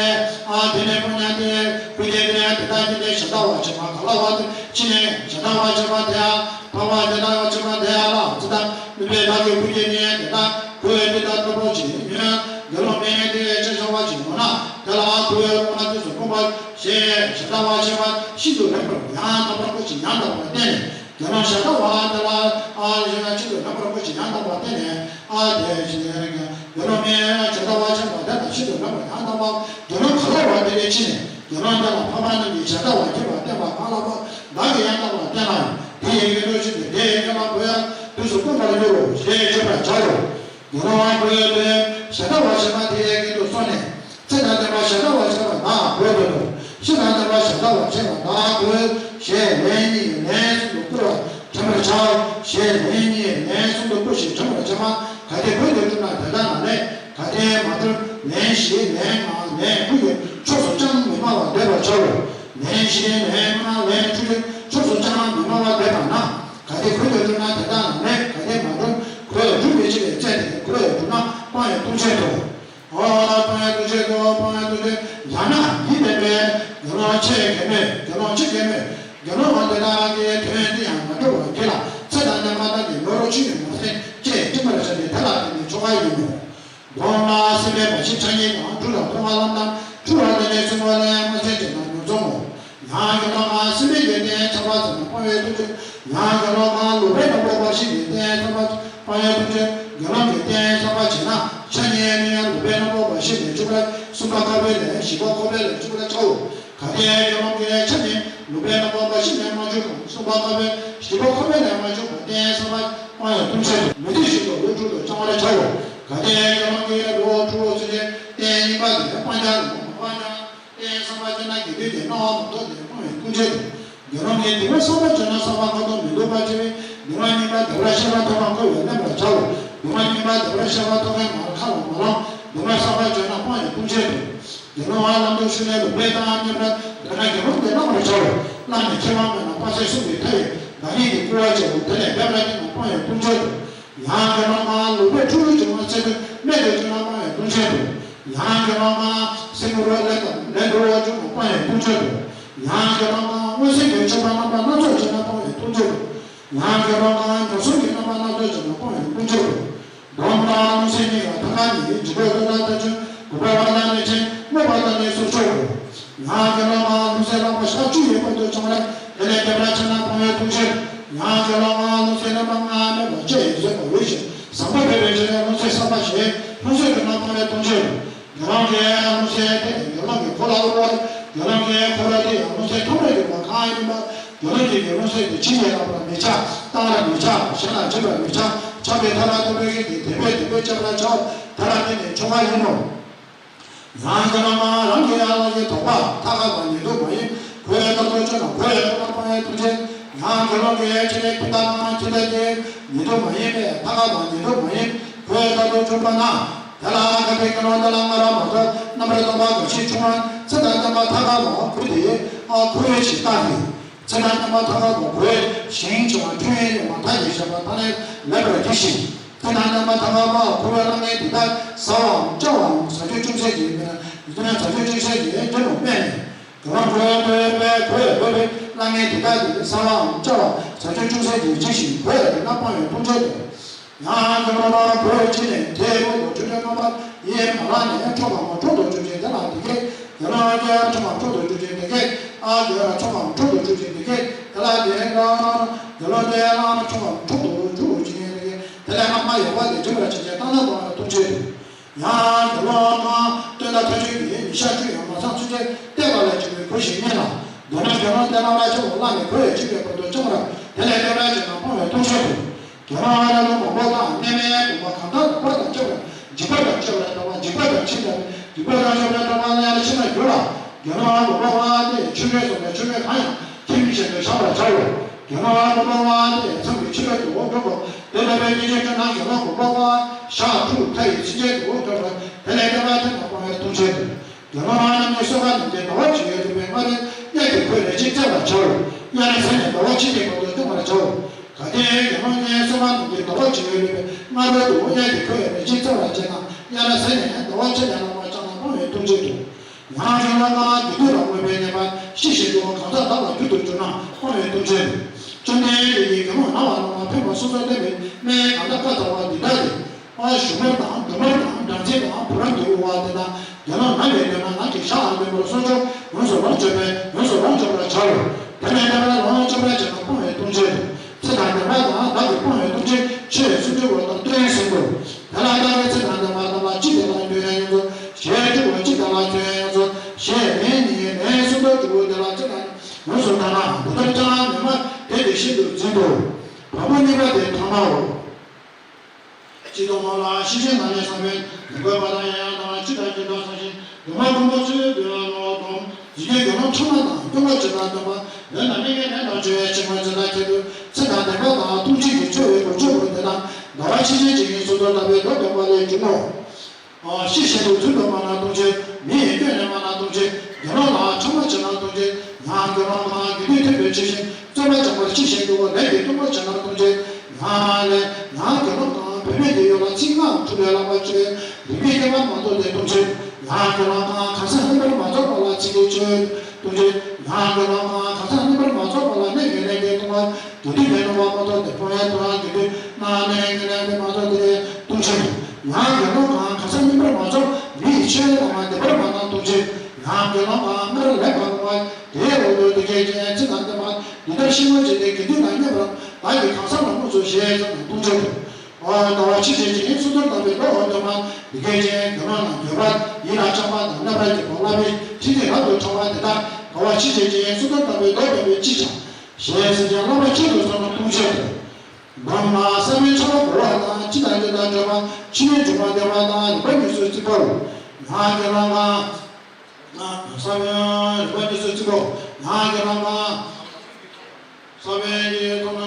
ཨ་དེ་ནས་ཕོ་ཉ་དེ་ཁུར་གྱི་ནི་དེ་དག་གི་ནི་གཞན་དག་པ་བྱེད་པ་ག་ལ་བ་དེ་ཕྱིན་ནས་གཞན་དག་པ་བྱེད་པ་དེ་ཡང་འཕགས་པ་དེ་དག་བྱེད་པ་དེ་ཡང་ལ་ཙི་དང་ནུས་པའི་བདག་གི་ཁུར་གྱི་ནི་དེ་དག་ཁོས་འདི་ལྟར་སྟོན་པོ་ཅིག་ཡིན། དགེ་སློང་མིང་དེ་ཅི་ཆགས་པ་ཅིག་འོང་ན། དེ་ལ་ཁོས་སྔོན་ལ་དུས་སུ་བསྐོ་བ་ཞེས་གཞན་དག་པ་བྱེད་པ་ཤིན་ཏུ་ལེགས་པར་ཡང་དག་པར་བསྐོ་ཅིག་ཡང་དག་པར་བསྟན་ནས། དགེ་སློང་གཞན་དག་པ་དེ་ལ་ཨ་ཞེ་ན་ཤིན་ཏུ་ལེགས་པར་བསྐོ་ཅིག་ཡང་དག་པར་བསྟན་ནས། ཨ་དེ་ཞེ་ན་དགེ་སློང་མིང་གཞན་དག་པ་ཆགས་པ་དེ་དང་ཤིན་ཏུ་ལེགས་པར་ཡང་དག་པར་དགེ་སློང་ག་ལ་བ་དེ་ལས་ཕྱིན་ནས་དགེ་སློང་དེ་ལ་འཕགས་པ་རྣམས་ཀྱིས་གཞན་དག་པ་མཁྱེན་པར་བསྟན་པ་གང་ལགས་པ་བདག་གིས་ཡང་དག་པར་བསྟན་ན་ཡང་དེ་ཡི་དགེ་འདུན་ཞིག་ཏུ་དེ་ཡི་དགེ་ལ་གུས་ཡང་དུས་སུ་བསྐོ་བར་འགྱུར་རོ་ཞེས་བརྗོད་པར་བྱའོ། དགེ་སློང་གུས་ཏེ་གཞན་དག་པ་བྱེད་པ་དེ་ཡི་དགེ་འདུན་སོང་ནས། ཚེ་དང་ལྡན་པ་གཞན་དག་པ་བྱེད་པ་བདག་གུས་ཏེ་དང་། ཤི་དང་ལྡན་པ་གཞན་དག་པ་བྱེད་པ་བདག་གུས་ཞེས་ལན་གཉིས་ལན་གསུམ་དུ་བསྐུལ་བར་དྲན་པར་བྱའོ། ཞེས་ལན་གཉིས་ལན་གསུམ་དུ་བསྐུལ་ཞིང་དྲན་པར་བྱ་བ། གལ་ཏེ་གུས་ཏེ་གྲུབ་ན་དེ་ལྟ་ན་ལེགས། གལ་ཏེ་མ་གྲུབ་ལན་བཞི་ལན་ལྔ་ལན་དགུ་ཡི་ཕྱོགས་སུ་ཅང་མི་སྨྲ་བར་སྡོད་པར་བྱའོ། ལན་བཞི་ལན་ལྔ་ལན་དྲུག་གི་ཕྱོགས་སུ་ཅང་མི་སྨྲ་བར་སྡོད་པ་ན། གལ་ཏེ་གུས་ཏེ་གྲུབ་ན་དེ་ལྟ་ན་ལེགས། གལ་ཏེ་མ་གྲུབ་གུས་གྲུབ་པའི་ཕྱིར་བཙལ་ཏེ་གུས་གྲུབ་ན་སྤང་བའི་ལྟུང་བྱེད་དོ། ཨོ་སྤང་བའི་ལྟུང་བྱེད་དོ། སྤང་བའི་ལྟུང་བྱེད། ཡང་ན་ཡིད་བརྟན་པས་དགེ་སློང་ཆེ་གེ་མོས་དགེ་སློང་ཆེ་གེ་མོས་དགེ་སློང་མ་དེ་དག་གི་དོན་འདི་ཡང་མ་གྲུབ་པར་ཁྱེད་ལ་ཚེ་དང་ལྡན་པ་དག་གི་ཡོ་རོབ་ཆུ་ཡི་མ་ཚན་ཅེས་སྤྲིན་པར་བྱ་སྟེ་དེ་ལ་བརྟེན་ནས་ཆོ་ག་ཡིན་ནོ། སྡོམ་ལ་སེམས་པའི་མ་ཤི་ཕྲ་ཉིད་དང་གྲུ་ལ་མཐོང་བ་ལམ་དང་འཁྲུལ་བ་དེ་ནས་སྲིང་བ་ལས་མ་ཚད་ཅན་དང་ཉོ་ཚོང་ངོ་། ཡང་དགེ་སློང་གང་སེམས་པའི་རྒྱུད་ལྡན་ཚངས་པ་ཙམ་ལ་སྤང་བའི་ལྟུང་བྱེད། ཡང་དགེ་སློང་གང་ལུག་པའི་རྣམ་པར་འབབ་ཞིང་གི་རྟེན་ཚངས་པ་སྤང་བའི་ལྟུང་བྱེད། དགེ་སློང་གི་རྟེན་ཚངས་པ་བྱེད་ན་ཕྱག་གཉིས་ནི་ལུག་པའི་རྣམ་པར་འབབ་ཞིང་ལས་བྱུང་བའི་གསུམ་པ་ཁ་བའི་ལས་བཞི་པ་ཁོག་པའི་ལས་བྱུང་བར་བྱའོ། གལ་ཏེ་དགེ་སློང་གི་ཕྱག་ནི་ལུག་པའི་རྣམ་པར་འབབ་ཞིང་ལས་མ་བྱུང་བ་གསུམ་པ་ཁ་བའི་བཞི་པ་ཁོག་པའི་ལས་མ་བྱུང་བ་རྟེན་ཚངས་པ་སྤང་བའི་ལྟུང་བྱེད་དོ། མི་འདོད་བཞིན་དུ་ལུས་འཁྲུལ་དུ་བཅང་བར་བྱའོ། གལ་ཏེ་དགེ་སློང་གི་ལུས་འཁྲུལ་བ་ཚུན་ཆད་རྟེན་གཉིས་པ་དེ་སྤང་ཀྱང་རུང་མ་སྤང་ཀྱང་། རྟེན་ཚངས་པ་བཅད་ན་དགེ་འདུན་གྱི་སྣང་བ་མ་ཐོབ་སྟེ་སྤང་བའི་ལྟུང་བྱེད་དོ། དགེ་སློང་གིས་སྡིག་པ་བསམ་པ་བརྗོད་ན་བསམ་པ་ཁ་དོག་མི་སྡུག་པ་སྐྱེ་བས། སྡིག་པ་གཉིས་པ་བདེ་བར་གཤེགས་པ་ཐོབ་པར་བསྐུལ་བས་གནས་པར་བྱའོ། སྡིག་པ་གཉིས་པ་བདེ་བར་གཤེགས་པ་ཐོབ་མཁན་མར་ཁ་ལ་མ་ལོངས། སྡིག་པ་བསམ་པ་བརྗོད་ན་སྤང་བའི་ལྟུང་བྱེད་དོ། དགེ་སློང་བ་ལམ་དུ་ཞུགས་ནས་ལུག་པའི་རྟགས་རྙེད་པ་འདོད་ན་དགེ་སློང་དེ་བླང་བར་བྱའོ། བླངས་ནས་ཁྱད་པར་མེད་ན་དཔག་ཚད་གསུམ་གྱི་མཐའ་ཡི་བདག་ཉིད་ཀྱིས་བསྐུལ་བ་བྱའོ། དེ་ལས་འབེབས་ལ་བསྙེན་ན་སྤང་བའི་ལྟུང་བྱེད་དོ། ཡང་དགེ་སློང་གང་ལུག་པའི་ཕྲུ་གུ་བྱུང་བ་ཚེ་འདིར་རྨད་དུ་བྱུང་ན་སྤང་བའི་ལྟུང་བྱེད་དོ། ཡང་དགེ་སློང་གང་སེན་མོ་རོ་ལས་དང་ལས་འགྲོ་བ་བྱུང་ན་སྤང་བའི་ལྟུང་བྱེད་དོ། ཡང་དགེ་སློང་གང་མངོན་སེམས་ཀྱི་ཆོས་པ་རྣམ་པ་སྣ་ཚོགས་བྱུང་ན་སྤང་བའི་ལྟུང་བྱེད་དོ། ཡང་དགེ་སློང་གང་ཉོ་ཚོང་གི་རྣམ་པ་སྣ་ཚོགས་བྱུང་ན་སྤང་བའི་ལྟུང་བྱེད་དོ། སྡོམ་དང་ལྷུང་བཟེད་གཉིས་ཀ་ཐ་ཁ་ནི་འཇིགས་པའི་ལྟུང་དང་ཐ་ཆུང་གུས་པ་བ་དང་ནི་ཆེན་སྨོད་པ་དང་ནི་སོར་ཆུང་གོ། ཡང་དགེ་སློང་གང་ལྷུང་བཟེད་རླངས་པ་ཞག་བཅུ་ཡི་བར་དུ་བྱུང་ན་དེ་ལས་བརྒྱ་ཕྲག་ཕྱེ་ན་སྤང་བའི་ལྟུང་བྱེད། ཡང་དགེ་སློང་གང་ལྷུང་བཟེད་རྣམ་པ་ལྔ་སྨོད་པ་བཅས་ཡིན་བཟོད་པ་འོས་ཤིང་བཟང་པོ་འབད་པའི་ཕྱིར་ལྷུང་བཟེད་བསགས་པ་ཞེས་ལྷུང་བཟེད་གྲུབ་ན་སྤང་བའི་ལྟུང་བྱེད། དགེ་སློང་གིས་ལྷུང་བཟེད་དེ་ནི་དགེ་སློང་གི་ཁོ་ལ་དབུལ་བ། དགེ་སློང་གིས་ཁོ་ལ་དེ་ཡང་ལྷུང་བཟེད་ཐོབ་པར་འགྱུར་བ་གང་ཡིན་པ། དགེ་སློང་གིས་ལྷུང་བཟེད་དེ་ཕྱིས་ནས་བསླང་བར་མི་བྱ། བཏང་བར་མི་བྱ། གཞན་ལ་སྦྱིན་པར་མི་བྱ། ཆགས་པའི་ཐབས་ལ་ལྟོས་པའི་གིས་དེ་དེ་བས་དེ་བས་བསྐྱབ་ལ་བྱའོ། དེ་ལ་བརྟེན་ནས་ཆོ་ག་ཡིན་ནོ། ཡང་དགེ་སློང་མ་རང་གི་ཡན་ལག་གི་དོགས་པ་ཐ་ཁ་དང་ཉེ་དུ་མ་ཡིན་ཁོའི་ལྟ་དུ་བཅོས་ན་ཁོའི་ལྟ་དུ་སྤང་བའི་ལྟུང་བྱེད། ཡང་དགེ་སློང་གིས་ཕྱི་ནས་ཁྱིམ་བདག་དང་ཁྱིམ་བདག་གི་ཉེ་དུ་མ་ཡིན་པས་ཐ་ཁ་དང་ཉེ་དུ་མ་ཡིན་ཁོའི་ལྟ་དུ་བཅོས་པ་ན། དེ་ལ་ག་དེ་ཀུན་སློང་དེ་ལ་སྔར་མ་ཐོབ་རྣམ་པར་སྟོང་པ་དགའ་ཞིང་ཆུང་བ་ཚེ་དང་ལྡན་པ་ཐ་ག་མ་གུས་ཏེ་ཨ་ཁོ་བོའི་ཕྱིར་བལྟ་སྟེ། ཚེ་དང་ལྡན་པ་ཐ་ག་མ་གུས་ཞིང་ཆེ་བ་ཁྱོད་ཡོན་ཏན་མ་ཐག་ཉེ་ཞགས་པ་ཐ་ནས་ལེགས་པར་གྱིས་ཤིག་ཚེ་དང་ལྡན་པ་ཐ་ག་མ་གུས་པའི་བླ་མའི་འདི་དག་ཟ་བའམ་བཅའ་བའམ་ཟ་ཆོག་ཅུང་ཟད་ཅིག་མིན་ན་ཡིན་ན་ཟ་ཆོག་ཅུང་ཟད་ཅིག་ཡོད་དོ་སྨྲས་ནས། དགེ་སློང་ཁོ་བོས་ཁོ་བོས་བོས་པའི་བླ་མའི་འདི་དག་གིས་ཟ་བའམ་བཅའ་བ་ཟ་ཆོག་ཅུང་ཟད་ཅིག་བྱས་ཤིང་ཁོ་ཡང་དེ་ན་སྤོང་བའི་ལྟུང་བྱེད་དོ། ཡང་དགེ་སློང་ཁོ་བོས་ཕྱིན་ནས་དེའི་འོག་ཏུ་ཁྲོ་བོའི་རྣམ་པ་ཡིས་མ་ལགས་ནས་ཁྲོ་བའམ་འཁྲུགས་པར་གྱུར་ཅིང་དེ་ལ་འདི་སྐད། དགེ་སློང་ཁྱོད་ཁྲོ་བའམ་འཁྲུགས་པར་གྱུར་ཅིག་འདི་སྐད། ཨ་ཁྱོད་ཁྲོ་བའམ་འཁྲུགས་པར་གྱུར་ཅིག་འདི་སྐད། དེ་ལ་དེ་ལ་དགེ་སློང་དེ་ལ་ཁྲོ་བའམ་འཁྲུགས་པར་གྱུར་ཅིག་འདི་སྐད། དེ་ལས་སྔགས་མ་ཡོད་པ་དེ་བརྗོད་པར་བྱེད་ཅིང་བཏང་ན་སྤོང་བའི་ལྟུང་བྱེད་དོ། ཡང་དགེ་སློང་གང་སྟོན་ཟླ་ཐ་ཆུང་གིས་ཉིན་ཞག་བཅུ་ཡང་མ་ཚང་ཚུན་ཆད་བལྟས་པ་ལ་འཇིགས་པའི་གུས་ཤིང་མཉེས་ལ། མདོར་ན་དགེ་སློང་དེ་རྣམ་པར་ཕྱིན་པ་བླངས་ནས་ཁོ་ཡི་འཇིགས་པའི་བར་དུ་བཅོམ་པར་དེ་ལས་སྟོན་པར་བྱེད་ན་སྤོང་བའི་ལྟུང་བྱེད་དོ། དགེ་སློང་སློབ་དཔོན་མང་པོ་དང་གནས་མལ་བུམ་པ་གང་དག་ལུག་པ་དང་བཅས་པ་འཇིགས་པ་དང་བཅས་པ་ལྟ་བ་འཇིགས་པ་དང་འཆི་བ་འཇིགས་པ་དང་བཅས་པ་ལྟ་བ་ལ་ཡང་ཕྱིན་ན་འགྱུར་ལ། དགེ་སློང་བུམ་པ་དབང་དེས་ཆོས་གོས་སོགས་པའི་ཆོས་གོས་གང་ཡང་ཁྱིམ་གཞན་དུ་བཞག་པར་བྱའོ། དགེ་སློང་བུམ་པ་དབང་དེས་མཚམས་ཀྱི་ཆོས་གོས་དུ་འོག་འགྲོ་དགོས། དེ་ལྟ་བུའི་སྙིང་རྗེ་ཅན་དགེ་སློང་བུམ་པ་དབང་ཞག་དྲུག་མཐའ་ཡས་ཚུན་ཆད་དུ་འོག་འགྲོ་དགོས། དེ་ལས་ལྟ་བ་དེ་དང་སྤོང་བའི་ལྟུང་བྱེད་དོ། དགེ་སློང་རྣམས་ཀྱི་གསོལ་བ་ནམ་མཁའི་ཟླ་བ་གཅིག་ཡོད་པའི་སྔ་རོལ་དབྱར་གྱི་ཁོའི་རས་ཆེན་བཙལ་བར་བྱའོ། དབྱར་ཟད་ནས་ཟླ་བ་ཕྱེད་ཀྱི་བར་དུ་སྤོང་བར་བྱའོ། གལ་ཏེ་དགེ་སློང་གཉིས་གསོལ་བ་ནམ་མཁའི་ཟླ་བ་གཅིག་ཡོད་པའི་སྔ་རོལ་དུ་དབྱར་གྱི་ཁོའི་རས་ཆེན་བཙལ་བར་བྱེད་ན་དབྱར་ཟད་ནས་ཟླ་བ་ཕྱེད་ལས་ལྷག་པ་ཅང་ན་སྤོང་བའི་ལྟུང་བྱེད་དོ། ཡང་དགེ་སློང་གང་དགེ་སྡིག་ལ་མོས་པའི་ཉེས་པ་ཤེས་བཞིན་དུ་གང་ཟག་བདག་ལ་རྒྱུ་དུ་གྱུར་ན་སྤོང་བའི་ལྟུང་བྱེད་དོ། བཅོམ་ལྡན་འདས་ཀྱིས་དགེ་སློང་ན་བ་ལ་མ་ཕན་པ་སོ་སོར་བསྟན་པའི་སྨན་གང་དག་བཀའ་སྩལ་བ་འདི་ལྟ་སྟེ། ཨ་ཞུ་མར་དང་འབྲུ་མར་དང་སྦྲང་རྩི་དང་བུ་རམ་གྱི་དབུ་བ་དེ་དག་དགེ་སློང་ན་བའི་དོན་ན་ནགས་ཀྱི་ཤ་ཨ་དོན་པར་གསོལ་ཆོག་ཡོངས་སུ་ལོངས་སྤྱོད་པས་ཡོངས་སུ་ལོངས་སྤྱོད་པར་བྱའོ། དེ་ནས་དེ་ལ་ལོངས་སྤྱོད་པར་བྱེད་ན་སྤོང་བའི་ལྟུང་བྱེད་དོ། ཚེ་དང་ལྡན་པ་དང་བདག་གིས་སྤོང་བའི་ལྟུང་བྱེད་ཆོས་སུམ་ཅུ་པོ་དང་སྟོན་ཟིན་ཏོ། དེ་ལ་བདག་གིས་ཚེ་དང་ལྡན་པ་དག་ལ་ཅི་བདེ་ལ་འདོད་ཡང་ཡོངས་སུ་ཞེས་དྲི་བ་ཅི་དག་ལ་ཁྱོད་ཡོངས་སུ་ཞེས་ལན་གཉིས་ལན་གསུམ་དུ་དྲི་བ་དེ་ལ་ཅི་དང་ཡོངས་སུ་བཏང་ན་འདི་ལྟར་ཅང་མི་སྨྲ་དེ་དེ་བཞིན་དུ་འཛིན་ཏོ། བ་སྤུ་གཉིས་པ་དེ་ཐ་མའོ། ཅི་ལྟར་མོ་ལ་ཤེས་བྱའི་ནང་ནས་བསམ་པའི་ལུང་པ་དང་ཡང་དང་ཅི་དང་ཅི་དང་བསམ་ཞིང་ལུང་མ་ཀུན་པོ་ཚུལ་དུ་ནོ་དང་། ཡིད་ཀྱི་དགེ་སློང་ཕྲ་མ་དང་སྐྱོ་བ་ཇི་ལྟར་སྟོན་པ་ལས་དང་མི་དགེ་ལས་དང་བཅོ་བའི་ཕྱིར་ངོས་འཛིན་དང་ཁྱད་དུ་ཚེ་དང་ལྡན་པ་དང་ལྟུང་བྱེད་ཀྱི་བཅོ་བའི་གོ་ཆོད་པོ་དེ་དང་ཟླ་བ་ཕྱེད་ཕྱེད་ཅིག་ཡིན་སོ་སོར་ལྟ་བའི་མདོ་སྟོན་པ་ལས་བྱུང་ངོ་། ཤེས་བཞིན་དུ་ཚུལ་དུ་སྨྲ་ན་ལྟུང་བྱེད། མི་ཡི་སྐྱོན་ནས་སྨྲ་ན་ལྟུང་བྱེད། དགེ་སློང་ལ་ཕྲ་མ་བྱེད་ན་ལྟུང་བྱེད། ཡང་དགེ་སློང་གང་དགེ་སྡིག་མཐུན་པའི་ཕྱིར་ཞིང་བརྩོན་པ་སྦྱང་བར་ཤེས་བཞིན་དུ་ལས་ཀྱི་ལྟུང་བ་བྱེད་ན་ལྟུང་བྱེད། ཡང་ལས་ཡང་དགེ་སློང་གང་བུད་མེད་ཀྱི་ཡུལ་ལ་ཚིག་ངག་འཁྲུལ་བའི་བསླབ་པ་སྤྱོད་པའི་རིགས་པས་བསྐྱེད་པ་མ་རྫོགས་ཏེ་ལྟུང་བྱེད། ཡང་དགེ་སློང་གང་གང་ཟག་རྙིང་པར་མ་རྫོགས་པ་ལ་ཚིག་གིས་སྤྱོད་ལྟུང་བྱེད། ཡང་དགེ་སློང་གང་གང་ཟག་རྙིང་པར་མ་རྫོགས་པ་ལ་གནས་ངན་ལེན་གྱི་ལྟུང་བ་དགེ་སྡིག་གི་ལྟུང་བ་མ་རྫོགས་ཏེ་སྤོང་བའི་ཐོག་ལ་དགེ་སྡིག་ན་གནས་ངན་ལེན་གྱི་མ་རྫོགས་ཏེ་ལྟུང་བྱེད། ཡང་དགེ་སློང་གང་གང་ཟག་རྙིང་པར་མ་རྫོགས་མི་ཡི་ཆོས་ལ་མ་བདེ་བར་མ་སྣང་ལྟུང་བྱེད། ཡང་དགེ་སློང་གང་སྔར་ལས་པ་སྤོང་བ་དེའི་འོག་ཏུ་དེ་སྐད་ཅེས་ཚིག་དང་ལྡན་པ་འདི་ལྟར་ཤེས་ངོ་། ཇི་སྟེ་དགེ་སྡིག་ལ་གནས་པར་བདག་གིས་གང་ཟག་ལ་མངོན་སུམ་ཞེས་བསམས་ནས་ལྟུང་བྱེད་དོ། ཨོ་ལྟ་བ་ཕྱི་བྱེད་ཅིང་སོ་སོར་བརྟགས་པའི་བློ་འོ་དོ་མ་འདི་སྐད་ཅེས་དགེ་སློང་ལ་འགྱོད་པ་ཡིད་ལ་བཅག་པ་དང་རྣམ་པར་འགྱོད་པ་བསླབ་པའི་ཕྱི་ཉིད་རབ་ཏུ་ཕྲ་བ་དེ་དག་དགའ་བ་ཕྱི་བྱེད་ཅིང་སོ་སོར་བརྟགས་པའི་བློ་འོ་དོ་མས་ཅི་བྱ་ཞེས་ཟེར་ཅིང་བསླབ་པ་ཆེད་དུ་བསམས་ན་ལྟུང་བྱེད་དོ། འབངས་ལ་ས་བོན་ཆར་པ་བོར་བ་དང་ཅི་དང་ཅི་དང་འདྲ་བ་ཕྱི་ནས་འབྱུང་བ་བདེ་བ་དང་རིག་པ་གཉིས་སུ་བརྩི་བའོ། ཡང་དགེ་སློང་གང་ས་བོན་རིག་པ་གཉིས་སུ་བརྩི་བའོ། ཡང་དགེ་སློང་གང་ས་བོན་གྱི་ཐོག་ན།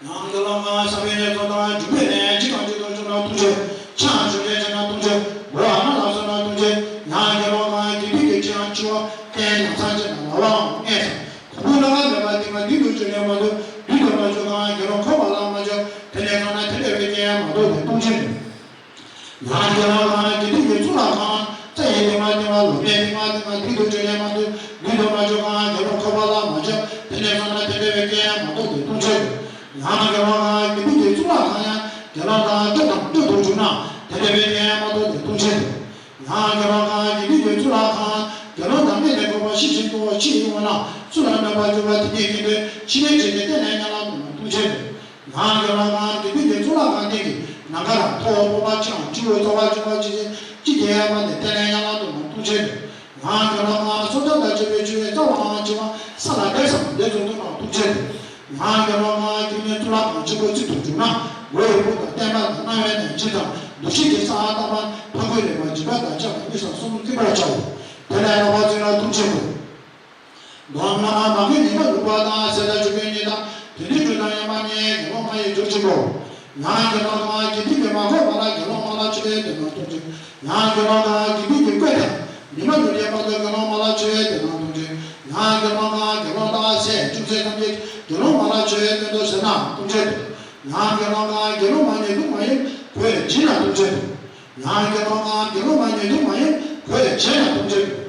ཡང་དགེ་སློང་གང་ས་བོན་ལས་ཚོགས་དང་འབྲུ་མེད་ནས་གཅིག་དང་གཅིག་ཏུ་བྱུང་ན་ལྟུང་བྱེད། ཆང་ཞོ་ལས་བྱས་ན་ལྟུང་བྱེད། མགོ་བ་མ་ལ་སོགས་ན་ལྟུང་བྱེད། ཡང་དགེ་སློང་གང་དགེ་སྡིག་གི་ཆེ་འང་ཆུང་བ་སྟན་ལ་ཚང་བྱེད་ན་ལ་བའང་མངས་སམ། གོང་བུ་ལ་ཁ་མེད་པ་དེ་ང་སྡིག་ཏུ་གྱུར་ནས་མ་ཐུབ་སྡིག་ཏུ་མ་གྱུར་གང་དགེ་སློང་ཁོ་པ་ལ་མ་ཆོག་དེ་ནས་སོང་ན་དེ་འདྲ་བའི་རྐྱེན་མ་གཏོགས་ཏེ་ལྟུང་བྱེད་མིན། ཡང་དགེ་སློང་གང་དགེ་སྡིག་གི་གཙུག་ལག་ཁང་། རྩྭ་ཡི་ལྡེ་མ་ལྡེ་མ་ལོ་མའི་ལྡེ་མ་ལྡེ་མ་སྡིག་ཏུ་གྱུར་ནས་མ་ཐུབ་སྡིག་ཏུ་མ་གྱུར་གང་དགེ་སློང་ཁོ་པ་ལ་མ་ཆོག་དེ་ནས་སོང་ན་དེ་འདྲ་བའི་རྐྱེན་མ་གཏོགས་ཏེ་ལྟུང་བྱེད་དོ། ཡང་དགེ་སློང་གང་དགེ་སྡིག་གི་གཙུག་ལག་ཁང་ཡང་དགེ་སློང་དང་སྤྲོད་དང་སྤྲོད་དུ་བཅུག་ན་དེ་འདྲ་བའི་རྐྱེན་མ་གཏོགས་ཏེ་ལྟུང་བྱེད་དོ། ཡང་དགེ་སློང་གང་དགེ་སྡིག་གི་གཙུག་ལག་ཁང་། དགེ་སློང་དང་གནས་ལས་འགོངས་པ་ཤེས་བཞིན་དུ་ཕྱི་ཡི་དབང་ལ་ཚུར་ལ་གནོད་པ་བྱུང་བ་དེ་ཉིད་ཀྱི་དོན་ཕྱི་ནས་བྱས་ཏེ་བརྟན་ནས་ཉམས་ལ་ལྟུང་ན་ལྟུང་བྱེད་དོ། ཡང་དགེ་སློང་གང་དགེ་སྡིག་གི་གཙུག་ལག་ཁང་སྟེང་གི་ནམ་མཁའ་ལ་ཐོག་སྤོབས་པ་ཆེའང་སྤྲེའུ་རྩ་བ་ཆུང་བ་ཇི་བཞིན་ཅི་བྱེད་ཡང་མ་ནས་བརྟན་ནས་ཉམས་ལ་ལྟུང་ན་ལྟུང་བྱེད་དོ། ཡང་དགེ་སློང་གང་སྲོག་ཆགས་དང་བཅས་པའི་ཆུ་ཡི་རྩ་བའང་འཆིང་བ་ས་ལ་འདེབས་སམ་འདེབས་ཚུགས་ཐུབ་ན་ལྟུང་བྱེད་དོ། ཡང་དགེ་སློང་གང་དགེ་བསྙེན་གཙུག་ལག་ཁང་ཆེན་པོ་བརྩིགས་ཏུ་བཅུག་ན་མགོ་ཡི་སྦུག་དང་སྟེང་པ་དང་རྣ་བའི་ནང་ཇི་ཙམ་འདུ་ཤེས་ཀྱི་ས་ལྟ་བ་ཕ་རྒོད་ལེགས་པ་འཇིགས་པ་དང་བཅས་པ་གཉིས་སམ་གསུམ་བརྩིག་པར་བྱའོ། དེ་ལས་ལྷག་པ་བརྩིགས་ན་ལྟུང་བྱེད་དོ། མདོར་ན་མ་གི་ཉེས་པ་ལུག་པ་དང་ཟས་དང་ཆོས་གོས་གཉིས་དང་དེ་འདྲའི་གྲོས་དང་ཡན་མ་གཉིས། ཆེན་པོ། ཡང་དགེ་སློང་གང་དགེ་འདུན་གྱིས་མ་གོས་པ་ལ་དགེ་སློང་མ་ལ་ཆོས་སྟོན་པ་ལྟུང་ཕྱིར། ཡང་དགེ་སློང་གང་དགེ་འདུན་གྱིས་བསྐོས་ཀྱང་མི་མ་ནོར་བའི་བར་དུ་དགེ་སློང་མ་ལ་ཆོས་སྟོན་པ་ལྟུང་ཕྱིར། ཡང་དགེ་སློང་གང་དགེ་སློང་དག་སྲས་ཅུང་ཟད་ཐམས་ཅད་དགེ་སློང་མ་ལ་ཆོས་སྟོན་ཏོ་ཟེར་ན་ལྟུང་ཕྱིར་དུ། ཡང་དགེ་སློང་གང་དགེ་སློང་མ་ཉེ་དུ་མ་ཡིན་གོས་བྱིན་ན་ལྟུང་ཕྱིར་དུ། ཡང་དགེ་སློང་གང་དགེ་སློང་མ་ཉེ་དུ་མ་ཡིན་གོས་བྱིན་ན་ལྟུང་ཕྱིར་དུ།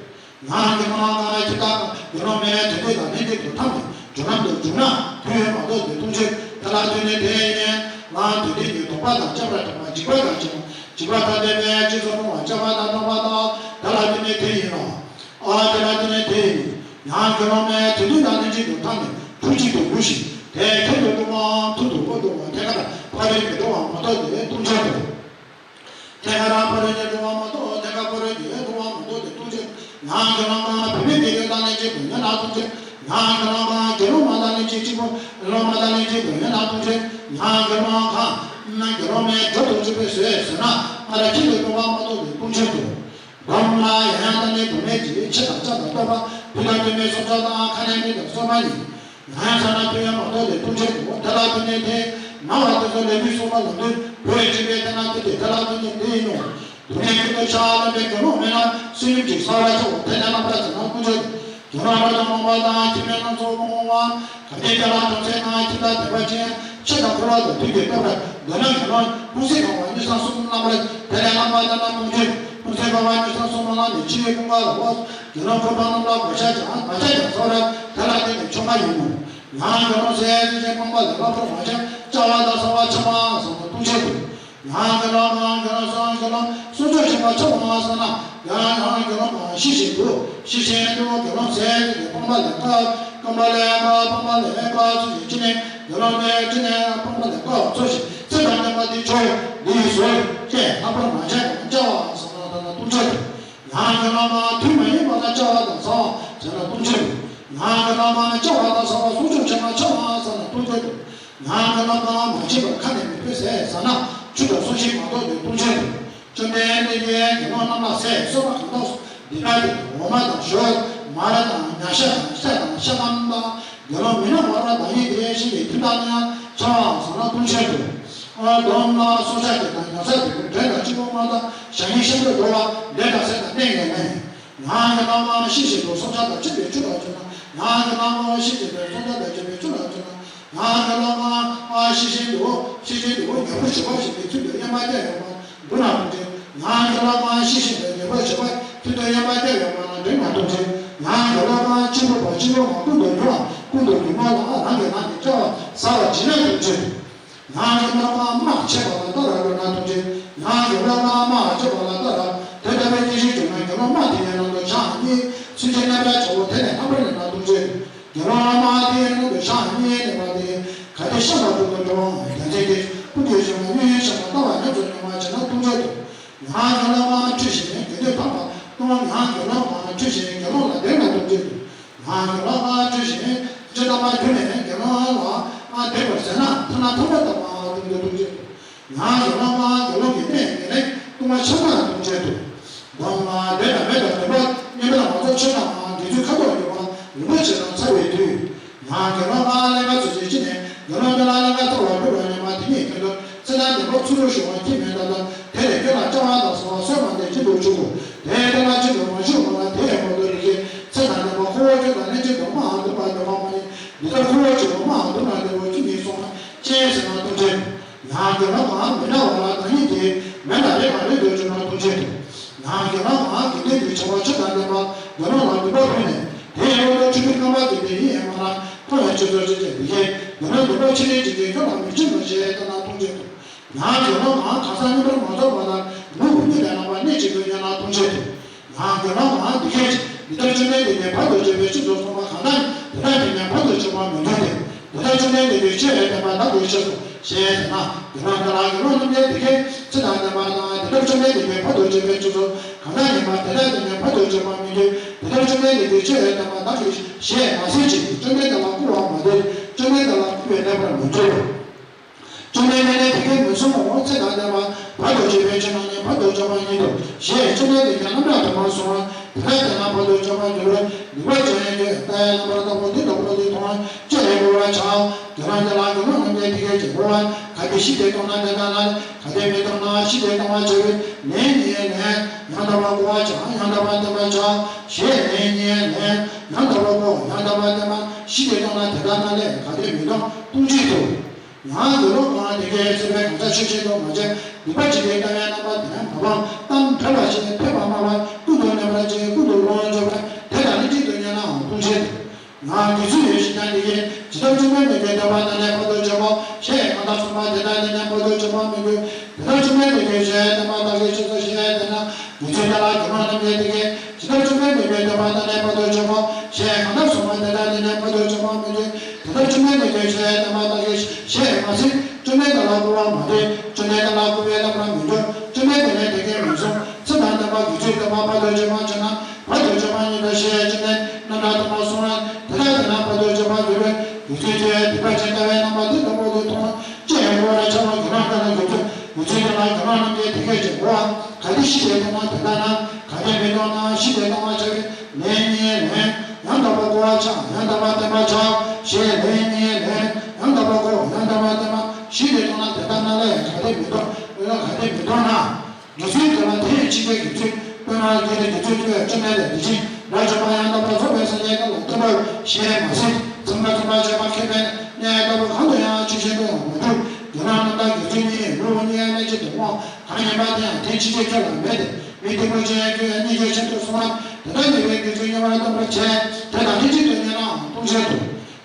ཡང་དགེ་སློང་གང་ཁྱིམ་བདག་དགེ་སློང་མའི་དོན་དེ་དང་ལྷན་ཅིག་ཏུ་འཐམས་ནས་འགྲོ་ལམ་དུ་འཇུག་ན་མཐུན་ཡོན་མ་ཐོབ་སྟེ་ལྟུང་ཕྱིར། དེ་ལ་ལྟོས་ནས་དེ་ཡིན་ལ་དོན་དེ་ཉིད་དོགས་པ་དང་བཅས་པར་གྲགས་པ་འཇིགས་པ་དང་བཅས་པ་འཇིགས་པ་དང་ལྡན་པའི་སྤྱི་ཚོགས་སྤོང་བ་བཅས་པ་དང་སྤངས་པ་དང་། དེ་ལ་ལྟོས་ནས་དེ་ཡིན་ལ། ཨ་དེ་ལ་ལྟོས་ནས་དེ་ཡིན། ཡང་དགེ་སློང་མའི་དོན་དེ་དང་ལྷན་ཅིག་ཏུ་འཐམས་ནས་ཐུགས་གཅིག་ཏུ་འདུ་ཞིང་དེ་ཁྱད་དུ་འགྲོ་བའམ་ཐུག་ཏུ་མ་འགྲོ་བ་ཐད་ཀར་ཕ་རོལ་ཏུ་འགྲོ་བ་མ་ཐོབ་སྟེ་ལྟུང་ཕྱིར་དུ། ཐད་ཀར་ཕ་རོལ་ཏུ་འགྲོ་བ་མ་ཐོབ། ཐད་ཀར་ཕ་རོལ་ཏུ་འགྲོ་བ་མ་ཐོབ་སྟེ་ལྟུང་ཕྱིར། ཡང་དགེ་སློང་གང་བུད་མེད་ཀྱི་ལུས་དང་ལྷན་ཅིག་ཏུ་ཉལ་ན་ལྟུང་ཕྱིར། ཡང་དགེ་སློང་གང་དགེ་སློང་མ་དང་ལྷན་ཅིག་གཅིག་པུ་སློབ་མ་དང་ལྷན་ཅིག་ཏུ་ཉལ་ན་ལྟུང་ཕྱིར། ཡང་དགེ་སློང་གང་དགེ་སློང་མའི་སྒྲུབ་ཏུ་བཅུག་པའི་ཟས་ཟོས་ན་སྔར་ཁྱིམ་དུ་སྤོང་བ་མ་ཐོབ་སྟེ་ལྟུང་ཕྱིར་དུ། སྡོམ་ལ། ཡང་ཡང་དག་ནི་བུད་མེད་ཀྱི་ཕྱི་དང་ཕྱག་དང་ལྟོ་བ་ཕུད་དང་མཐུན་པའི་སྲོག་ཆགས་དང་ཁ་ལས་མིད་དང་སོ་མ་ཡིན། ཡང་ཡང་ཟ་ན་ཕན་ཡོན་མ་ཐོབ་སྟེ་ལྟུང་ཕྱིར་དུ། དེ་ལ་ལྟོས་ནས་དེ་ན་བ་དེ་ཚོ་ལས་དུས་གསུམ་པ་ལམ་དུ་བུད་ཅིང་པའི་དེ་ན་དེ་དེ་དེ་ལ་ལྟོས་ནས་དེ་ཡིན་ནོ། དུག་ལྔའི་རྒྱུན་དུ་ཆགས་ལམ་པའི་དགེ་སློང་མེད་ན་བསོད་སྙོམས་ཀྱི་ས་ལ་ཆགས་པ་དེ་ལས་རྣམ་པར་ཟད་ན་ལྟུང་ཕྱིར་དུ། དགེ་སློང་རབ་ཏུ་རྨོངས་པ་དང་ཁྱིམ་པའི་རྣམ་ཚོགས་མ་འོངས་པ། གལ་ཏེ་དེ་ལ་དོན་ཟད་ན་ཁྱིམ་བདག་དད་པ་ཅན་ཕྱིར་དང་འཁོར་བ་དང་དུས་ཀྱི་སྟོབས་ལ་འདོད་ན་དགེ་སློང་ལྷུང་བཟེད་བཀང་བ་དངོས་སམ་གསུམ་རྣམ་པར་དེ་ལས་རྣམ་པར་དག་ན་ལྟུང་ཕྱིར། ལྷུང་བཟེད་བཀང་བ་དངོས་སམ་གསུམ་མ་བླངས་ནས་ཕྱི་ཡི་ཀུན་དགའ་ར་བ་དགེ་སློང་འཁོར་དང་རྣམ་པར་བག་ཆགས་ཀྱང་བག་ཆགས་ཀྱང་ཟ་བར་དེ་ལ་བརྟེན་ནས་ཆོག་མ་ཡིན་ནོ། ཡང་དགེ་སློང་ཟས་ཅན་སྤངས་པ་ལས་ལྷག་པར་མ་བྱ་བཅའ་བ་དང་བསྲང་བ་ཆགས་པ་ཟ་ན་ལྟུང་ཕྱིར་དུ། ཡང་དགེ་སློང་གང་དགེ་སློང་གསོལ་དགེ་སློང་གསོལ་མཆོད་བྱེད་པ་ཆགས་པ་ཟ་ན། ཡང་ཡང་དགེ་སློང་གང་ཤེས་བཞིན་དུ་ཤེས་བཞིན་དུ་དགེ་སློང་ཟས་ཀྱི་སྤངས་པ་ལས་བཀག་སྤངས་པ་ལས་བཀག་སྤངས་པ་ལས་བཀག་ཚུལ་གྱིས་ཅི་ནས་དགེ་སློང་ལས་ཅི་ནས་སྤངས་པ་ལས་བཀག་ཚུལ་གྱིས་ཚེ་དང་ལྡན་པ་འདི་མཆོག་འདི་ཡིས་ཟོས་ཅེས་ལྷག་པར་མ་བྱས་པར་བཅའ་བ་ཟ་ན་ད་ལྟ་ལྟུང་ཕྱིར་དུ། ཡང་དགེ་སློང་གང་དུས་མ་ཡིན་པ་ལ་བཅའ་བ་དང་བསྲང་བ་བྱས་ན་ལྟུང་ཕྱིར་དུ། ཡང་དགེ་སློང་གང་བཅའ་བ་དང་བསྲང་བ་སྲུང་སྐྱོབ་བྱས་ན་ཆགས་པ་ཟ་ན་ལྟུང་ཕྱིར་དུ། ཡང་དགེ་སློང་གང་མ་བྱིན་པར་ཁ་ནས་མི་ཕོད་ཟས་ཟ་ན་ཆུ་དང་སོ་ཤིང་མ་གཏོགས་ཏེ་ལྟུང་ཕྱིར་དུ། བཅོམ་ལྡན་འདས་ཀྱིས་དགེ་སློང་རྣམས་ལ་ཟས་གསོལ་བ་གང་དག་སོགས་འདི་ལྟར་དེ་འོ་མ་དང་ཞོ་མར་དང་ཉ་ཤ་དང་ཤ་དང་ཤ་སྐམ་དང་དགེ་སློང་མི་སྣང་བ་ར་བདག་ཉིད་དེ་བཞིན་གྱི་ཐུན་དང་ནི་ཡང་ཆགས་པ་ཟ་ན་ལྟུང་ཕྱིར་དུ། སྡོམ་ལ། སྲོག་ཆགས་དེ་དང་ཉ་ཚ་དེ་འདྲེ་དང་གཅིན་སྤོང་མ་དང་ཞ་ཡི་ཤམ་དུ་འགྲོ་བ་འདྲེ་དང་ཟས་དང་གནས་ངན་ལེན། ཡང་དགེ་སློང་གང་ཤེས་བཞིན་དུ་སྲོག་ཆགས་དང་འཕྲད་པའི་ཆུ་ལ་བཅུག་ན། ཡང་དགེ་སློང་གང་ཤེས་བཞིན་དུ་སྲོག་ཆགས་དང་འཕྲད་པའི་ཆུ་ལ་བཅུག་ན། ཡང་དགེ་སློང་གང་ཤེས་བཞིན་དུ་ཤེས་བཞིན་དུ་ཉ་བུ་ཞུགས་པ་ཞིག་གི་ཚུལ་དུ་གཡོན་པ་བསྐྱར་ཡོད་པ་འདུག་ན་ལྟུང་ཕྱིར། ཡང་དགེ་སློང་གང་ཤེས་བཞིན་དུ་ཉ་བུ་ཞུགས་པ་ཚུལ་དུ་གཡོན་པ་བསྐྱར་ཡོད་པ་ན་འདུག་ན་ལྟུང་ཕྱིར། ཡང་དགེ་སློང་གང་གཅིན་པོ་བ་གཅིན་པོ་མ་ཀུན་ཏུ་མྱོང་བ་ཀུན་ཏུ་མྱོང་བ་ལ་རང་གི་ནང་ནས་བཅའ་བ་ཟ་བ་བྱིན་ན་ལྟུང་ཕྱིར། ཡང་དགེ་སློང་གང་དམག་ཆད་པ་ལ་ལྟ་ར་འགྲོ་ན་ལྟུང་ཕྱིར། ཡང་དགེ་སློང་གང་དམག་ཆད་པ་ལ་ལྟ་ར་དེ་ལྟ་བུའི་གཉེན་གཤིས་བྱུང་ན་དགེ་སློང་དམག་དེ་ཡི་ནང་དུ་ཆ་གཉིས་ཚུལ་གྱིས་རྣམ་པར་བྱའོ། དེ་ལས་ལྷག་པར་ལེན་ན་ལྟུང་ཕྱིར། དགེ་སློང་དམག་དེ་ཡི་ནང་དུ་ཆ་གཉིས་ལེན་པ་དེ་གལ་ཏེ་བཤམས་པ་དྲུང་དུ་འགྲོ་བའམ་རྒྱལ་མཚན་གྱི་སྐུ་མདོག་བྱུང་བ་གཡས་གཡོན་བཤམས་པ་ལྟ་བ་ཉམས་སུ་མྱོང་བ་བྱས་ན་ལྟུང་ཕྱིར་དུ། ཡང་དགེ་སློང་དམག་ཁྲོས་ཤིང་དགེ་འདུན་ཕམ་པ་ལྟུང་བ། ཡང་དགེ་སློང་དམག་ཁྲོས་ཤིང་དགེ་སློང་ལ་བརྡེག་ན་ལྟུང་ཕྱིར་དུ། ཡང་དགེ་སློང་དམག་ཁྲོས་ཤིང་ཇི་ལྟ་བ་བརྒྱུད་ནས་དགེ་སློང་ལ་བརྡེག་པར་ཟད་ན་ཐ་ན་ཐོག་མ་ལྟ་བུའང་ལྟུང་སྟེ་ལྟུང་ཕྱིར་དུ། ཡང་དགེ་སློང་དམག་དགེ་སློང་གི་གནས་ངན་ལེན་ལྟུང་བ་ཆགས་ན་ལྟུང་ཕྱིར་དུ། སྡོམ་ལ། འདོད་དང་མེད་པའི་འདོད་པ་སྙེམས་པ་དང་མ་ཚོགས་ཆོས་རྣམས་དགེ་ཚུལ་ཁ་དོག་ཡོད་པ་རིན་པོ་ཆེ་དང་མཚར་བའི་དུས། ཡང་དགེ་སློང་དམག་ཀླན་ཀ་ཚུལ་གྱིས་ཅི་ནས་དགེ་སློང་དེ་ལ་ཀླན་ཀ་ཐོབ་པར་འགྱུར་བར་སྙམ་པ་དེ་ཉིད་ཀུན་ཏུ་ཚེ་དང་ལྡན་པ་ཚུལ་ཁྲིམས་སྲུང་བ་ཁྱིམ་མེད་ལྟ་དང་། དེ་ལས་སྐྱོན་ལ་བཅར་བ་དང་བསྲུང་བ་སོགས་མ་འདས་རྒྱུན་དུ་བཅུག་གོ། དེ་ལྟ་ན་རྒྱུན་དུ་མ་བཅུག་པ་ལ་དེ་ཡང་མ་ལུས་རིགས་ཀྱི་ཚེ་དང་ལྡན་པ་ཁོ་བོ་ཁྱོད་དང་ལྷན་ཅིག་ཏུ་དམག་འདུན་པ་འདོད་པ་མ་ཡིན། འདི་ལྟར་ཁོ་བོ་གཅིག་པུ་དམག་འདུན་པ་འདོད་པ་ཁྱིམ་ཉིད་སོང་བ་ཅན་ཟེར་ན་ལྟུང་ཕྱིར། ཡང་དགེ་སློང་གང་མི་འདྲ་བ་ལ་བདག་ཉིད་དེ་མེད་ལ་རེ་བ་རེ་འདོད་བཅུག་ན་ལྟུང་ཕྱིར། ཡང་དགེ་སློང་གང་དགེ་འདུན་གྱི་བྱ་བ་ཆོས་དང་ལྡན་པ་དགེ་སློང་ལ་འདུན་པ་ཕུལ་ནས་དེའི་འོག་ཏུ་ཆོས་ཀྱི་རྣམ་པ་དེ་དེ་ཡིན་ཡང་མ་རང་ཁོང་ཡང་ཆོས་ཚོགས་ཅི་བྱེད་འདི་སྐད་དགེ་སློང་འདུན་པ་ཕྱི་ནས་ཅི་བྱེད་ཁྱོད་ལ་མི་བྱེད་མ་བྱེད་ལྟ་ན་ལྟུང་ཕྱིར་དུ། ཡང་དགེ་སློང་གང་གང་ཟག་རྙིང་པར་མ་རྫོགས་པ་དང་ནུབ་ཀྱི་གཉིད་ལས་ལངས་པ་གནད་གཅིག་ཏུ་ཉལ་ན་ལྟུང་ཕྱིར་དུ། ཡང་དགེ་སློང་གང་འདི་སྐད་ཅེས། འདི་ལྟར་བཅོམ་ལྡན་འདས་ཀྱིས་བར་དུ་གཅོད་པའི་ཕྱིར་དུ་གསུངས་པ་གང་དག་དེ་དག་གིས་ཀྱང་བར་དུ་གཅོད་པར་མི་འགྱུར་ཏེ། འདི་ལྟར་བཅོམ་ལྡན་འདས་ཀྱིས་ཆོས་བསྟན་པ་བདག་གིས་ཤེས་སོ་ཞེས་ཟེར་ན། དགེ་སློང་དེ་ལ་དགེ་སློང་རྣམས་ཀྱིས་འདི་སྐད་ཚིག་དང་ལྡན་པ་དང་། འདི་ལྟར་བཅོམ་ལྡན་འདས་ཀྱིས་བར་དུ་གཅོད་པའི་ཕྱིར་དུ་གང་དག་ཡིན་པ་དེ་དག་གིས་ཀྱང་བར་དུ་གཅོད་པར་མི་འགྱུར། འདི་ལྟར་བཅོམ་ལྡན་འདས་ཀྱིས་ཆོས་བསྟན་པ་བདག་གིས་ཤེས་མ་ཟིན་ཅིག་བཅོམ་ལྡན་འདས་ལ་བསྐུར་བ་མ་དེ་བཅོམ་ལྡན་འདས་ལ་བསྐུར་བས་གནས་པར་མི་འགྱུར། བཅོམ་ལྡན་འདས་ནི་དེ་སྐད་མི་གསུང་ངོ་། ཚིག་དང་ལྡན་པ། བར་དུ་གཅོད་པའི་ཕྱིར་ན་ནི་བར་དུ་གཅོད་པ་ཉིད་དོ་ཞེས་བཅོམ་ལྡན་འདས་ཀྱིས་རྣམ་གྲངས་དུ་མར་གསུངས་པ། དེ་ལྟར་བསྟན་ན་བར་དུ་གཅོད་པར་འགྱུར་རོ། ནུས་པ་ཅན་གྱིས་ལྟ་བའི་རྣམ་པར་དག་པོ་འདི་ལྟ་བུ་འདི་མཐོང་བ་ཅི་ལས་གོ་བར་བྱ། དགེ་སློང་དེ་ལ་དགེ་སློང་རྣམས་ཀྱིས་དེ་སྐད་ཅེས་བསྒོ་བ། གལ་ཏེ་གཞི་དེ་སྟོང་ན་དེ་ལྟ་ན། གལ་ཏེ་མི་སྟོང་ན་གཞི་དེ་སྟོང་བར་བྱ་བའི་ལན་གཉིས་ལན། ཡང་དག་པར་རྐུ་བར་བྱ། ཡང་དག་པར་བསྟན་པར་བྱ། ཞེས་ལན་གཉིས་ལན། ཡང་དག་པར་རྐུ་ཡང་དག་པར་བསྟན་པ། གཞི་དེ་སྟོང་ན་དེ་ལྟ་ན་ལས། གལ་ཏེ་མི་སྟོང་ལྟུང་བྱེད་དུ། ཡང་དགེ་སློང་གང་དེ་སྐད་ཅེས་པའི་གང་ཟག་ཆོས་ཅན་དུ་མ་བྱས། སྡིག་པ་བྱེད་པའི་ལྟ་བའི་རྣམ་པ་དེ་མ་སྤངས། གཏམ་འཕྲོད་པར་བྱེད། འཐད་པ་སྨྲ་བ། ཀུན་ཏུ་སྨྱོན་པར་བྱེད། ཀུན་ཏུ་བློ་འགྱོད་པ། དེ་དང་ལྷན་ཅིག་ཏུ་ཉལ་ནའང་ལྟུང་བྱེད་དོ། ཡང་དགེ་ཚུལ་ཡོད་ཞེས་ཀྱང་འདི་སྐད། ཇི་ལྟར་བཅོམ་པའི་མི་དགེ་བསྟན་པ་དང་ནི་བར་དུ་གཅོད་པ། ཞེས་གང་ལྟར་གསུངས་པ་དེ་དག་ནི་ནི་བར་དུ་གཅོད་པར་མི་འགྱུར། དེ་ལྟར་བཅོམ་པའི་མི་དགེ་བཅུ་ཡི་བསྟན་པ་བདག་གིས་ཆོས་སོ་ཞེས་པས་དེ་ན། དགེ་ཚུལ་དེ་ལ་དགེ་སློང་རྣམས་ཀྱིས་འདི་སྐད། ཇི་ལྟར་བཅོམ་པའི་མི་དགེ་བསྟན་པ་དང་ནི་བར་དུ་གཅོད་པ། ཞེས་གང་ལྟར་གསུངས་པ་དེ་དག་ནི་ནི་བར་དུ་གཅོད་པར་མི་འགྱུར། དེ་ལྟར་བཅོམ་པའི་མི་དགེ་བཅུ་ཡི་བསྟན་པ་བདག་གིས་ཞེས་མ་ཟེར། བཅོམ་ལྡན་འདས་ལ་རྐུ་བ་མ་སྟེ། བཅོམ་ལྡན་འདས་ལ་རྐུ་བའི་བསླབ་པར་མི་འགྱུར། བཅོམ་ལྡན་འདས་ལས་དེ་སྐད་མི་གསུང་། ཚུལ་དང་ལྡན་པ་དགེ་ཚུལ་ལྡན་པ་བར་དུ་གཅོད་པར་བྱེད་ན། བར་དུ་གཅོད་པ་ཉིད་དོ་ཞེས་བཅོམ་ལྡན་རྣམ་པར་ཐར་པ་གསུངས་ན། དེ་ལྟར་ན་བར་དུ་གཅོད་པར་འགྱུར་བས། དགེ་ཚུལ་གྱི་སྡིག་པ་ཅན་ལྟ་བའི་རྣམ་པ་དེ་ལྟ་བུ་དེ་མཐོང་ན། ཅི་ཡང་རྐུ་བར་བྱ་བ་དགེ་སློང་དག་ལ་འགྱུར་གྱི། དགེ་ཚུལ་དེ་ལ་དགེ་སློང་རྣམས་ཀྱིས་དེ་སྐད་ཅེས་བསྒོ་བ། གལ་ཏེ་གཞི་དེ་སྟོང་ན་དེ་ལྟ་ན། གལ་ཏེ་མི་སྟོང་ན་གཞི་དེ་སྟོང་བར་བྱ་བའི་ལན་གཉིས་ལན། ཡང་དག་པར་རྐུ་བར་བྱ། ཡང་དག་པར་བསྟན་པར་བྱ། ཞེས་ལན་གཉིས་ལན། ཡང་དག་པར་རྐུ། ཡང་དག་པར་བསྟན་པ། གཞི་དེ་སྟོང་ན་དེ་ལྟ་ན་ལས། གལ་ཏེ་མི་སྟོང་། གལ་ཏེ་མི་སྟོང་ན། དགེ་ཚུལ་དེ་ལ་དེ་ཡི་ཕྱི་རྒྱལ་གྱི་ཚུལ། དཔེར་ན་དགེ་སློང་དགེ་ཚུལ་ཅན་བཅོམ་ལྡན་འདས་དེ་བཞིན་རབ་འབྱམས་པ་ཡང་དག་པར་རྫོགས་པའི་སངས་རྒྱས་བསྟན་པ་ལ་བསྟན་པར་ཞེས་མ་ཟེར། ཚང་མ་ཚང་མ་བྱས་པ་མཁས་པས་གནས་ལྟ་བུ་གང་དུ་ཡང་ཆོས་བཞིན་དུ་མ་གྱུར། དགེ་སློང་རྣམ་དག་དགེ་ཚུལ་གཉིས་ལུགས་གཉིས་གནས་ཆེན་དུ་བསྔོ། གང་ཉན་པ་དེ་ཡང་དེ་ཕྱི་རྒྱལ་ཁྱོད་ལ་མེད་དེ། མི་སྡིག་པ་ཅན་ཁྱོད་ཡང་གཉིས་རྒྱལ་ཆེན་དུ་སོང་བ། དེ་དག་ཉན་པའི་དགེ་ཚུལ་ཉན་པར་སྟོན་པར་བྱས། དེ་དང་ལྷན་ཅིག་ཏུ་ཉན་ནའང་ལྟུང་བྱེད་དོ།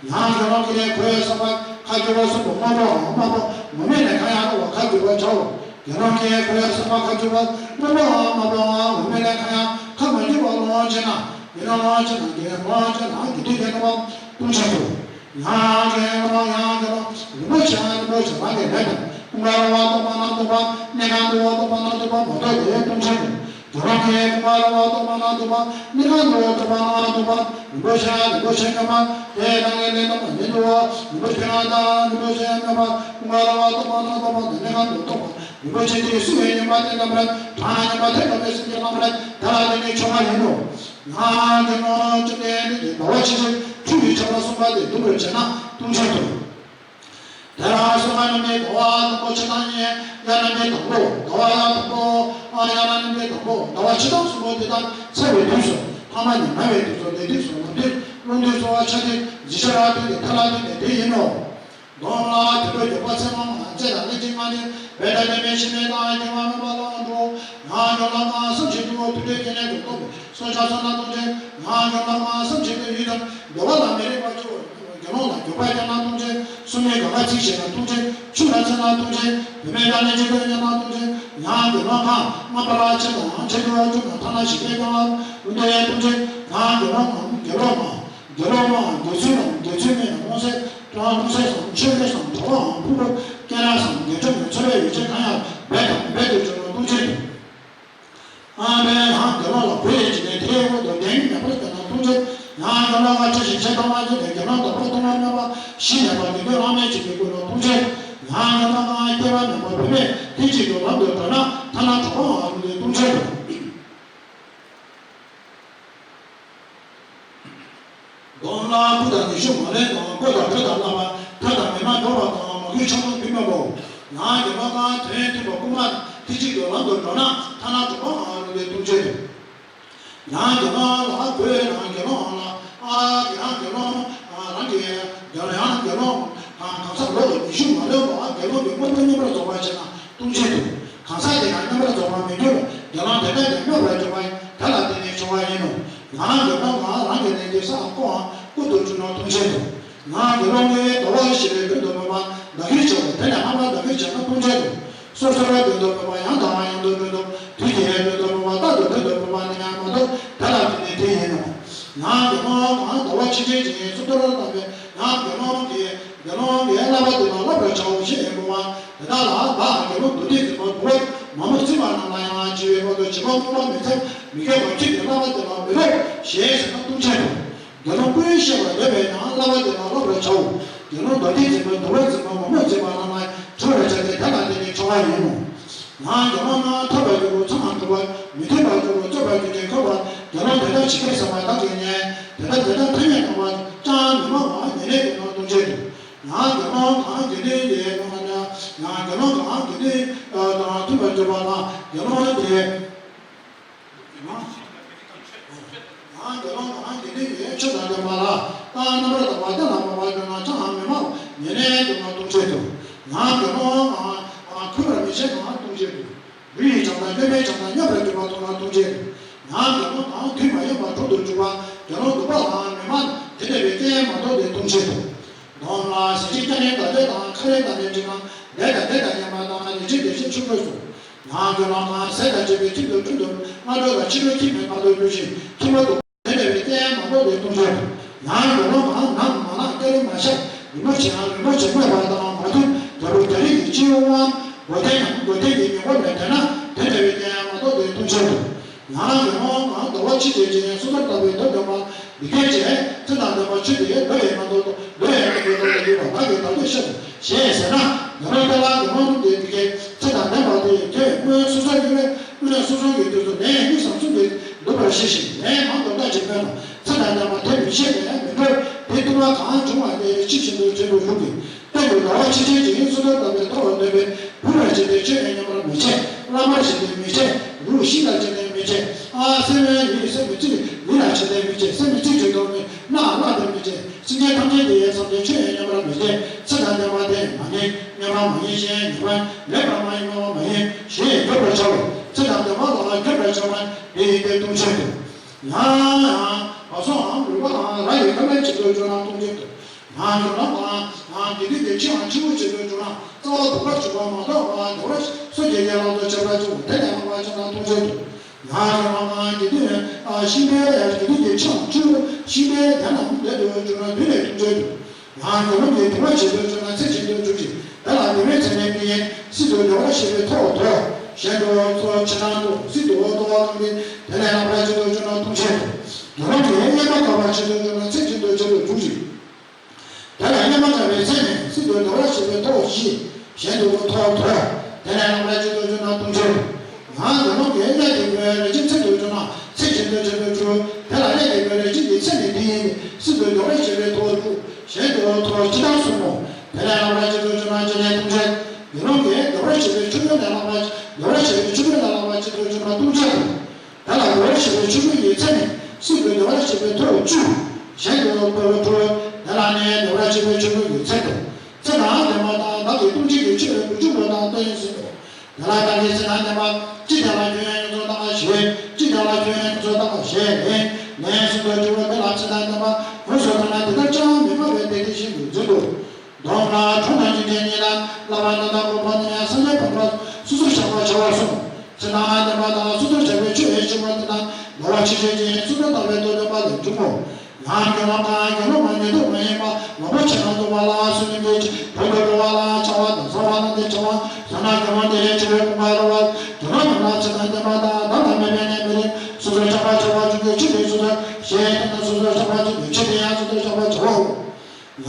ཡང་དགེ་སློང་གིས་གོས་གསར་པ་ཁ་བསྒྱུར་བ་གསུམ་པོ་སྔོན་པོའམ་དམར་པོ་ངུར་སྨྲིག་ལས་གང་ཡང་སླུ་བ་ཁ་བསྒྱུར་བར་བྱའོ། དགེ་སློང་གིས་གོས་གསར་པ་ཁ་བསྒྱུར་བ་སྔོན་པོའམ་དམར་པོའམ་ངུར་སྨྲིག་ལས་གང་ཡང་ཁ་མ་བསྒྱུར་བར་སློང་བྱེད་ན། དགེ་སློང་བྱེད་ན་དགེ་སློང་བྱེད་ན་དགེ་སྡིག་གི་སྣང་བ་ལྟུང་བྱེད་དོ། ཡང་དགེ་སློང་ཡང་དགེ་སློང་རིན་པོ་ཆེའམ་རིན་པོ་ཆེ་རང་གི་ལས་དང་། ཀུན་དགའ་ར་བ་སྟོང་པ་རྣམས་སྟོང་པ། གནས་ཁང་དུ་བ་སྟོང་པ་རྣམས་སྟོང་པ་མ་གཏོགས་དེ་ལྟུང་བྱེད་དོ། དགེ་སློང་གིས་ཀུན་དགའ་ར་བ་སྟོང་པ་རྣམས་སྟོང་པ། གནས་ཁང་དུ་བ་སྟོང་པ་རྣམས་སྟོང་པ། རིན་པོ་ཆེའམ་རིན་པོ་ཆེ་སྨྱོན་པ། དེ་རང་གི་ལས་དང་ལེན་དུ་བ་རིན་པོ་ཆེ་རང་དང་རིན་པོ་ཆེ་སྨྱོན་པ། ཀུན་དགའ་ར་བ་སྟོང་པ་རྣམས་སྟོང་པ་དང་། གནས་ཁང་དུ་སྟོང་པ། རིན་པོ་ཆེ་དེ་སུ་ཡང་ཉན་པ་དེ་རྣམ་པར་གྲངས་ཉན་པ་དེ་ལྟ་བུའི་སེམས་ཅན་རྣམ་པར་དེ་ལ་བརྟེན་ནས་ཆོག་པ་ཡིན་ནོ། ཡང་དགེ་སློང་བཅོམ་ལྡན་འདས་ཀྱིས་ཟླ་བ་ཕྱེད་ཕྱེད་ཁྲུས་ཀྱི་ཆབ་ལ་གསུངས་པ་དེ་བསྡུ་བར་བྱེད་ན་ལྟུང་བྱེད་དོ། དེ་ལ་སོ་ཐར་རྣམས་ཀྱིས་ཟླ་བ་དང་པོ་ཕྱེད་དང་གཉིས། དབྱར་རྣམས་ཀྱིས་དང་པོ། ཟླ་བ་དང་པོ། དབྱར་རྣམས་ཀྱིས་དང་པོ། ཟླ་བ་ཕྱེད་དང་གསུམ་པོ་དེ་དག་ཚེས་པའི་དུས་སུ། ཐ་མ་ནི་ན་བའི་དུས་སུ། ནད་དུས་སུ། ལོ་དུས། རླུང་དུས་སུ་བ། ཆར་དུས། བཞི་ཆ་ར་དུས་ཏེ་ཐ་ལ་དུས་ཏེ་དེ་ཡིན་ནོ། སྡོམ་ལ། དུས་ལ་འཇུག་པ་ཚེ་མང་བ། ཚེ་དང་ལྷན་ཅིག་སྔ་ཕྱི་བས་ད་ལྟ་དེ་མེད་ཕྱི་མའི་དང་རྒྱུ་མ་སྨོས་པ་ལ་འགྲོ། ཡང་དགེ་སློང་གང་བསམ་བཞིན་དུ་དུར་ཁྲོད་ཀྱི་གནས་སུ་ལྟུང་བས་སྲོག་ཆགས་གསོད་ན་ལྟུང་བྱེད། ཡང་དགེ་སློང་གང་བསམ་བཞིན་དུ་ཡུལ་དང་འདོད་པ་ལ་མི་རིགས་པར་གྱུར་པ། དགེ་སློང་ལ་འགྱོད་པ་སྐྱེས་ན་ལྟུང་བྱེད། སྲུང་མས་དགག་པ་ཚིག་བཤད་ན་ལྟུང་བྱེད། ཆུ་ལ་འཛེགས་ན་ལྟུང་བྱེད། བུད་མེད་དང་ལྷན་ཅིག་ཏུ་ཉལ་ན་ལྟུང་བྱེད། ཡང་དགེ་སློང་གང་སྔ་པ་ལ་ཆེད་དུའང་ཆེད་དུ་བཅུག་ན་ཐ་ན་ཞིང་ཁའི་ཀ་བ་ལ་ལྟུང་བྱེད། ཡང་དགེ་སློང་གང་དགེ་སློང་མ། དགེ་སློང་མའམ་དགེ་ཚུལ་ལའང་དགེ་ཚུལ་མིན་ལ་སློང་ས་སློང་ས་སམ་ཆོས་གོས་སམ་གྲྭ་པའམ་ཕུང་པོ་སྐེ་རགས་སམ་དགེ་སྒྲུབ་ཀྱི་ཚོ་བའི་ཡོ་བྱད་གང་ཡང་འབད་དང་འབད་དུ་བཅུག་ན་ལྟུང་བྱེད་དོ། ཨ་ནི་ཡང་དགེ་སློང་ལ་གོས་ཡོད་ཅེ་ནས་དེའི་འོག་ཏུ་གདན་མེད་པར་གྱུར་ན་ལྟུང་བྱེད། ཡང་དགེ་སློང་གང་ཕྱི་བཞིན་ཕྱེད་དང་མ་བྱས་ཏེ་དགེ་སློང་དང་པོ་ལྟུང་བ་སྨྱོན་པ་བཞི་ཡོད་པ་དེ་དུས་བླ་མས་བྱིན་གྱིས་བསྐུལ་ན་ལྟུང་བྱེད། ཡང་དགེ་སློང་གང་སྐྱེ་བ་མེད་པར་བུད་མེད་ལྷན་ཅིག་ཏུ་ལམ་དུ་བགྲོད་ན་ཐ་ན་གྲོགས་པོའང་རུང་སྟེ་ལྟུང་བྱེད་དོ། སྡོམ་ལ། བུ་དང་ནུ་ཞོ་མ་ལེན་དང་། རྒོད་དང་བྲོ་དང་སླ་བ། ཐབས་དང་མི་མ་འགྲོགས་པ་དང་། མ་གུས་ཕྱག་ན་རྡུལ་སྨོན་པའོ། ཡང་དགེ་སློང་གང་དོན་མཐུན་པ་རྐུན་མ་ཐེ་གཅིག་ཏུ་ལམ་དུ་འགྲོ་ན་ཐ་ན་གྲོགས་པོའང་རུང་སྟེ་ལྟུང་བྱེད་དོ། ཡང་དགེ་སློང་ལ་གོས་དང་དགེ་སློང་ལ། ཨ། ཡང་དགེ་སློང་། ཨ། རང་གི་དགེ་སློང་། ཡང་དགེ་སློང་གང་ཟག་ལོག་ཏུ་ནུ་ཞོ་མ་ལེན་པ། དགེ་སློང་གི་དངོས་པོ་མཉམ་པར་རྫོགས་པར་བྱེད་ན་ལྟུང་བྱེད་དོ། གང་ཟག་དེ་ཡང་མཉམ་པར་རྫོགས་པར་མི་འགྱུར་བས་དགེ་སློང་དེ་དག་ཀྱང་སྨོད་པར་གྱུར་པ་ཡིན། དེ་ལ་བརྟེན་ནས་བྱུང་བ་ཡིན་ནོ། ཡང་དགེ་སློང་གང་རང་གི་ལས་ཀྱི་ས་ལ་བརྐོའམ་རྐུ་སྟེ་བཅུག་ན་ལྟུང་བྱེད་དོ། ཡང་དགེ་སློང་གིས་ཟླ་བ་བཞི་པའི་དོན་དུ་སྨོན་པ་བདག་གིར་བྱའོ། དེ་ནས་ལྷག་པར་བདག་གིར་བྱས་ན་ལྟུང་བྱེད་དོ། སོ་སོའི་དོན་དུ་སྨོན་པ་ཡང་དང་ཡང་དུ་སྨོན་ཏོ། དུས་ཀྱི་དོན་དུ་སྨོན་པ་རྟག་ཏུ་དོན་དུ་སྨོན་པ་ནི་ཡང་མ་གཏོགས་དེ་ལ་བརྟེན་ནས་དེ་ཡིན་ནོ། ཡང་དགེ་སློང་གང་ཟླ་བ་ཕྱེད་ཕྱེད་ཅིག་ཡིན་གསུམ་ཐོར་བཏབ་པས་ཡང་དགེ་སློང་གིས་དགེ་སློང་གིས་བསླབ་པ་དེ་ལ་བསླབ་པར་བྱའོ་ཞེས་འབོད་པ། དེ་དག་ལ་བདག་དགེ་སློང་མདོ་སྡེ་འཛིན་པ་དུ་བ་མ་མོ་བཙུན་མ་རྣམས་ལ་ཡང་བྱིས་པའི་བར་དུ་བྱིས་པ་སྨོད་པ་མི་འཚལ་མི་དགེ་བ་བཅུ་གི་བསླབ་པ་དེ་ལ་མི་སློབ་ཞེས་ཟེར་ན་ལྟུང་བྱེད་དོ། དགེ་སློང་ཀུན་ཤེས་པ་ཡོད་པས་ཀྱང་བསླབ་པ་དེ་ལ་སློབ་པར་བྱའོ། དགེ་སློང་མདོ་སྡེ་འཛིན་པ་དུ་བ་འཛིན་པ་མ་མོ་འཛིན་པ་རྣམས་ལ་འཁྲུལ་བར་བྱ་སྟེ་དེ་ལ་བརྟེན་ནས་འཁྲུལ་བ་ཡིན་ནོ། ཡང་དགེ་སློང་རྣམས་ཐོབ་པར་འགྱུར་རོ་མཚམས་མ་འགྲོ་བར་མི་མཐུན་པར་འགྱུར་རོ་རྩོད་པར་འགྱུར་ཏེ་འཁོར་བར་དགེ་སློང་དེ་དག་ཇི་སྐད་གསུངས་པ་དག་གིས་ཉེས། དེ་དག་དེ་དག་ཐ་སྙད་སྟོན་པ་ཅང་མི་སྨྲ་བར་ཉེས་ལས་འདས་ན་ལྟུང་བྱེད་དོ། ཡང་དགེ་སློང་གང་དགེ་འདུན་གྱི་སློབ་མ་ཡང་ མ་གཏོགས་དེ་ལྟུང་བྱེད་དོ། སྡོམ་ལ་ཟས་བཅད་སྐྱ་རེངས་དང་ལས་དང་ཁ་རེངས་དང་ལས་འབྲས་དང་ལས་དང་ལས་དང་མཉམ་པ་དང་ལས་བྱེད་བདེ་གཤེགས་ཆོ་འཕྲུལ་སོགས། ཡང་དགེ་སློང་དང་ཟས་དང་བཅས་པའི་ཁྱིམ་དུ་འཁྲུལ་དུ་སྔ་དྲོ་དང་ཕྱི་དྲོ་ཁྱིམ་ནས་ཕར་ལྟོགས་ལུས་ཤིང་ཁྱིམ་པ་དུ་དེ་འདྲ་བའི་རྟེན་མ་གཏོགས་དེ་ལྟུང་བྱེད་དོ། ཡང་དགེ་སློང་གང་ནམ་མ་ལངས་སྐྱ་རེངས་མ་ཤར་རིན་པོ་ཆེའམ་རིན་པོ་ཆེ་སྨོས་པ་དང་མ་ཐུབ་རྒྱལ་པོ་རྒྱ་རིགས་ཀྱི་སྤྱི་བོའམ་མགོ་ཐད་ནམ་མགོ་ཐད་ཀྱི་མེ་འཁོར་ལས་འདས་ན་དེ་འདྲ་བའི་རྟེན་མ་གཏོགས་དེ་ལྟུང་བྱེད་དོ། ཡང་དགེ་སློང་གང་ཟླ་བ་ཕྱེད་ཀྱི་རྗེས་སུ་ཐར་ལྟ་བའི་མདོ་འདོན་པ་འདི་སྐད་ཅེས། ཚེ་དང་ལྡན་པ་ཆོས་འདི་ལོ་ཡི་སྔ་དྲོ་དང་ལོ་ཡི་སྔ་དྲོ་དང་ལ་ཡོད་པ་བདག་གིས་ད་གདོད་ཤེས་སོ་ཞེས་ཟེར་ན། དགེ་སློང་དེ་ལ་དགེ་སློང་དེ་འདི་སྐད་ཚེ་དང་ལྡན་པ་དེ་ཡི་དོན་སྔོན་སོ་སོར་གྱུར་པས་དངོས་གནས་སོ་སོ་གི་དུས་སུ་ལན་གཉིས་སམ་གསུམ་གྱིས་འདུག་པར་ཤེས་ཤིང་ལན་མང་དུ་བརྟག་ཅིང་སྨྲས་ན། ཚེ་དང་ལྡན་པ་དེ་མི་ཤེས་པས་མི་འགྲོ། དེ་ལྟུང་བ་གང་བྱུང་བ་དེ་ཕྱིར་བཞིན་དུ་བྱེད་དུ་རུང་གི། སྟོན་དུ་ཟླ་བ་ཕྱེད་ཅན་གྱི་སུ་ཐར་ལྟ་བའི་མདོ་འདོན་པས། བུ་ལ་བྱེད་པའི་ཆོས་ཡང་མཉམ་པར་མི་བྱེད། བླ་མར་བྱེད་པས་མི་བྱེད། རུས་ཤིང་ལ་བྱེད་པས་མི་བྱེད། ཨ་སེམས་ཡིད་སེམས་མི་ཚིག་ཡིད་ལ་བྱེད་པས་མི་བྱེད། སེམས་མི་ཚིག་ཅིག་དང་མི་སྣང་བ་དེ་མི་བྱེད། སེམས་ཅན་ཐམས་ཅད་དེ་ཡི་ཚང་དེ་ཆོས་ཡང་མཉམ་པར་མི་བྱེད། ཚེ་དང་ལྡན་པ་དེ་མ་ཉེས་མཉམ་པར་མ་ཉེས་ཤིང་ཉེས་པ་མེད་པར་མ་ཡིན་སྨྲ་བ་མ་ཡིན་ཞེས་འགྱོད་པར་བྱའོ། ཚེ་དང་ལྡན་པ་ལ་འགྱོད་པར་བྱ་བ་དེ་ཡིན་ཏེ་ལྟུང་བྱེད་དོ། ཡང་ཡང་བ་སོའམ་རུས་པའམ་ར་ཡི་ཁ་ལས་བྱེད་དུ་འཇུག་ན་ལྟུང་བྱེད་དོ། ཡང་དགེ་སློང་དང་ཡང་དགེ་འདུན་གྱི་ཆོས་ཡང་ཆེན་པོ་བྱེད་དུ་འཇུག་ན་རྩ་བ་སྡུག་པ་བྱུང་བ་མ་གཏོགས་པ་བདེ་བར་སོ་སྐྱེ་ཡན་ལག་ཏུ་ཁྱབ་པ་བྱུང་དེ་ལས་ལྷག་པ་བྱུང་ན་ལྟུང་བྱེད་དོ། ཡང་དགེ་སློང་དང་དགེ་འདུན་ཤིང་རྟའི་དགེ་འདུན་གྱི་ཆོས་ཡང་ཆེན་པོ་ཤིང་རྟའི་གདན་ལ་བསྡད་དུ་འཇུག་ན་འདི་ལས་ལྟུང་བྱེད་དོ། ཡང་དགེ་སློང་གིས་དུ་མ་བྱེད་དུ་འཇུག་ན་ཚེ་གཅིག་ཏུ་འཇུག་ཅིང་དེ་ལ་བདེ་བའི་ཚད་མས་མི་གཡེལ། སྲིད་དུ་བདེ་བར་གཤེགས་པའི་ཐོག་ཏུ་གཞན་དུ་ཚུར་ཕྱིན་ན་འདུག་སྲིད་དུ་ལྟོ་བ་བླངས་ཏེ་དེ་ལས་ལྷག་པར་བྱེད་དུ་འཇུག་ན་ལྟུང་བྱེད་དོ། དགེ་སློང་གིས་གཡས་པ་དགའ་བར་བྱེད་དུ་འཇུག་ན་ཚེ་གཅིག་ཏུ་བྱེད་དུ་འཇུག་ཅིང་། དེ་ལ་གཡས་པ་དགའ་བའི་ཚད་མས་སྲིད་དུ་བདེ་བར་གཤེགས་པའི་ཐོག་བཞི། གཞན་དུ་ཐོག་དུ་དེ་ལས་ལྷག་པར་བྱེད་དུ་འཇུག་ན་ལྟུང་བྱེད་དོ། ཡང་དགེ་སློང་གིས་གཡས་ཀྱི་སྒོས་རིན་ཆེན་འཚོལ་དུ་འཇུག་ན་ཚེ་གཅིག་ཏུ་བྱེད་དུ་འཇུག་དེ་ལ་གཡས་ཀྱི་སྒོས་རིན་ཆེན་གྱི་ཚད་མས་འདི་ཡིན་ཏེ། སྲིད་དུ་བདེ་བར་གཤེགས་པའི་ཐོག་དྲུག་གཞན་དུ་ཐོག་བཞི་དང་གསུམ་མོ། དེ་ལས་ལྷག་པར་བྱེད་དུ་འཇུག་ན་བཅུ་ལས་ལྟུང་བྱེད། དགེ་སློང་གིས་བདེ་བར་གཤེགས་པའི་ཆོ་འཕྲུལ་ལས་ལྷག་པར་བདེ་བར་གཤེགས་པའི་ཆོ་འཕྲུལ་ལས་ལྷག་པར་བྱེད་དུ་འཇུག་ན་ལྟུང་བྱེད་དོ། དེ་ལ་བདེ་བར་གཤེགས་པའི་ཆོ་འཕྲུལ་གྱི་ཚད་ནི་སྲིད་དུ་བདེ་བར་གཤེགས་པའི་ཐོག་བཅུ། གཞན་དུ་ཐོག་དྲུག་དེ་ལ་ནི་བདེ་བར་གཤེགས་པའི་ཆོ་འཕྲུལ་གྱི་ཚད་དོ། ཚེ་དང་ལྡན་པ་དང་བདག་གི་ལྟུང་བྱེད་ཀྱི་ཆོས་དགུ་བཅུ་པོ་དང་སྟོན་ཟིན་ཏོ། དེ་ལ་བདག་གིས་ཚེ་དང་ལྡན་པ་ཅི་དེ་ལ་ཁྱོད་ཡོངས་སུ་བརྟག་པར་བྱེད། ཅི་དེ་ལ་ཁྱོད་ཡོངས་སུ་བརྟག་པར་བྱེད་ལན་ལན་གསུམ་དུ་བཅུ་པོ་དེ་ལ་ཚེ་དང་ལྡན་པ་ཡོངས་སུ་བརྟག་ན་དེ་ལྟར་ཅང་མི་སྨྲ་བས་དེ་དེ་བཞིན་དུ་འཛིན་ཏོ། སྡོམ་ལ་གྲོང་དང་སྙིང་རྗེ་གཉིས་ལ་བསླབ་པ་རྣམ་དག་གོ་འཕང་རྣམས་ཡང་སངས་རྒྱས་ཕོ་བྲང་སོ་སོར་བཞག་པར་བྱ་བར་གསུངས། ཚེ་དང་ལྡན་པ་དང་སོ་སོར་བཞག་པའི་ཆོས་ཡོད་ཕྱིར་མ་དེ་དང་ལྡན་པ་ཆོས་ཅན་གྱི་སོ་སོར་བརྟག་པའི་མདོ་སྟོན་པ་ལས་འབྱུང་ངོ་། ཡང་དགེ་སློང་དང་དགེ་སློང་མ་ཉན་ཐོས་མ་ཡིན་པ་ལོག་པར་ཕྱིན་ན་འདུག་པ་ལ་བསོད་ནམས་ཀྱི་བོད་དུ་འགྲོ་བ་ལ་བྱ་བ་དང་བཟའ་བ་ལ་འདི་བྱ་བ་བཟའ་ན་དགེ་སློང་དེ་ལས་ཆེ་བའི་གོ་འཕང་རོལ་བ། དགེ་སློང་རྣམས་ལ་ཚེ་དང་ལྡན་པ་དང་བདག་ལ་མེད་པའི་གནས་མེད་རིང་སོ་སོར་བཞག་པར་བྱ་བ་བྱུང་གི་ཆོས་དེ་སོ་སོར་ཞེས་དེ་ནི་སོ་སོར་བཞག་པར་བྱ་བའི་ཆོས་དེ་ཡང་སོ་སོར་བཞག་པར་བྱའོ།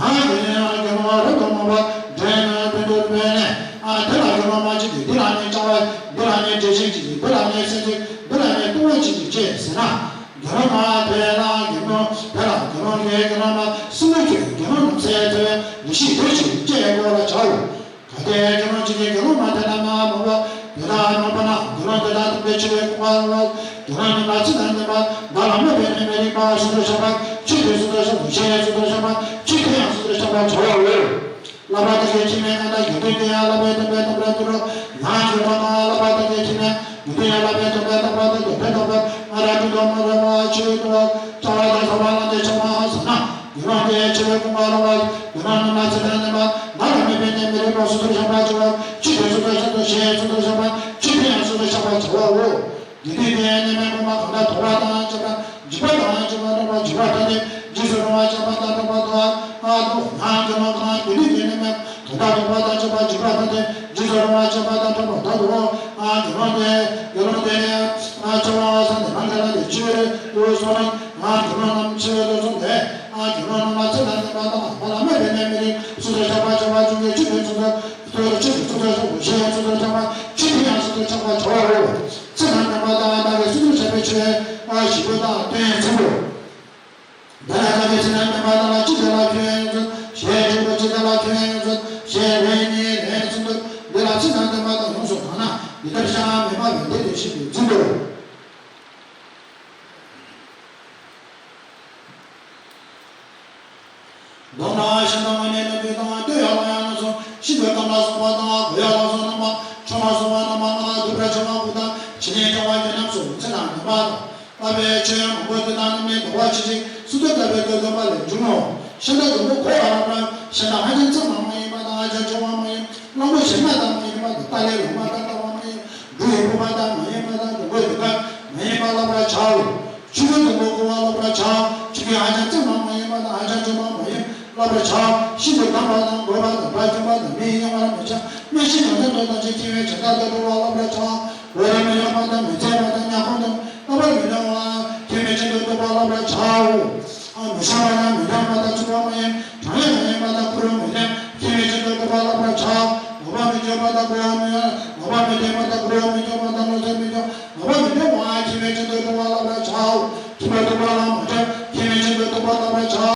ཡང་དེ་ནས་དགེ་སློང་རབ་ཏུ་མང་པོ་འདྲེན་ནས་དོན་དུ་སྨོན་ནས། ཨ་དེ་ལ་དགེ་སློང་མ་གཅིག་གིས་འདི་ལ་ནི་བྱ་བ་འདི་ལ་ནི་འདྲེ་ཞིང་གཅིག་གིས་འདི་ལ་ནི་སེམས་ཅན་འདི་ལ་ནི་ལྟུང་བ་གཅིག་གིས་ཅི་ཟེར་ན། དགེ་སློང་མ་དེ་ལ་དགེ་སློང་དེ་ལ་དགེ་སློང་གིས་དགེ་སློང་མ་སྲིན་མོ་ཁྱོད་དགེ་སློང་རྣམས་ཚེ་ཚེ་བའི་ལུས་ཤིག་དེ་ཅིག་ཅེས་བསྒོ་བར་བྱའོ། གལ་ཏེ་དགེ་སློང་གཅིག་གིས་དགེ་སློང་མ་དེ་དག་མ་མང་པོ་དེ་དག་མང་པོ་ན་དགེ་སློང་དེ་དག་དམ་པའི་ཆོས་ལས་ཁོང་པ་རུང་བ། དགེ་སློང་རྣམས་ལ་ཚེ་དང་ལྡན་པ་བདག་ལ་མོས་པའི་གནས་མེད་རིང་པ་སོ་སོར་བཞག་པ་ཆོས་དེ་སོ་སོར་བཞག་པ་ཞེས་སོ་སོར་བཞག་པ་ཆོས་དེ་ཡང་སོ་སོར་བཞག་པར་བྱ་བའོ། བསླབ་པ་དག་གི་ཁྱིམ་ནས་གང་དག་དགེ་འདུན་དེ་ཡང་བསླབ་པའི་སྟོན་པས་བསྟན་པར་འགྱུར་རོ། ཡང་དགེ་སློང་གང་བསླབ་པ་དག་གི་ཁྱིམ་ནས་དགེ་འདུན་ཡང་བསླབ་པའི་སྟོན་པས་བསྟན་པ་དང་དོན་དམ་པར་ང་རང་དྲུང་དུ་མ་རེ་བ་ཆོས་དུ་བ་བྱ་བ་དང་བཟའ་བ་ལ་འདི་བྱ་བ་ཟེར་ན། དགེ་སློང་དེ་ཆེ་བའི་གོ་འཕང་རོལ་བ། དགེ་སློང་རྣམས་ལ་ཚེ་དང་ལྡན་པ་བདག་ལ་མོས་པའི་གནས་མེད་རིང་པ་སོ་སོར་བཞག་པར་བྱ་བ་ཆོས་དེ་སོ་སོར་བཞག་ཏུ་ཞེས་སོ་སོར་བཞག་པ་ཆོས་དེ་ཡང་སོ་སོར་བཞག་པར་བྱ་བའོ། དགེ་འདུན་དེ་གནས་མལ་གོང་མ་གང་དག་དོར་བ་དང་བཅས་པ་འཇིགས་པ་དང་བཅས་པ་སྤངས་པ་འཇིགས་པ་ཐ་དད་རྗེས་སུ་རུང་བ་བཅས་པ་དང་ཕྲག་པ་དང་ཨ་དོ་ཡང་དགེ་སློང་གང་དགེ་འདུན་གྱི་གནས་མལ་གང་དག་དོར་བ་དང་བཅས་པ་འཇིགས་པ་ཐ་དད་རྗེས་སུ་རུང་བ་བཅས་པ་དང་ཕྲག་པ་དག་དོ། ཨ་དགེ་སློང་དེ་དགེ་སློང་དེ་ཨ་བཅོམ་ལྡན་བཟང་དེ་རང་གི་ལ་དེ་ཆེ་བའི་སོ་ནམ། ཨ་དགེ་སློང་རྣམས་ཆེ་བའི་སོ་ནམ་དེ་ཨ་དགེ་སློང་རྣམས་ལ་ཚེ་དང་ལྡན་པ་དང་བླ་མེད་པའི་གནས་མེད་རིང་སོ་སོར་བཞག་པར་བྱ་བ་བྱུང་གི་ཆོས་དེ་སོ་སོར་སོ་སོར་ཆོས་དེ་སོ་སོར་བཞག་པ་ཞེས་སོ་སོར་བཞག་པ་ཆོས་དེ་ཡང་སོ་སོར་བཞག་པར་བྱ་བའོ། ཚེ་དང་ལྡན་པ་དང་བདག་གིས་སོ་སོར་བཞག་པའི་ཆོས་ཨ་བཞི་པོ་དག་སྟོན་ཟིན་ཏོ། བདག་ལ་བདག་གིས་ཚེ་དང་ལྡན་པ་དག་ལ་ཅི་དེ་ལ་ཁྱོད་ཡོངས་སུ་ཞེས་དྲིས་པ་ཅི་དེ་ལ་ཁྱོད་ཡོངས་སུ་ཞེས་ལན་གཉིས་ལན་གསུམ་དུ་འདི་ལ་ཚེ་དང་ལྡན་པ་དག་ཡོངས་སུ་བགྲངས་ན་འདི་ལྟར་ཅང་མི་སྨྲ་བས་འདི་དེ་བཞིན་དུ་འཛིན་ཏོ། སྡོམ་ལ་ཤིང་དང་མ་ཉེས་ནོར་བུ་དང་སྟོད་ཡག་ལ་ཡང་ན་སོ་ཤིན་ཏུ་སྐམ་ལ་སོགས་པ་དང་གོས་ཡག་ལ་སོགས་རྣམ་པ་ཆོས་ལ་སོགས་པ་རྣམ་པ་ལྔ་དང་སྡུད་པར་བྱ་བ་དགུ་དང་ཕྱི་ནས་བྱ་བ་བརྒྱད་རྣམས་སོ་ཚེ་དང་ལྡན་པ་དང་། བསླབ་པའི་ཆོས་མང་པོ་དེ་དག་རྣམས་ནི་ཟླ་བ་ཕྱེད་ཅིག་སྲིད་དུ་བལྟ་བའི་དགེ་འདུན་པ་ལས་འབྱུང་ངོ་། ཤིང་རྟ་སྡོང་པོ་གོ་བ་ལ་བཀྲ། ཤིང་རྟ་ཧ་ཅང་གཙང་མ་མ་ཡིན་པ་དང་ཧ་ཅང་ཆུང་བ་མ་ཡིན། གླང་པོ་ཆེ་རྨ་དང་མ་ཡིན་པ་དང་ཏཱ་ལའི་ལོ་མ་དང་ལྟ་བ་མ་ཡིན། འབྲུ་ཡི་ཕུར་པ་དང་མ་ཡིན་པ་དང་འབྲུ་མགོ་དེ་དག་མ་ཡིན་པ་བསླབ་པར་བྱའོ། ཆུ་ཁོལ་སྡོང་པོ་གོ་བ་བསླབ་པར་བྱ། ཆུ་ཁོལ་ཧ་ཅང་གཙང་མ་མ་ཡིན་པ་དང་ཧ་ཅང་ཆུང་བ་མ་ཡིན་བསླབ་པར་བྱ། ཤིན་ཏུ་དྭངས་པ་དང་རྒོད་པ་དང་སྒྲ་འབྱུང་བ་དང་མི་ཡི་གཡེང་བར་མི་བྱ། སྨན་ཤིང་དང་ལྡན་པ་དང་ཅིག་ཐིམ་པས་བྱ་རྟག་ཏུ་འགྲོ་བ་བསླབ་པར་བྱ། འོ་རེ་མི་གཡོ་བ་དང་མི་འཚེར་བ་དང་ཉ་གང་དང་རྣམ་པར་མི་སྣང་བ་ཐིམ་པས་ཤིན་ཏུ་རྟོགས་པ་བསླབ་པར་བྱའོ། ཨ་མི་ཤ་བ་དང་མི་འགྱང་བ་དང་ཆུ་བ་མ་ཡིན། གྲང་ཡང་མ་ཡིན་པ་དང་ཁུ་རུ་མི་ལྡན་ཐིམ་པས་ཤིན་ཏུ་རྟོགས་པ་བསླབ་པར་བྱ། ལོག་པ་མི་འཇོག་པ་དང་ཁུ་རུ་མི་ལྡན། ལོག་པ་མི་ལྡན་པ་དང་ཁུ་རུ་མི་འཇོག